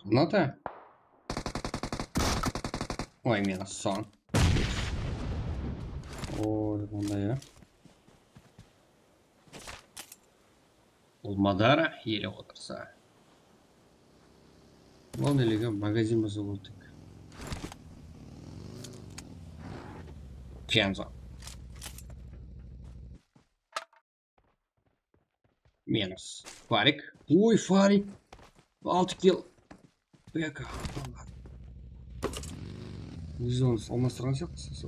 Mına da. Oy, meni son. Oy, bunday ya. Ol Madara ele otırsa. Ulan elege magazin bolsa boldı. Kenzo. Minus. Farik. Oy, Farik. Altı kill. Beka. Biz onı almastırǵan sıyaqlısız.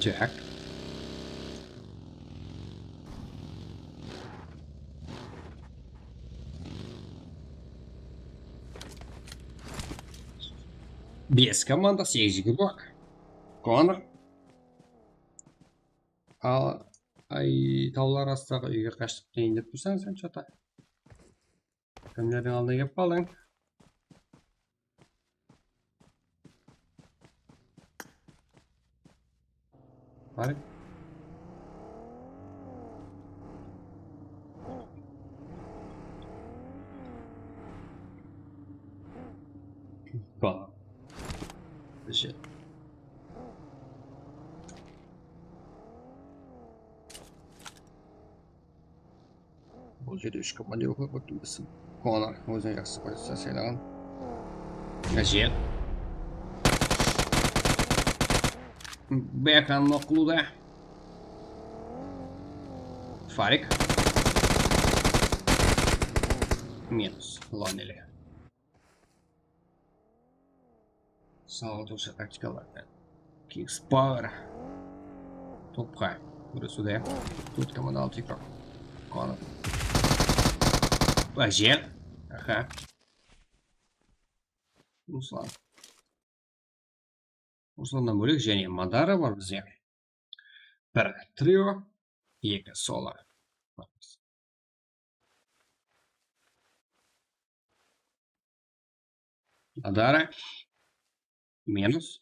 Jack. Bes komanda, segiz jigirma. Konor. Al, ay, tawlar astıǵı úyge qashtıq keyin dep tursań sen, chota. Kimlerdiń aldına kelip qaldıń? Bari. Bala. Shit. Bul jerde úsh komandir oqıp óttim. Konor ózine jaqsı poziciya saylaǵan. Áje. Bekan oqılıwda. Farik. Minus. Lonely. Sawatlıqsha taktikalar. Kings Power. Topqa. Burası da. Tórt komanda, altı igrok. Konor. Áje. Aha. Ruslan. Ruslannan bólek jáne Madara bar bizde. Bir trio, eki solo. Madara. Minus.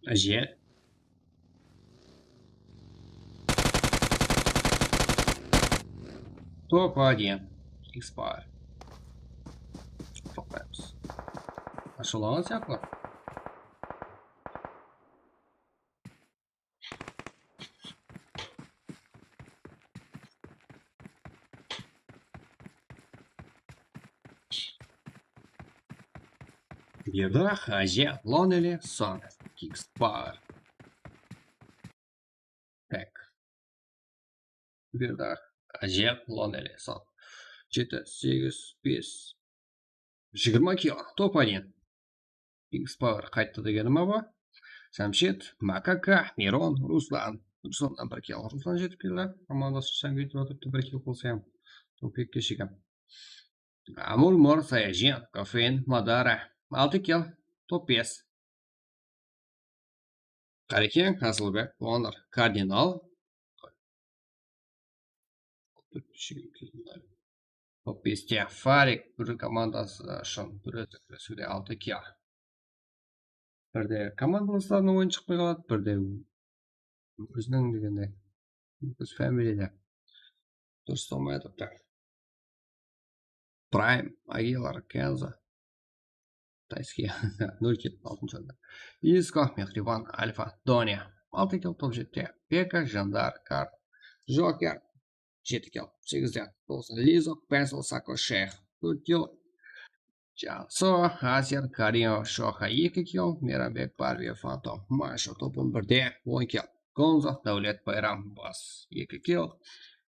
Áje. Top один. Kings Power. Toqtaymız. Ashıwlanǵan sıyaqlı. Berdi, Áje, Lonely, Son, Kings Power. Tak. Berdi, Áje, Lonely, Son. Jeti, segiz, bes. Jigirma kill, top один. Kings Power qayttı degeni ma bu? Jamshed, Makaka, Miron, Ruslan. Ruslannan bir kill. Ruslan jetip keldi. Komandası Shamgit atıptı, bir kill qılsa ham. Top ekige shekem. Amul, Mor, Sayajian, Kofein, Madara. Altı kill, top bes. Qarekeń, Qazılbek, Onır, Kardinal. Top beste Farik, bir komandası ushın bir ózi kúresiwde altı kill. Birde komandalaslarınıń oyını shıqpay qaladı, birde óziniń degende, óz familiyada durıs bolmay atırıptı. Prime, Agilar, Kenzo. Tayski, nol kill, altınshı orında. Isko, Mehriban, Alfa, Donya. Altı kill, top jetti. Peka, Jandar, Kar, Joker. Jeti kill, segizde, toǵızda. Lizo, Pencil, Sako, Sheyx. Tórt kill. Janso, Aser Karimov, Shoxa eki kill, Meyranbek Barbiyev, Fantom, Maysha Topın birde on kill, Gonzo, Dáwlet Bayram, Bas eki kill,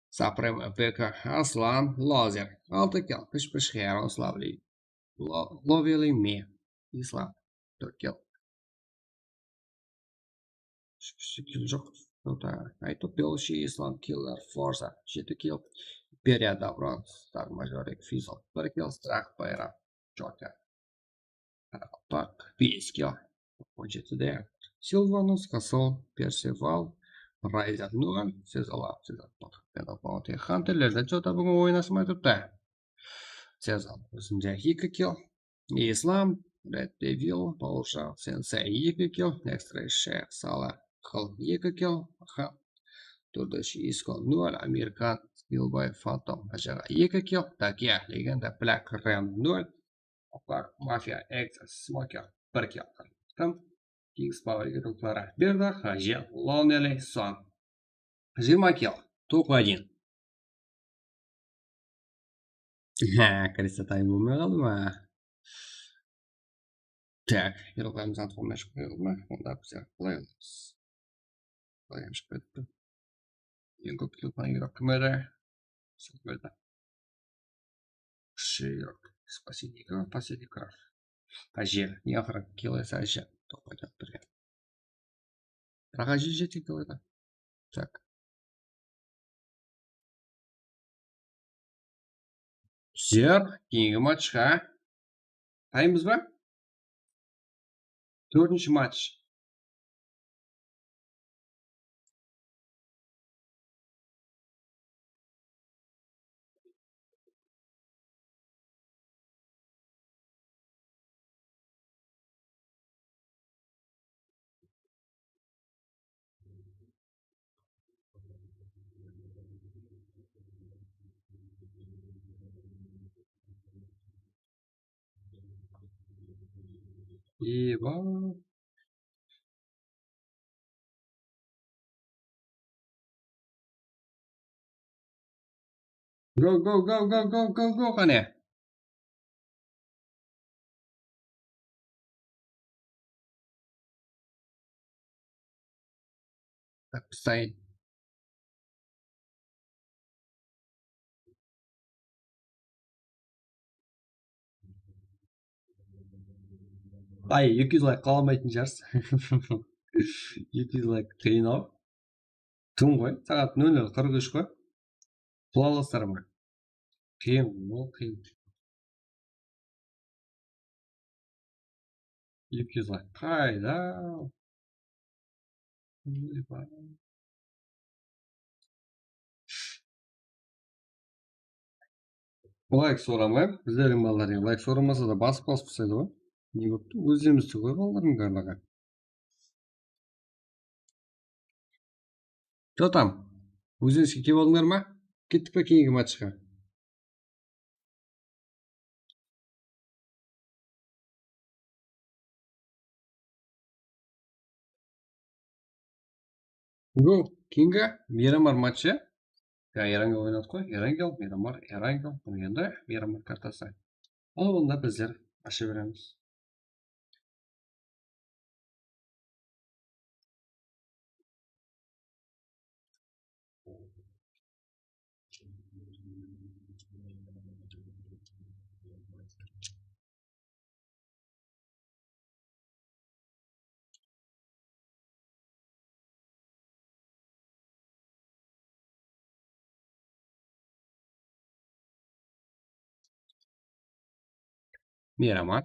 Supreme Epika, Aslan, Lazer, altı kill, Pish Pish Hero, Lovely, Lo-, Lovely Me, Islam, tórt kill. Skill joq. Dota. Aytop Belushi, Islam Killer, Forza, jeti kill. Imperia, Davron, Star Major, Fizzle, bir kill. Strah, Bayram, Joker, Qaraqalpaq, bes kill. On jetide Silvanus, Kasol, Perseval, Raiza, nol, Sezala, Sezar, Penalty, Hunterlerde chota búgin oyın asmay turıptı. Sezon ózinde eki kill. Islam, Red Devil, Bauja, Sensei eki kill, Nextray, Shaq, Sala, Qıl eki kill, Aha, Turdish, Isko nol, Amerikan, Skillboy, Phantom, Ajara eki kill, Takia, Legenda, Black, Ren nol, Oqar, Mafia, Exas, Smoker, bir kill. Kim? Kings Power, Igroklara, Berda, Haji, Lonely, Son. Jigirma kill, только один. Há, Krista tayın bolmay qaldı ma? Tak, igroklarımız anıq bolmay shıǵıp qoyıldı ma? Onda bizler qalay alamız? Qalay shıǵıp ketti? Eń kóp kill alǵan igrok kim edi? Sol qoydı. Kúshli igrok. Спасибо, последний крах. Ajer, eń aqırǵı kill esa Ajer. Toqpaydan birge. Biraq Ajer jeti kill edi. Tak. Bizler keyingi matchqa tayınbız ba? Tórtinshi match. Eba. Go, go, go, go, go, go, go, qáne. Pisayın. Ay, eki júz layk qala almaytın shıǵarsız. Eki júz layk qıyın-aw. Tún ǵoy, saat nol nol qırq úsh ǵoy. Qula alasızlar ma? Qıyın, ol qıyın. Eki júz layk qayda? Layk soramay, bizlerdiń balalar layk soramasa da basıp basıp taslaydı ǵoy. Ne boptı? Ózlerimiz de ǵoy balalardıń barlıǵı. Что там? Ózlerińizge kelip aldıńlar ma? Kettik pe keyingi matchqa? Go, Kinga, Miramar matchı. Ya, Erangel oynadı ǵoy, Erangel, Miramar, Erangel. Bunı endi Miramar kartası. Al, onda bizler asha beremiz. Miramar.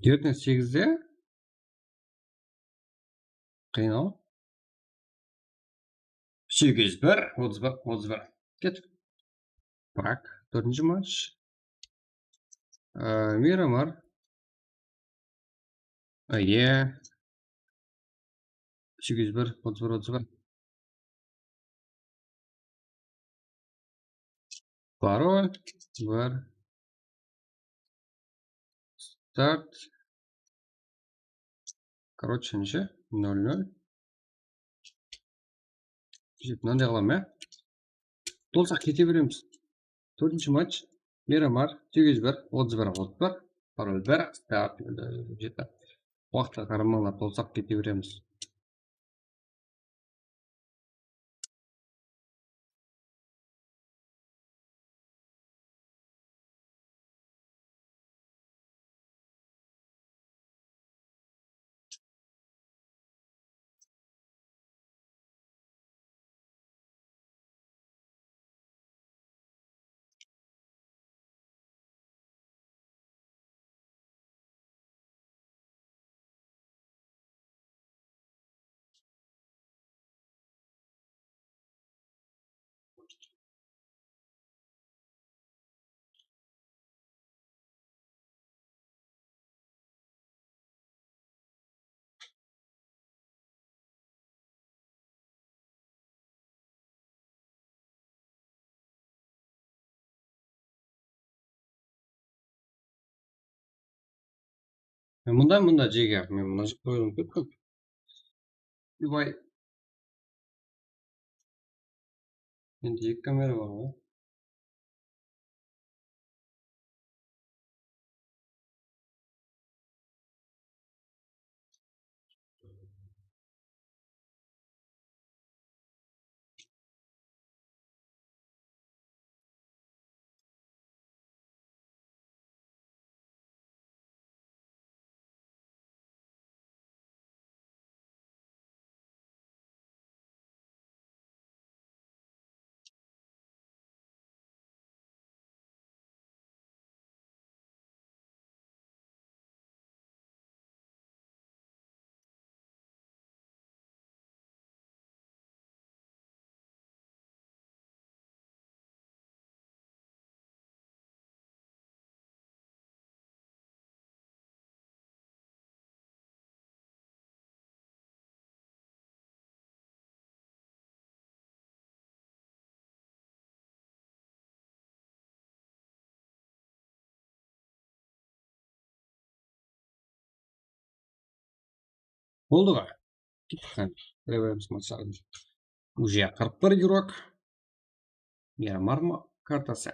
Tórt nol segizde. Qıyın-aw. Segiz bir, otız bir, otız bir. Ket. Bırak, dórdinshi match. Ee, Miramar. Ege. Segiz bir, otız bir, otız bir. Parol, bir. Start. Короче, neshe? Nol nol. Mınanday qılamız, ya. Tolsaq kete beremiz. Tórtinshi match. Miramar, segiz bir, otız bir, otız bir. Parol bir, start, jeti. Waqıtqa qaramaylar, tolsaq kete beremiz. Men mında, mında jege, men mına jaqqa qoydım kep kóp. Ibay. Endi eki kamera bar ǵoy. Boldı ǵoy. Kettik qáne. Уже qırq bir игрок. Miramar kartası.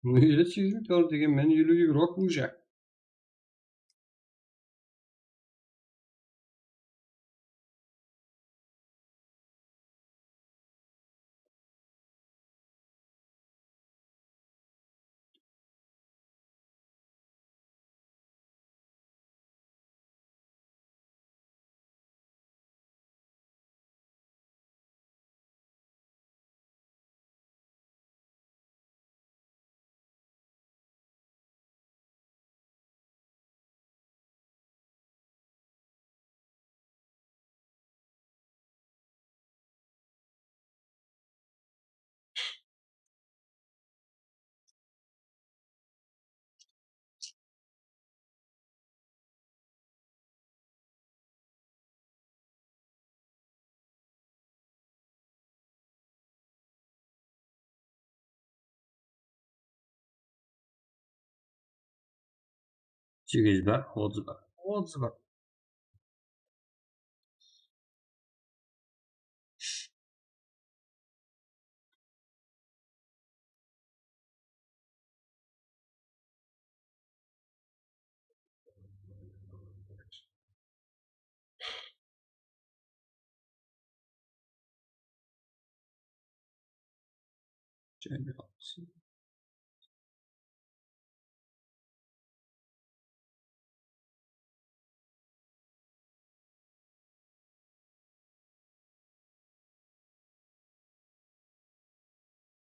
Nege segiz ming dollar degen, men eliw игрок уже. Segiz bar, otız bar. Otız bar.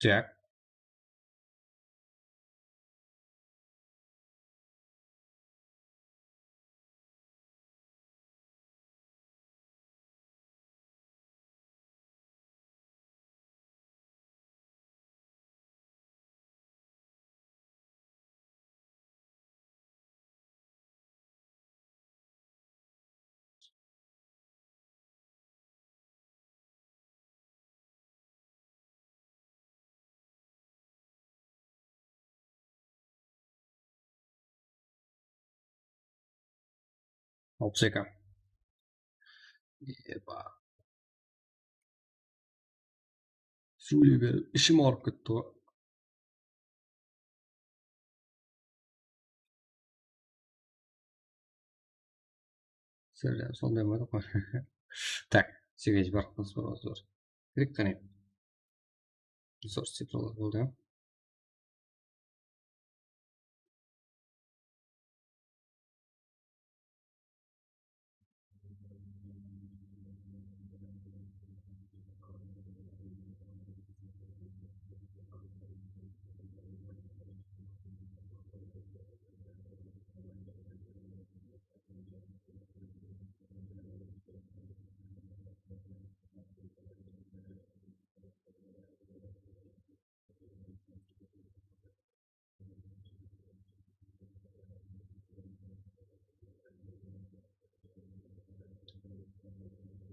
Так. Alpıs eki. Eba. Súyley berip ishim awırıp ketti ǵoy. Sizler sonday ma? Tak, segiz barıp zor. Kirip qane. Zor, sep zor boldı.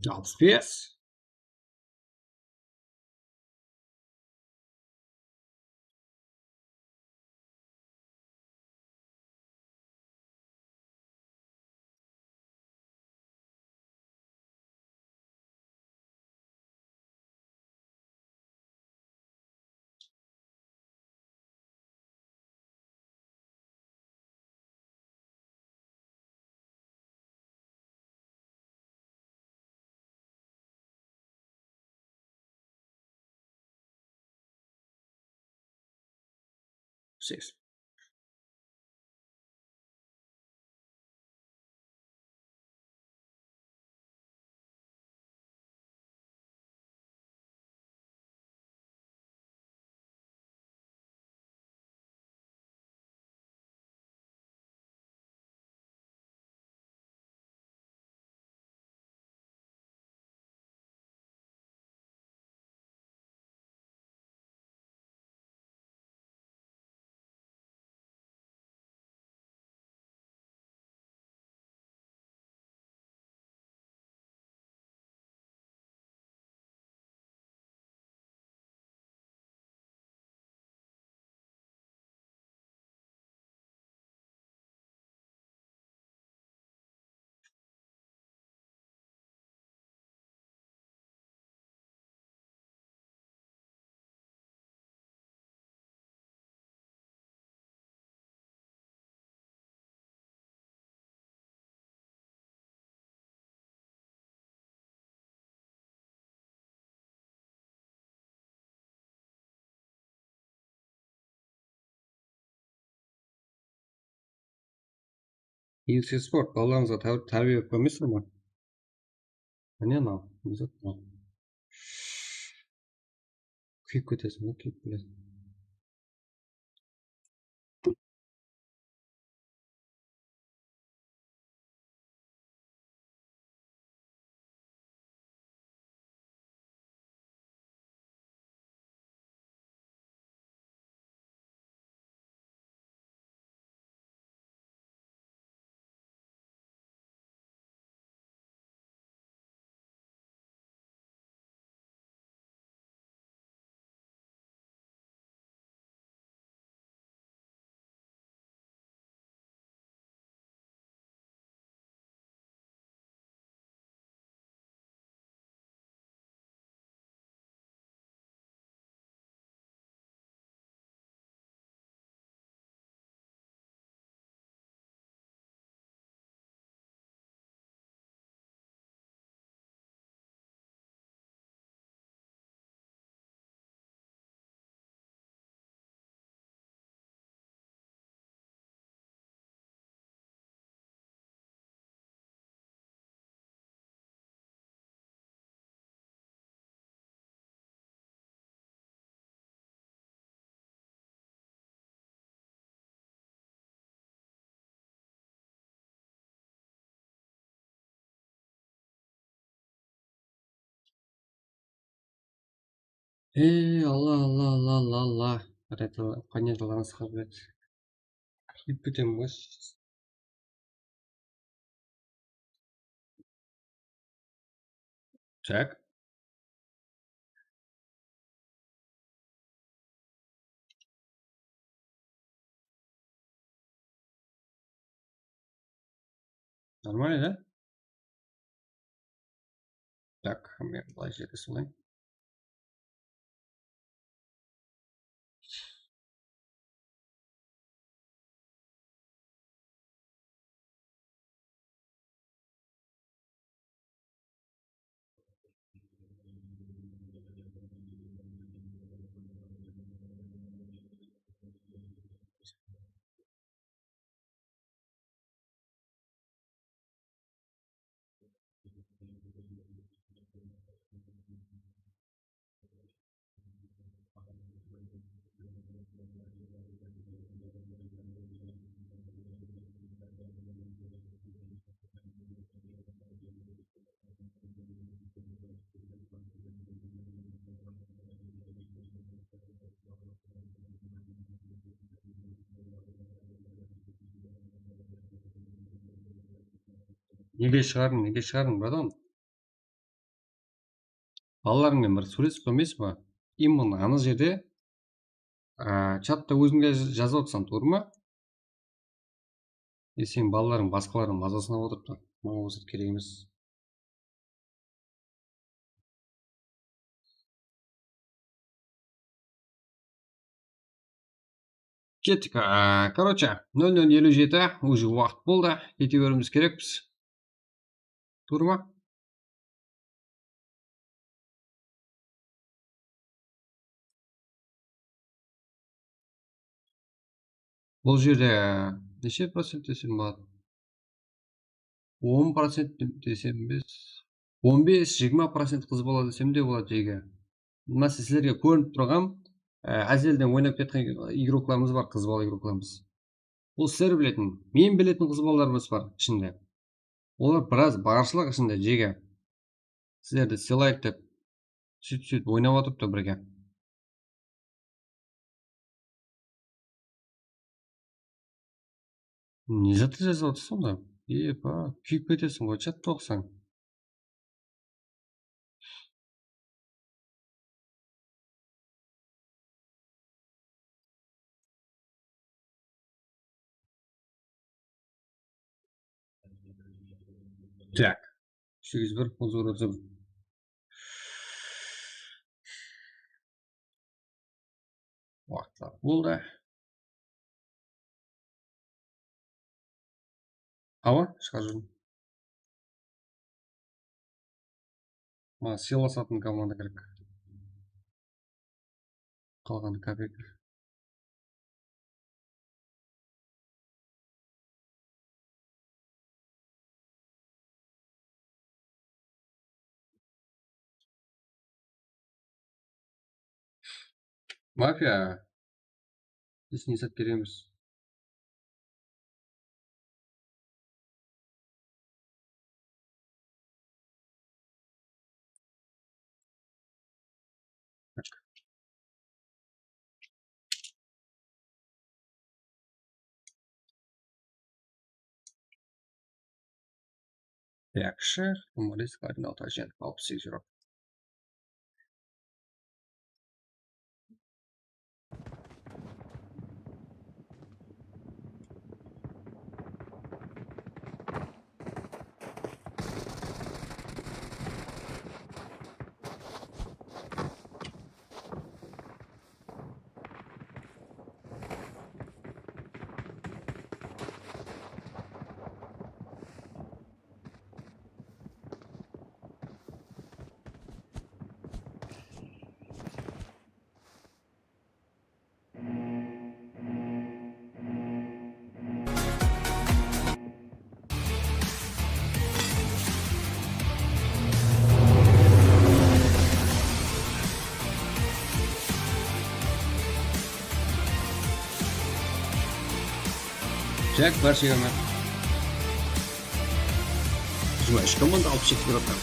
Alpıs bes. Segiz. Ilse sport balalarımızǵa tár- tárbiye berip qoymaysızlar ma? Mine mınaw, ne zat mınaw? Kúyip keteseń, kúyip keteseń. Ey, Alla, Alla, Alla, Alla, Alla. Qáne, Alladan saqlap ber. Kúyip ketem ǵoy. Tak. Нормально, да? Так, men былай jerde solay. Nege shıǵardıń, nege shıǵardıń, bratan? Balalarıńnen bir sóylesip qoymaysız ba? Именно ana jerde, á, chatta ózińde jazıp atırsań, tuwrı ma? E, seniń balalarıń basqalardıń mazasına otırıptı. Maǵan ol zat kerek emes. Kettik. Á, короче, nol nol eliw jeti, уже waqıt boldı. Kete beriwimiz kerekpiz. Tuwrı ma? Bul jerde neshe procent desem boladı? On procent desem emes. On bes, jigirma procent qız bala desem de boladı, jege. Mına sizlerge kórinip turǵan, e, ázelden oynap ketken igroklarımız bar, qız bala igroklarımız. Bul sizler biletin, men biletin qız balalarımız bar ishinde. Olar biraz barshılıq ishinde, jege. Sizlerdi sıylayıq dep, sóytip-sóytip oynap atırıptı birge. Ne zattı jazıp atırsań da? Epa, kúyip keteseń ǵoy, chatta oqısań. Так. Segiz bir, on toǵız bir. Waqıtlar boldı. Awa, shıǵarıp jiberdim. Maǵan sıylasatın komanda kerek. Qalǵanı kopeyka. Mafiya. Biz ne zat beremiz? Yakshi, Umaris Kardinal Tajenov, alpıs segiz júz. Tak, bárshege raxmet. Jigirma úsh komanda, alpıs jeti bir adam.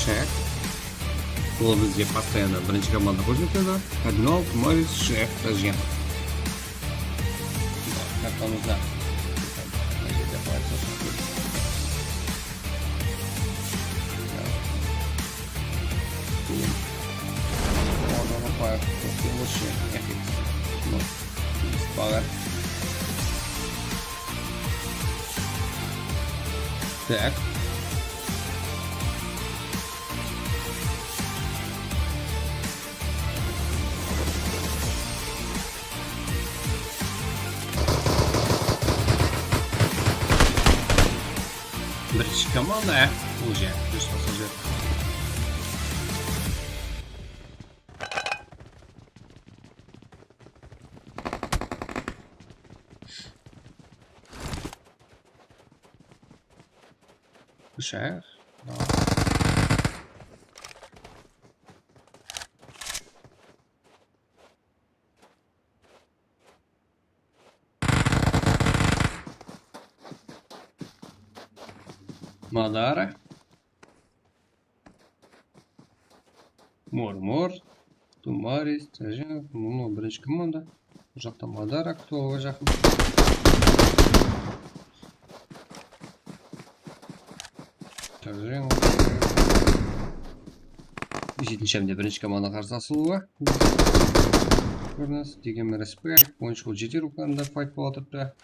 Tak. Bul bizge постоянно birinshi komanda kórsetedi. Kardinal, Tumaris, Shef, Tajgen. Kartamızda. Mına jerde qoyıp qoysań. Keyin. Ordaǵa qoyıp, lóshe. Baǵar. Tak. Birinshi komanda, уже, júz toqsan jeti. Úsh ayaq. Madara. Mor, mor. Tumaris, Tajinov, mınaw birinshi komanda. Bul jaqta Madara, кто-ǵa jaqın. Tajinov. Jetinshi hám de birinshi komanda qarsı asılıwı. Kórinis, degen men respekt. Oyınshı jeti ruqlarında fayt bolıp atırıptı.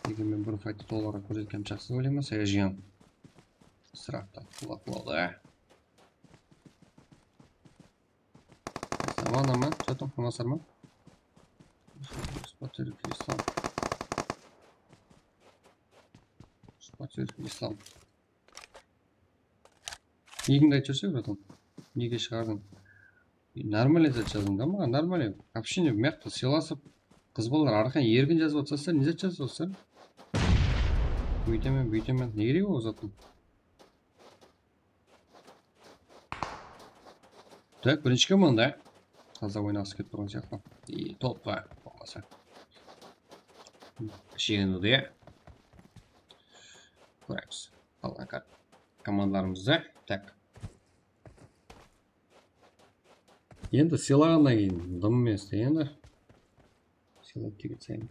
Degen men bir fayttı tolıǵıraq kórsetkenim jaqsı dep oylayman. Sayajian. Sıraqtan qulaqladı. Aman, aman, jatım, aman-sırman. Spatır Islam. Spatır Islam. Nikińdi aytıp júrse, bratан? Nege shıǵardıń? Нормальный zat jazıń da maǵan, нормальный. Вообще, mıyaqta sıylasıp, qız balalar arqan erkin jazıp atsa, ne zat jazıp atsa? Búytemen, búytemen. Ne keregi ol zattıń? Tak, birinshi komanda. Taza oynaǵısı kelip turǵan sıyaqlı. И topqa bolmasa. Jeniwdi. Kóremiz. Qalǵan komandalarımızdı. Tak. Endi sıylaǵannan keyin dım emes te endi. Sıyladı degen sayın.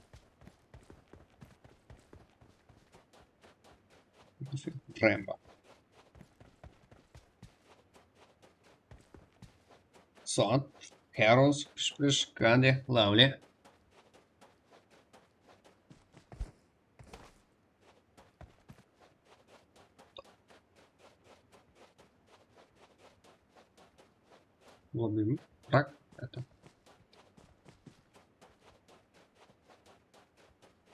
Rembo. Son. Heroes, Kúshpish, Gandhi, Lovely. Lobbymi? Bırak, это.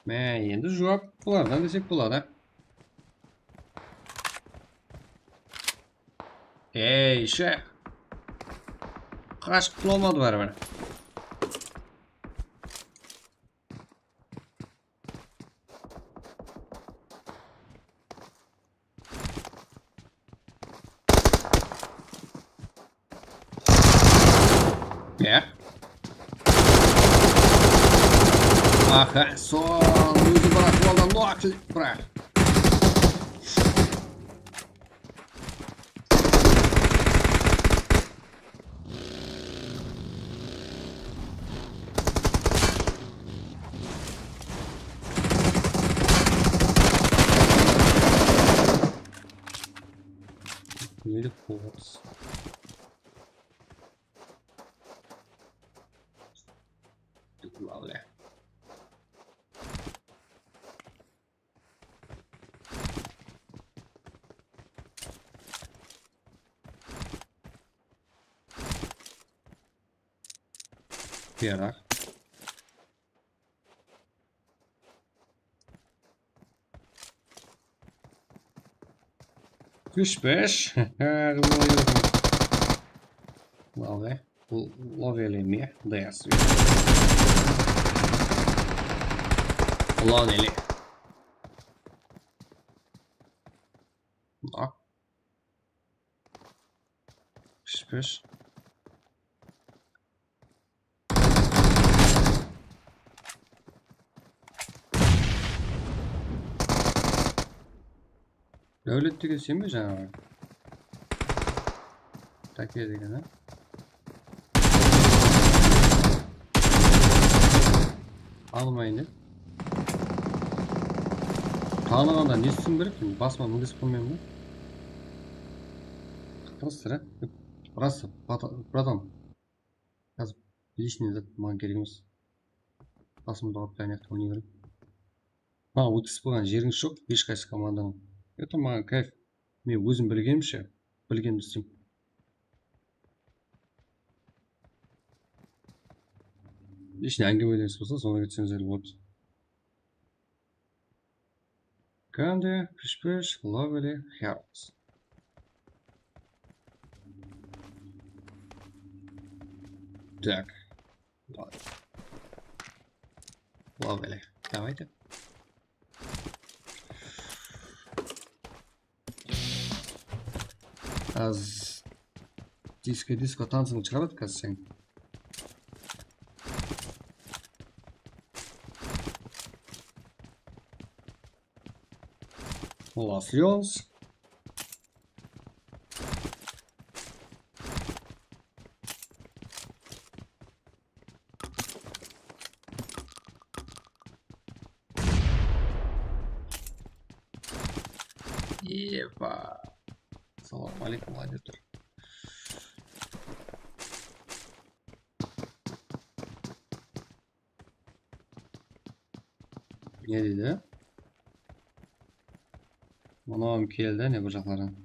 Mine, endi juwap bulardan desek boladı. Ey, she. Qashıp qutula almadı báribir. Ya. Aha, son ózi bırak, ondan noak bırak. Neli quvvıs. Lale. Yaraq. Kúshpish. Love. Lovely me. Des. Ulan eli. Bak. Kúshpish. Dáwlet degen sen be jańaǵı? Take degen, ha? Tanımayın dep. Tanıǵanda ne islewim kerek? Basıma mingizip qoymayman ba? Qıpırıs, sirá. Rası, bratan. Házir lishniy zat maǵan kerek emes. Basımdı urıp, tániyaqtı oynay berem. Ha, ótkizip qoyǵan jerińiz joq, hesh qaysı komandanıń. Это maǵan kayf. Men ózim bilgenimshe, bilgenimdi isleymen. Ishine áńgimeleris bolsa, sonda ketseńiz boladı. Kande, pish-pish, lovely, heroes. Так. Ладно. Lovely. Давайте. Az disko-disko tansıń shıǵaradı házir sen. Laslyons. Epa. Salam aleykum, Vladimir. Ne dedi? Mınawım keldi, ne bir jaqlardan.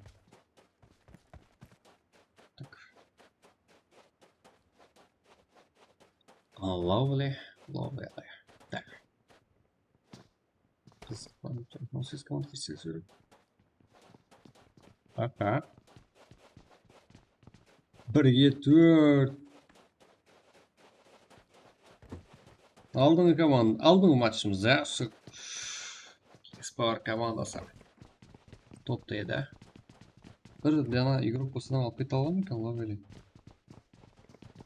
Tak. Lovely, lovely. Tak. Qızıq, mınaw ses komand ketsek sóyre. Aha. Birge tórt. Aldınǵı komanda, aldınǵı matchımız, ya, usı Kingspower komandası. Topta edi. Bir dana igrok bolsa da alıp kete alǵan eken, Lovely.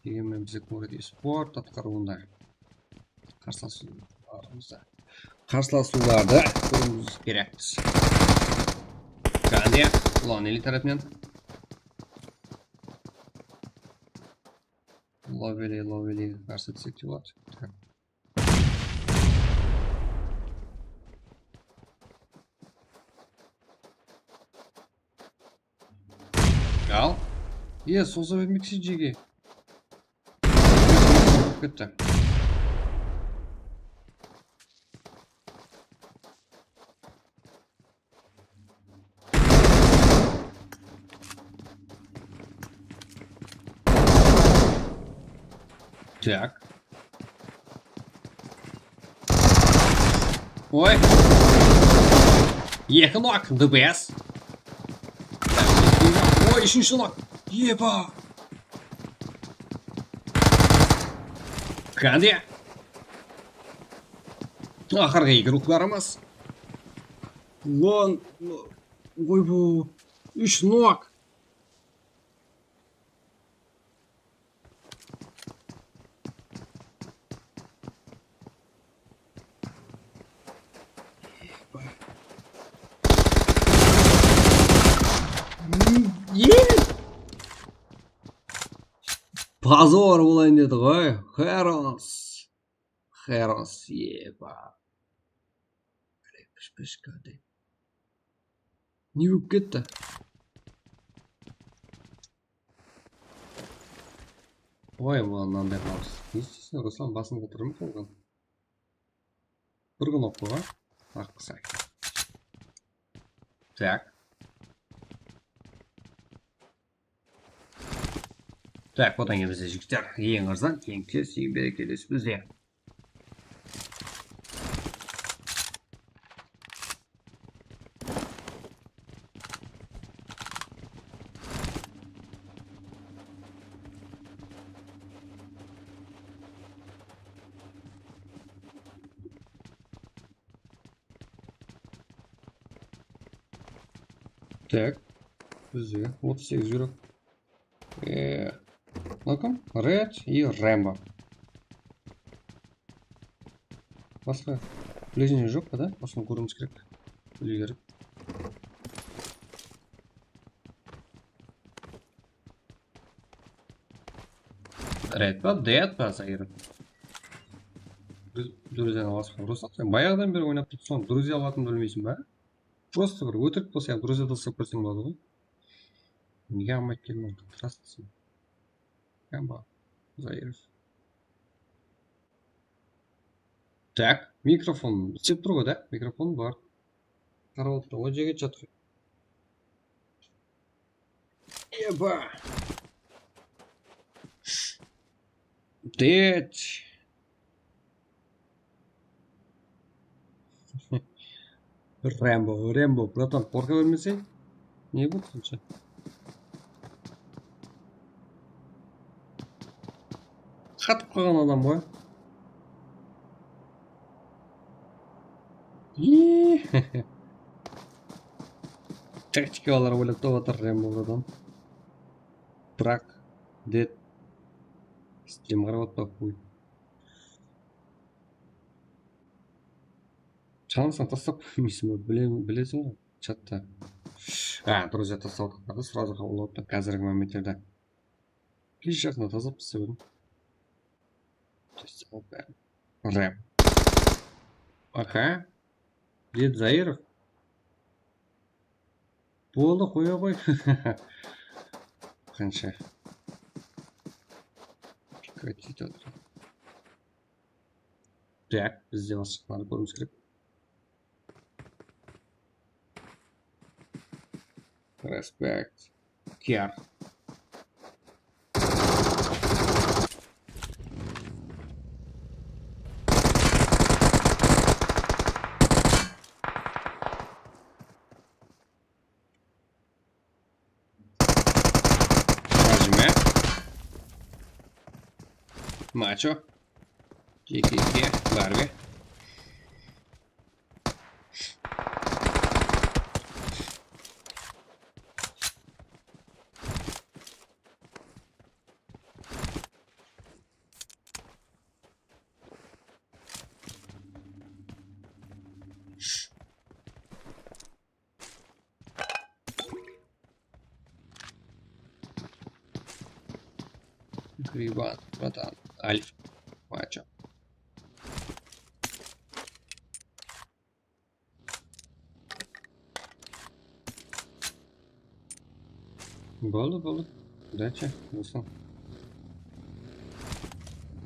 Degenmen bize Koret Esport atqarıwında qarsılasıwlarımızda, qarsılasıwlardı kóriwimiz kerekpiz. Kande, ulan eli tarafınan. Lovely, Lovely, qarsı túsek te boladı. Al. Ye, sosa bermekshe jege. Ketti. Tak. Oy. Eki nok, the best. Oy, úshinshi nok. Eba. Kande. Aqırǵı eki ruxlarımız. Lon. Oy bu. Úsh nok. Pozor bolayın dedi ǵoy. Heros. Heros, eba. Pish-pish, kande. Ne bolıp ketti? Oy, mınaw mınanday qaldı. Ne isteysiń, Ruslan, basın qatırma qalǵan. Bir kún oqıǵa. Aq qısay. Tak. Tak, odan keyin bizde, jigitler, eń arzan, eń tez, eń berekellisi bizde. Tak. Bizde otız segiz júrek. Ee, mınaw kim? Red и Рэмбо. Basqa ближний joq pa da? Osını kóriwimiz kerek. Biliw kerek. Red pa, Dead pa, Zairov? Biz друзья alasın, Ruslan, sen bayaǵıdan beri oynap turıpsań, друзья alatındı bilmeyseń ba? Просто bir ótirik bolsa, ya, друзья taslap berseń boladı ǵoy. Nege almaydı ekenmen, tırasıp sen. Yamba, Zairov. Tak, mikrofon islep tur ǵoy, da? Mikrofon bar. Qarap otır, ol jerge jatır. Eba! Dead! Rembo, Rembo, bratan, qorqa bermeseń. Ne boldı sonsha? Qatıp qalǵan adam ǵoy. Ii. Taktikalar oylap tapıp atır Rembo, bratan. Brak, Dead. Stream qarap atpa, хуй. Tanısıń, taslap qoymaysıń ba? Bile-, bilesiń ǵoy, chatta. A, друзья taslap atqanlardı сразу qabıllap atpa házirgi momentlerde. Kesh jaqında taslap taslap edim. Rep. Aka. Dead Zairov. Boldı, qoya ǵoy. Qansha. Прекратить отыр. Так, bizde basqalardı kóriwimiz kerek. Respect. Kiar. Rajime. Macho. Jeke eke, barbe. Griban, bratan, Alf, Macho. Boldı, boldı. Удачи, Ruslan.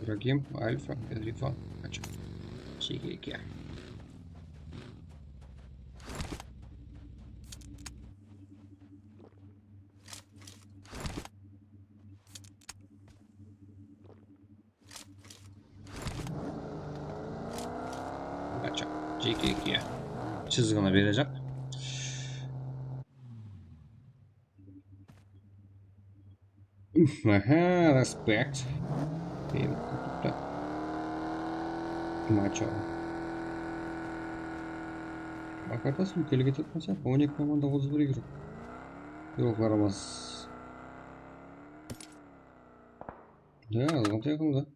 Ibragim, Alfa, Rifan, Macho. Jeke eke. Qacha. Jeke eke. Shızıǵına berejaq. Aha, respect. Endi tutdı. Macho. Akartasın, kelip ketedi masa. On eki komanda otız bir yigirmi. Yoq, qaramaz. Ya, azǵantay qaldı.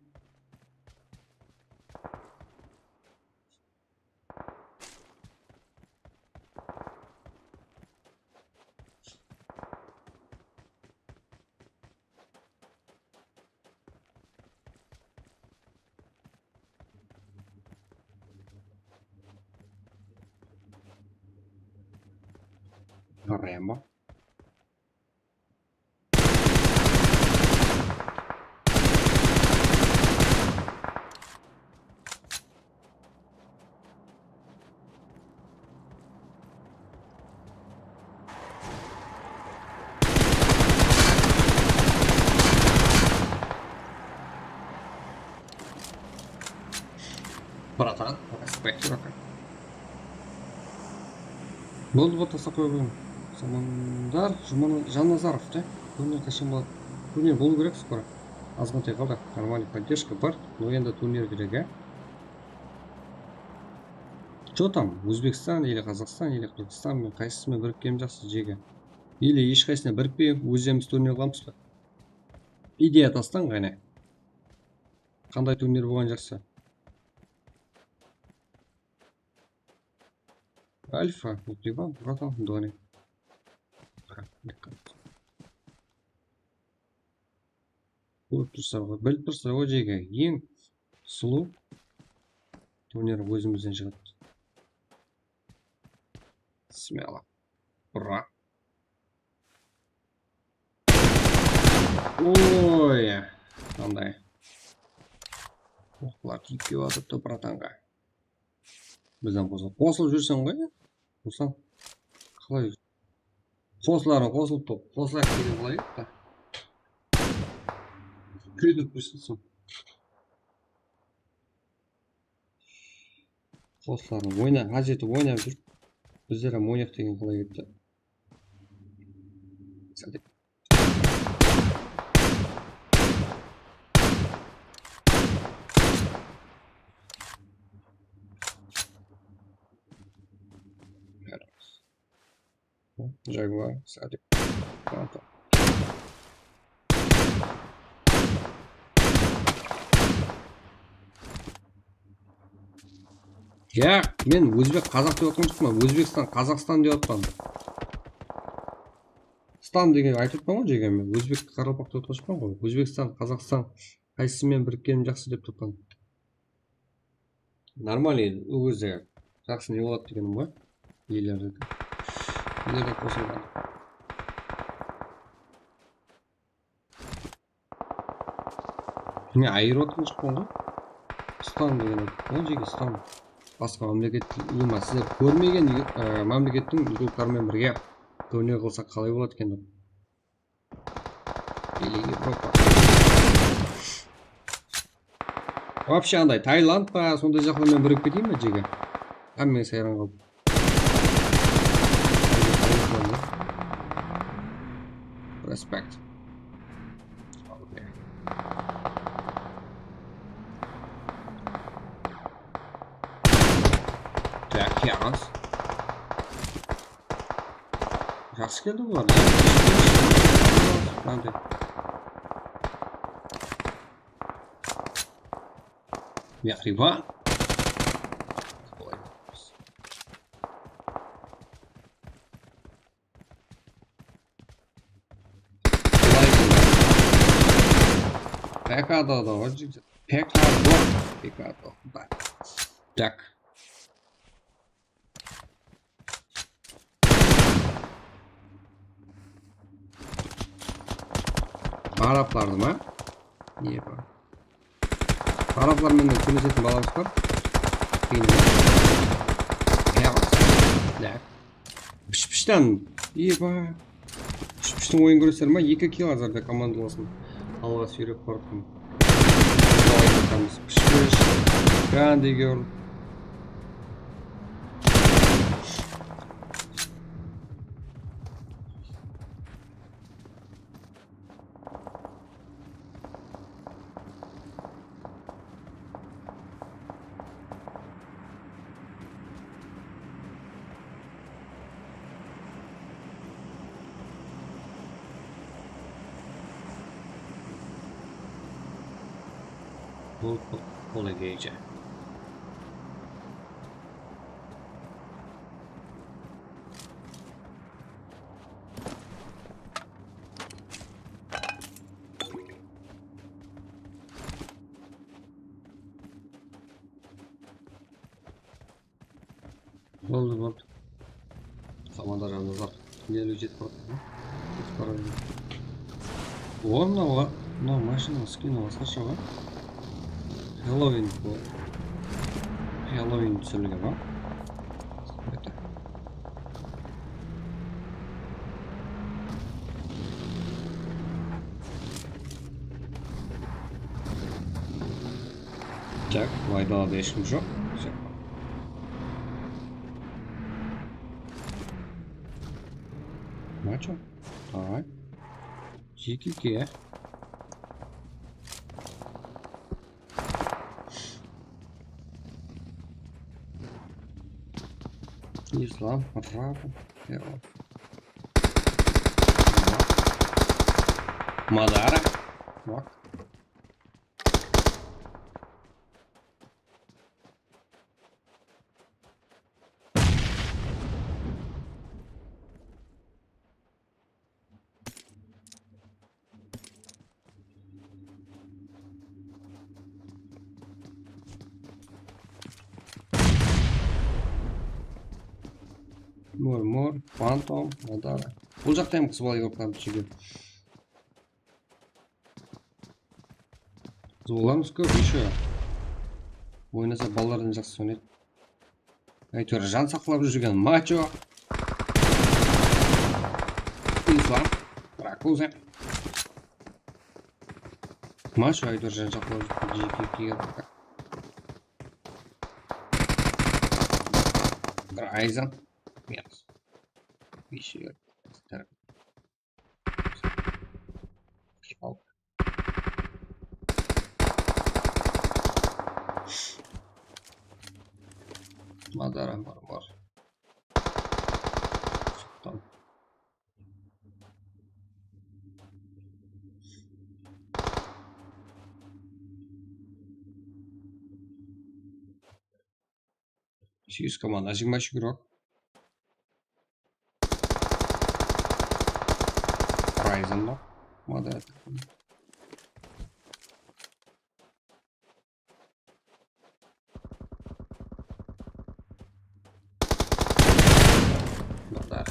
Rembo. Bratan, respekt, bro. Boldı, boldı, taslap qoya qoyıń. Samandar Juman-, Jannazarov, da? Turnir qashan boladı? Turnir bolıw kerek skoro. Azǵantay qaldı. Нормальный поддержка bar. Но endi turnir kerek, ya? Что там? O'zbekstan ele Qazaqstan ele Qırǵızstan men qaysısımen birikkenim jaqsı, jeke? Ele hesh qaysısına birikpey ózlerimiz turnir qılamız ba? Ideya taslań, qáne. Qanday turnir bolǵan jaqsı? Alfa, у тебя, братан, Дори. Так, мне кажется. О, Bilip tursa, bilip tursa, o jege eń sulıw turner ózimizden shıǵadı. Smelo. Ura. Oy, qanday. Oqlar tiyip kep atırıptı bratanǵa. Bizden qosılıp, qosılıp júrseń ǵoy, Ruslan. Qalay? Qosılarıń qosılıp tur, qosılayıq degen qılay edi da. Kúydirip qoysa soń. Qosılarıń oyna, ház etip oynap júrip, bizler hám oynayıq degen qılay edi da. Sál Jaguar, Sadik. Pronto. Ya, men ózbek, qazaq dep atqan joqpan, Ózbekstan, Qazaqstan dep atqan. Stan degen aytıp atpan ǵoy, jege, men ózbek, qaraqalpaq dep atqan joqpan ǵoy. Ózbekstan, Qazaqstan, qaysısı menen birikkenim jaqsı dep atpan. Нормально, ol gezde jaqsı ne boladı degenim ǵoy. Ellerdi, ellerdi qosılǵan. Mine, ayırıp atqan joqpan ǵoy. Stan degen, ol jege stan. Basqa mámleket, ulıwma, sizler kórmegen, e, mámlekettiń yurtları menen birge turnir qılsaq qalay boladı eken dep. Или Evropa. Вообще anday Tailand pa, sonday jaqlar menen birigip keteyin be, jege? Hámmesi hayran qaldı. Respekt. Так, yalnız. Jaqsı keldi bular. Qanday? Mehriban. P K da, da, PK da, PK da. Tak. Araplardı ma? Niye bu? Araplar menen sóylesetin balamız bar. Qıyın. Ya. Pish-pishten. Eba. Pish-pishtiń oyın kóresizler ma? Eki kill házirde komandalasın. Alǵa súyrep barıp. Pish-pish. Qanday gör. Bul, bul, bul egeyce. Boldı, boldı. Samanda janımızda. Neli jetip baratır. Jetip baratır. O, mına, mına mashinanıń skini basqasha ǵoy. Halloween bu. Halloween túsirilgen ba? Tak, aydalada hesh kim joq. Macho. Давай. Jeke ke. Islam, Rafa. Madara. Bak. Mor, mor, fantom, madara. Bul jaqta hám qız bala yurıplardı júrgen. Qız balalarımız kóp, еще. Oynasa balalardan jaqsı oynaydı. Áytewir, jan saqlap júrgen macho. Islam. Rakuza. Macho, áytewir, jan saqlap júrgen. G P K. Ryzen. Minus. Еще. Madara, mor, mor. Shıqtım. Segiz komanda, jigirma úsh igrok. Ryzen bar. Moderator. Mında.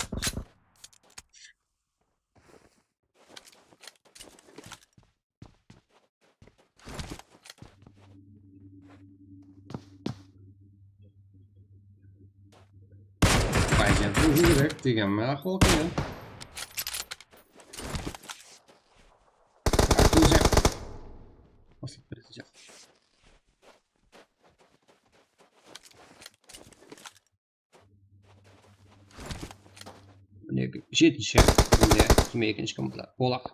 Vaziyat bu júrek degen maqul eken. Baslap beredi. Mine, jetinshi. Mine, jigirma ekinshi komanda. Polaq.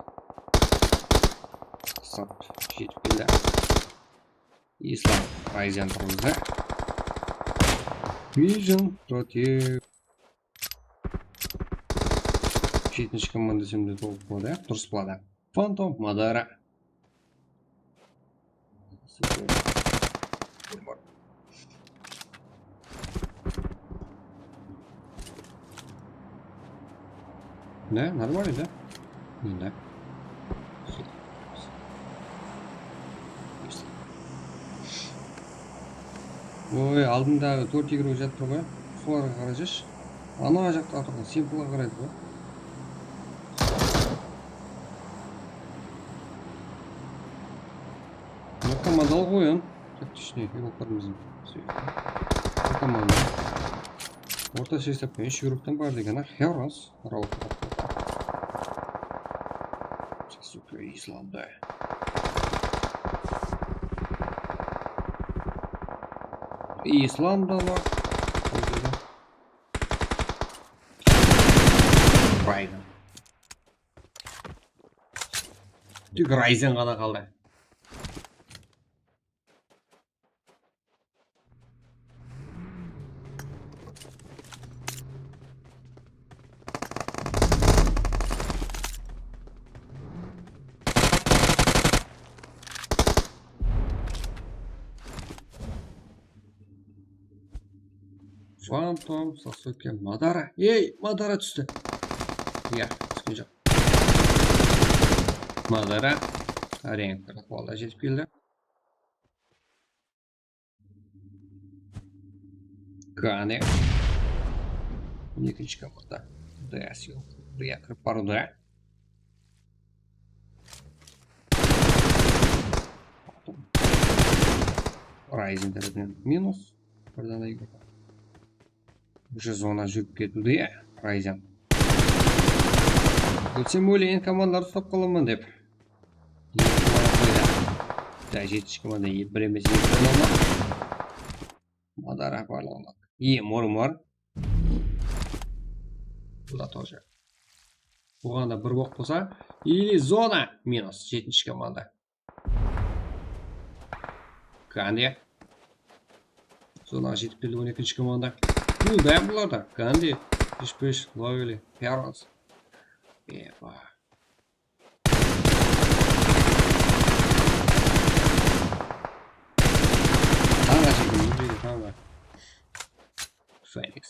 Sap, jetip keldi. Islam, Ryzen turımızda. Vision, Protek. Jetinshi komanda semde tolıp qaladı, ya, durıs qaladı. Fantom, Madara. Ne? Нормально, да? Не, да. Oy, aldımdaǵı tórt igrok jattı ǵoy. Solarǵa qarajaqshı. Ana jaqta turǵan simpleǵa qaraydı ǵoy. Mına komandalıq oyın. Точнее, yurıqlarımızdıń. Bul komanda. Orta esap penen úsh yurıqtan bar degen, a, Heroes. Rauf. Suka, Islamda. Islamda bar. Ryzen. Tek Ryzen ǵana qaldı. Fantom, Sasuke, Madara. Ey, Madara tústi. Ya, túsken joq. Madara. Areng bir qolda jetip keldi. Kane. On ekinshi komanda. Dayas yoq. Buraya kirip barıwdı. Ryzen tarafınan minus. Bir dana ego. Уже zona júrip ketiwde, ya, Ryzen. Bilsem, óyleyen komandalardı uslap qalaman dep. Endi qoya. Ja, jetinshi komanda, e, bir emes, eki komanda. Madara barlıǵı. E, mor, mor. Bul da тоже. Buǵan da bir oq bolsa. Или zona minus, jetinshi komanda. Gandhi. Zonaǵa jetip keldi on ekinshi komanda. Bul da bular da. Gandhi. Bes bes, Lovely, Perons. Epa. Tanǵa jekin, bul jerde tanǵa. Phoenix.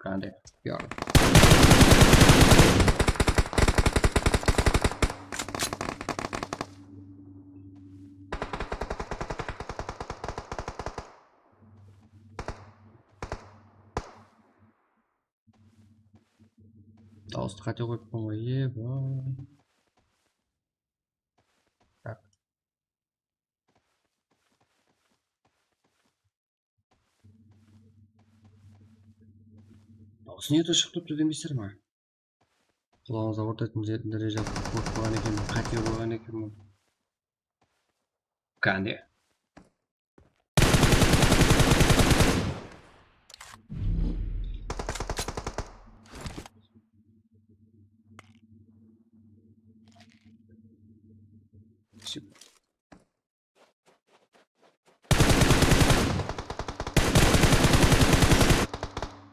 Qanday? Yar. Dawıstı qáte qoyıppan ǵoy, eba. Tak. Dawısı nede shıǵıp turıptı demeysiz me? Qulaǵıńızda ortaytın dereje qoyıp qoyǵan ekenmen, qáte qoyǵan ekenmen. Qáne.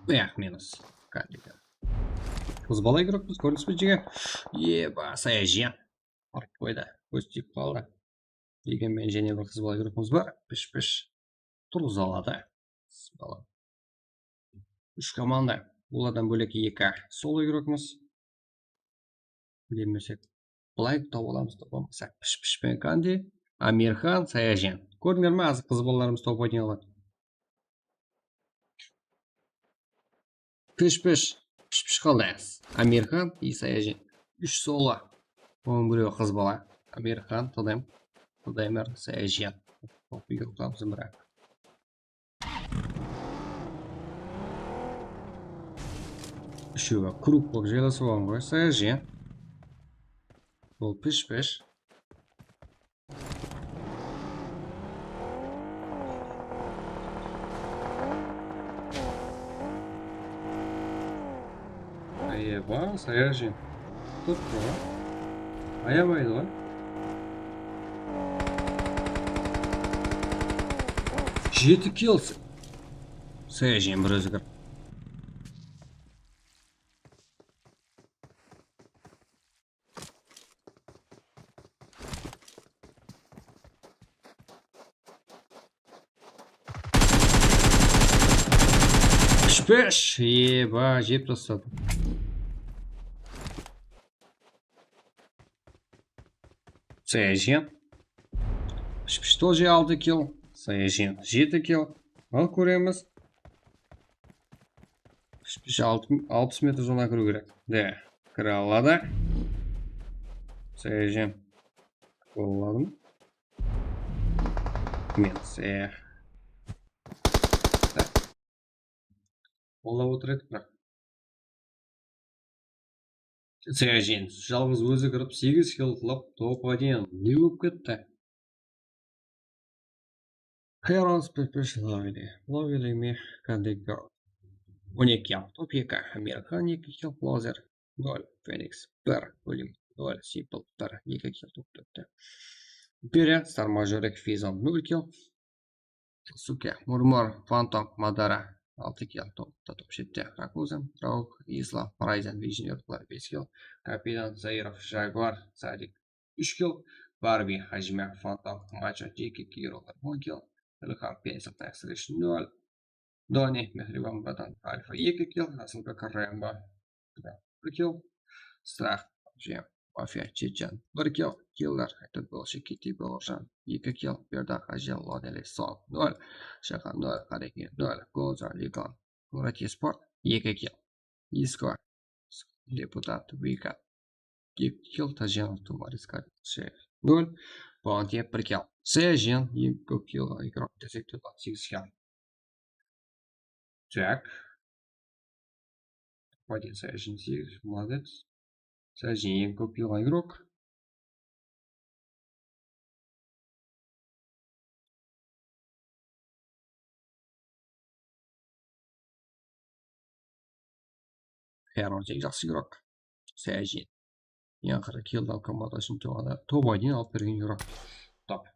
Эх, minus. Qız bala igrokpız, kórdińiz be, jigem? Eba, Sayajian. Urıp qoydı, kóz tiyip qaldı. Degen menen jáne bir qız bala igrokımız bar. Pish-pish. Turǵıza aladı. Qız bala. Úsh komanda. Olardan bólek eki solo igrokımız. Bilmesek, bılay tawıp alamız, tawıp almasaq. Pish-pish penen Kandi, Amirxan, Sayajian. Kórdińler me, házir qız balalarımız tawıp oynay aladı. Pish-pish, pish-pish qaldı. Amirxan, Sayajian. Úsh solo. Onıń birewi qız bala. Amirxan, Todem, Todemir, Sayajian. Tawıp igroklarımız biraq. Úshewi krug bolıp jaylasıp alǵan ǵoy, Sayajian. Bul pish-pish. Eba, Sayajian. Tut baba. Ayamaydı ǵoy. Jeti kill. Sayajian bir ózi kirip. Pish-pish, eba, jep tasladı. Sayajian. Pish-pish тоже altı kill. Sayajian jeti kill. Al, kóremiz. Pish-pish altı, alpıs metr zonaǵa kiriw kerek. De, kire aladı. Sayajian. Gol aladı ma? Minus, e. Qollap otır edik, biraq. Sayajian jalǵız ózi kirip, segiz kill qılıp, top один. Ne bolıp ketti? Heroes pish-pish lovili. Lovili me Kandek Girl. On eki kill, top eki. Amirxan eki kill, Lazer nol. Feniks bir, Ulim nol. Simple bir, eki kill, top tórtte. Imperiya, Star Majorek, Fizon nol kill. Suke, Murmur, Fantom, Madara, altı kill, topta top shetti. Rakuzin, Rauk, Isla, Horizon, Vision, Yorklar bes kill, Kapitan, Zairov, Jaguar, Sadik úsh kill, Barbi, Hajime, Fantom, Macho, Jeki, Kirolar on kill, Ilham, Pencil, Taxrish nol, Doni, Mehriban, Bratan, Alfa eki kill, Asılbek, Rembo, bir kill. Strah, Jem, Mafya, Chechen, bir kill. Killer, Aytbek Bolshi, Kiti, Boljan, eki kill. Berdaq, Ajel, Lodeli, Song, nol. Shaxan, nol. Qareke, nol. Goza, Ligan, Murati Sport, eki kill. Isko, Deputat, Vika, eki kill. Tajenov, Tumaris, Karice, nol. Bounty, bir kill. Sayajian, eń kóp kill igrok desek, toqsan segiz kill. Так. Молодец, Саяжин, молодец. Саяжин, eń kóp kill alǵan igrok. Heron eń jaqsı igrok. Саяжин. Eń aqırı killdi komandasın top один alıp bergen igrok. Top.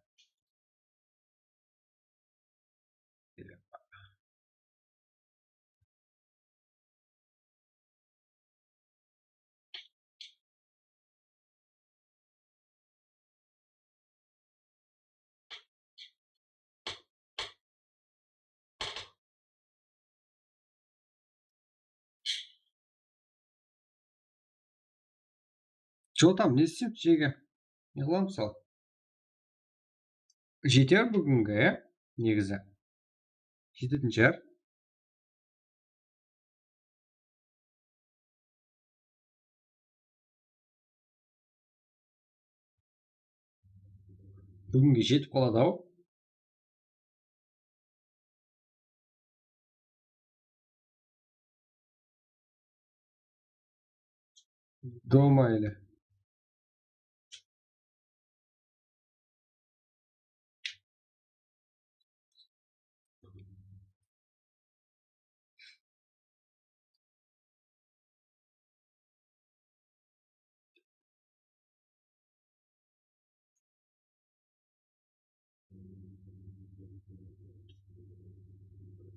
Что там, ne isteymiz, Jege? Ne qılamız al? Jeter búgingi, ya, negizi. Jetetin shıǵar. Búginge jetip qaladı-aw. Domaylı.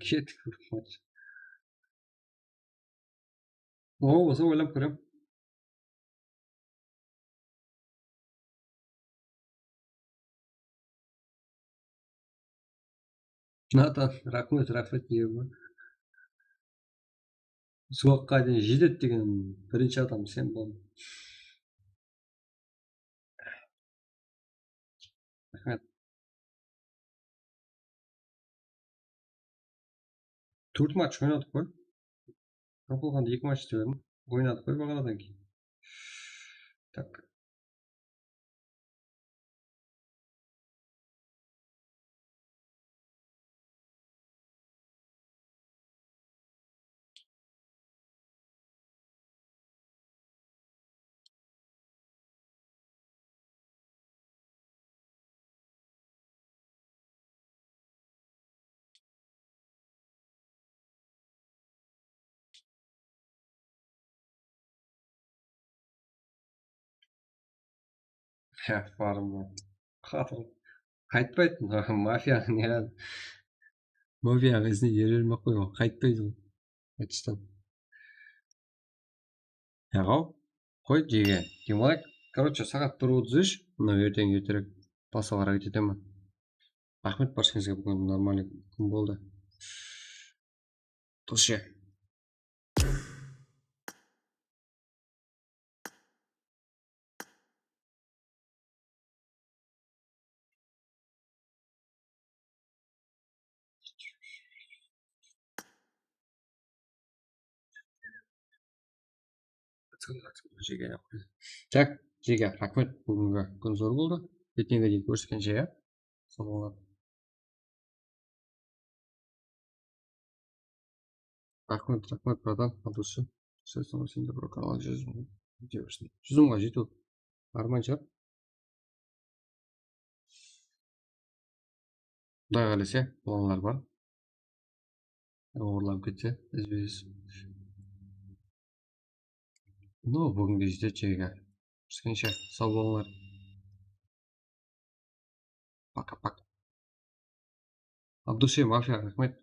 Kettik. Oǵan bolsa oylanıp kórem. Natan, raxmet, raxmet, Eva. Usı waqıtqa deyin jetedi degen birinshi adam sen boldıń. Raxmet. Tórt match oynadıq qoy. Tapılǵanda eki match istedim. Oynadıq qoy baǵanadan keyin. Tak. Há, farmı. Qatır. Qaytpaydı. Mafiya ne? Mafiya izine ere bermey-aq qoyǵan. Qaytpaydı ol. Aytıstan. Yaǵaw. Qoy, Jege. Dem alayıq. Короче, saat bir otız úsh. Mına erteń erterek baslap háreket etemen. Raxmet, bársheń sizge, búgin normalnıy kún boldı. Turshı. Tak, Jege, raxmet. Búgingi kún zor boldı. Ertenge deyin kóriskenshe, ya. Saw bolıń. Raxmet, raxmet, bratan, Abdushi. Sen de bir kanal júz mıń, júz mıńǵa jetiw arman shıǵar. Quday qálese, planlar bar. Oǵırlanıp ketse, izbe-iz. No, búginge jetedi, Jege. Kóriskenshe, saw bolıńlar. Paka-paka. Abdushe, mafiya, raxmet.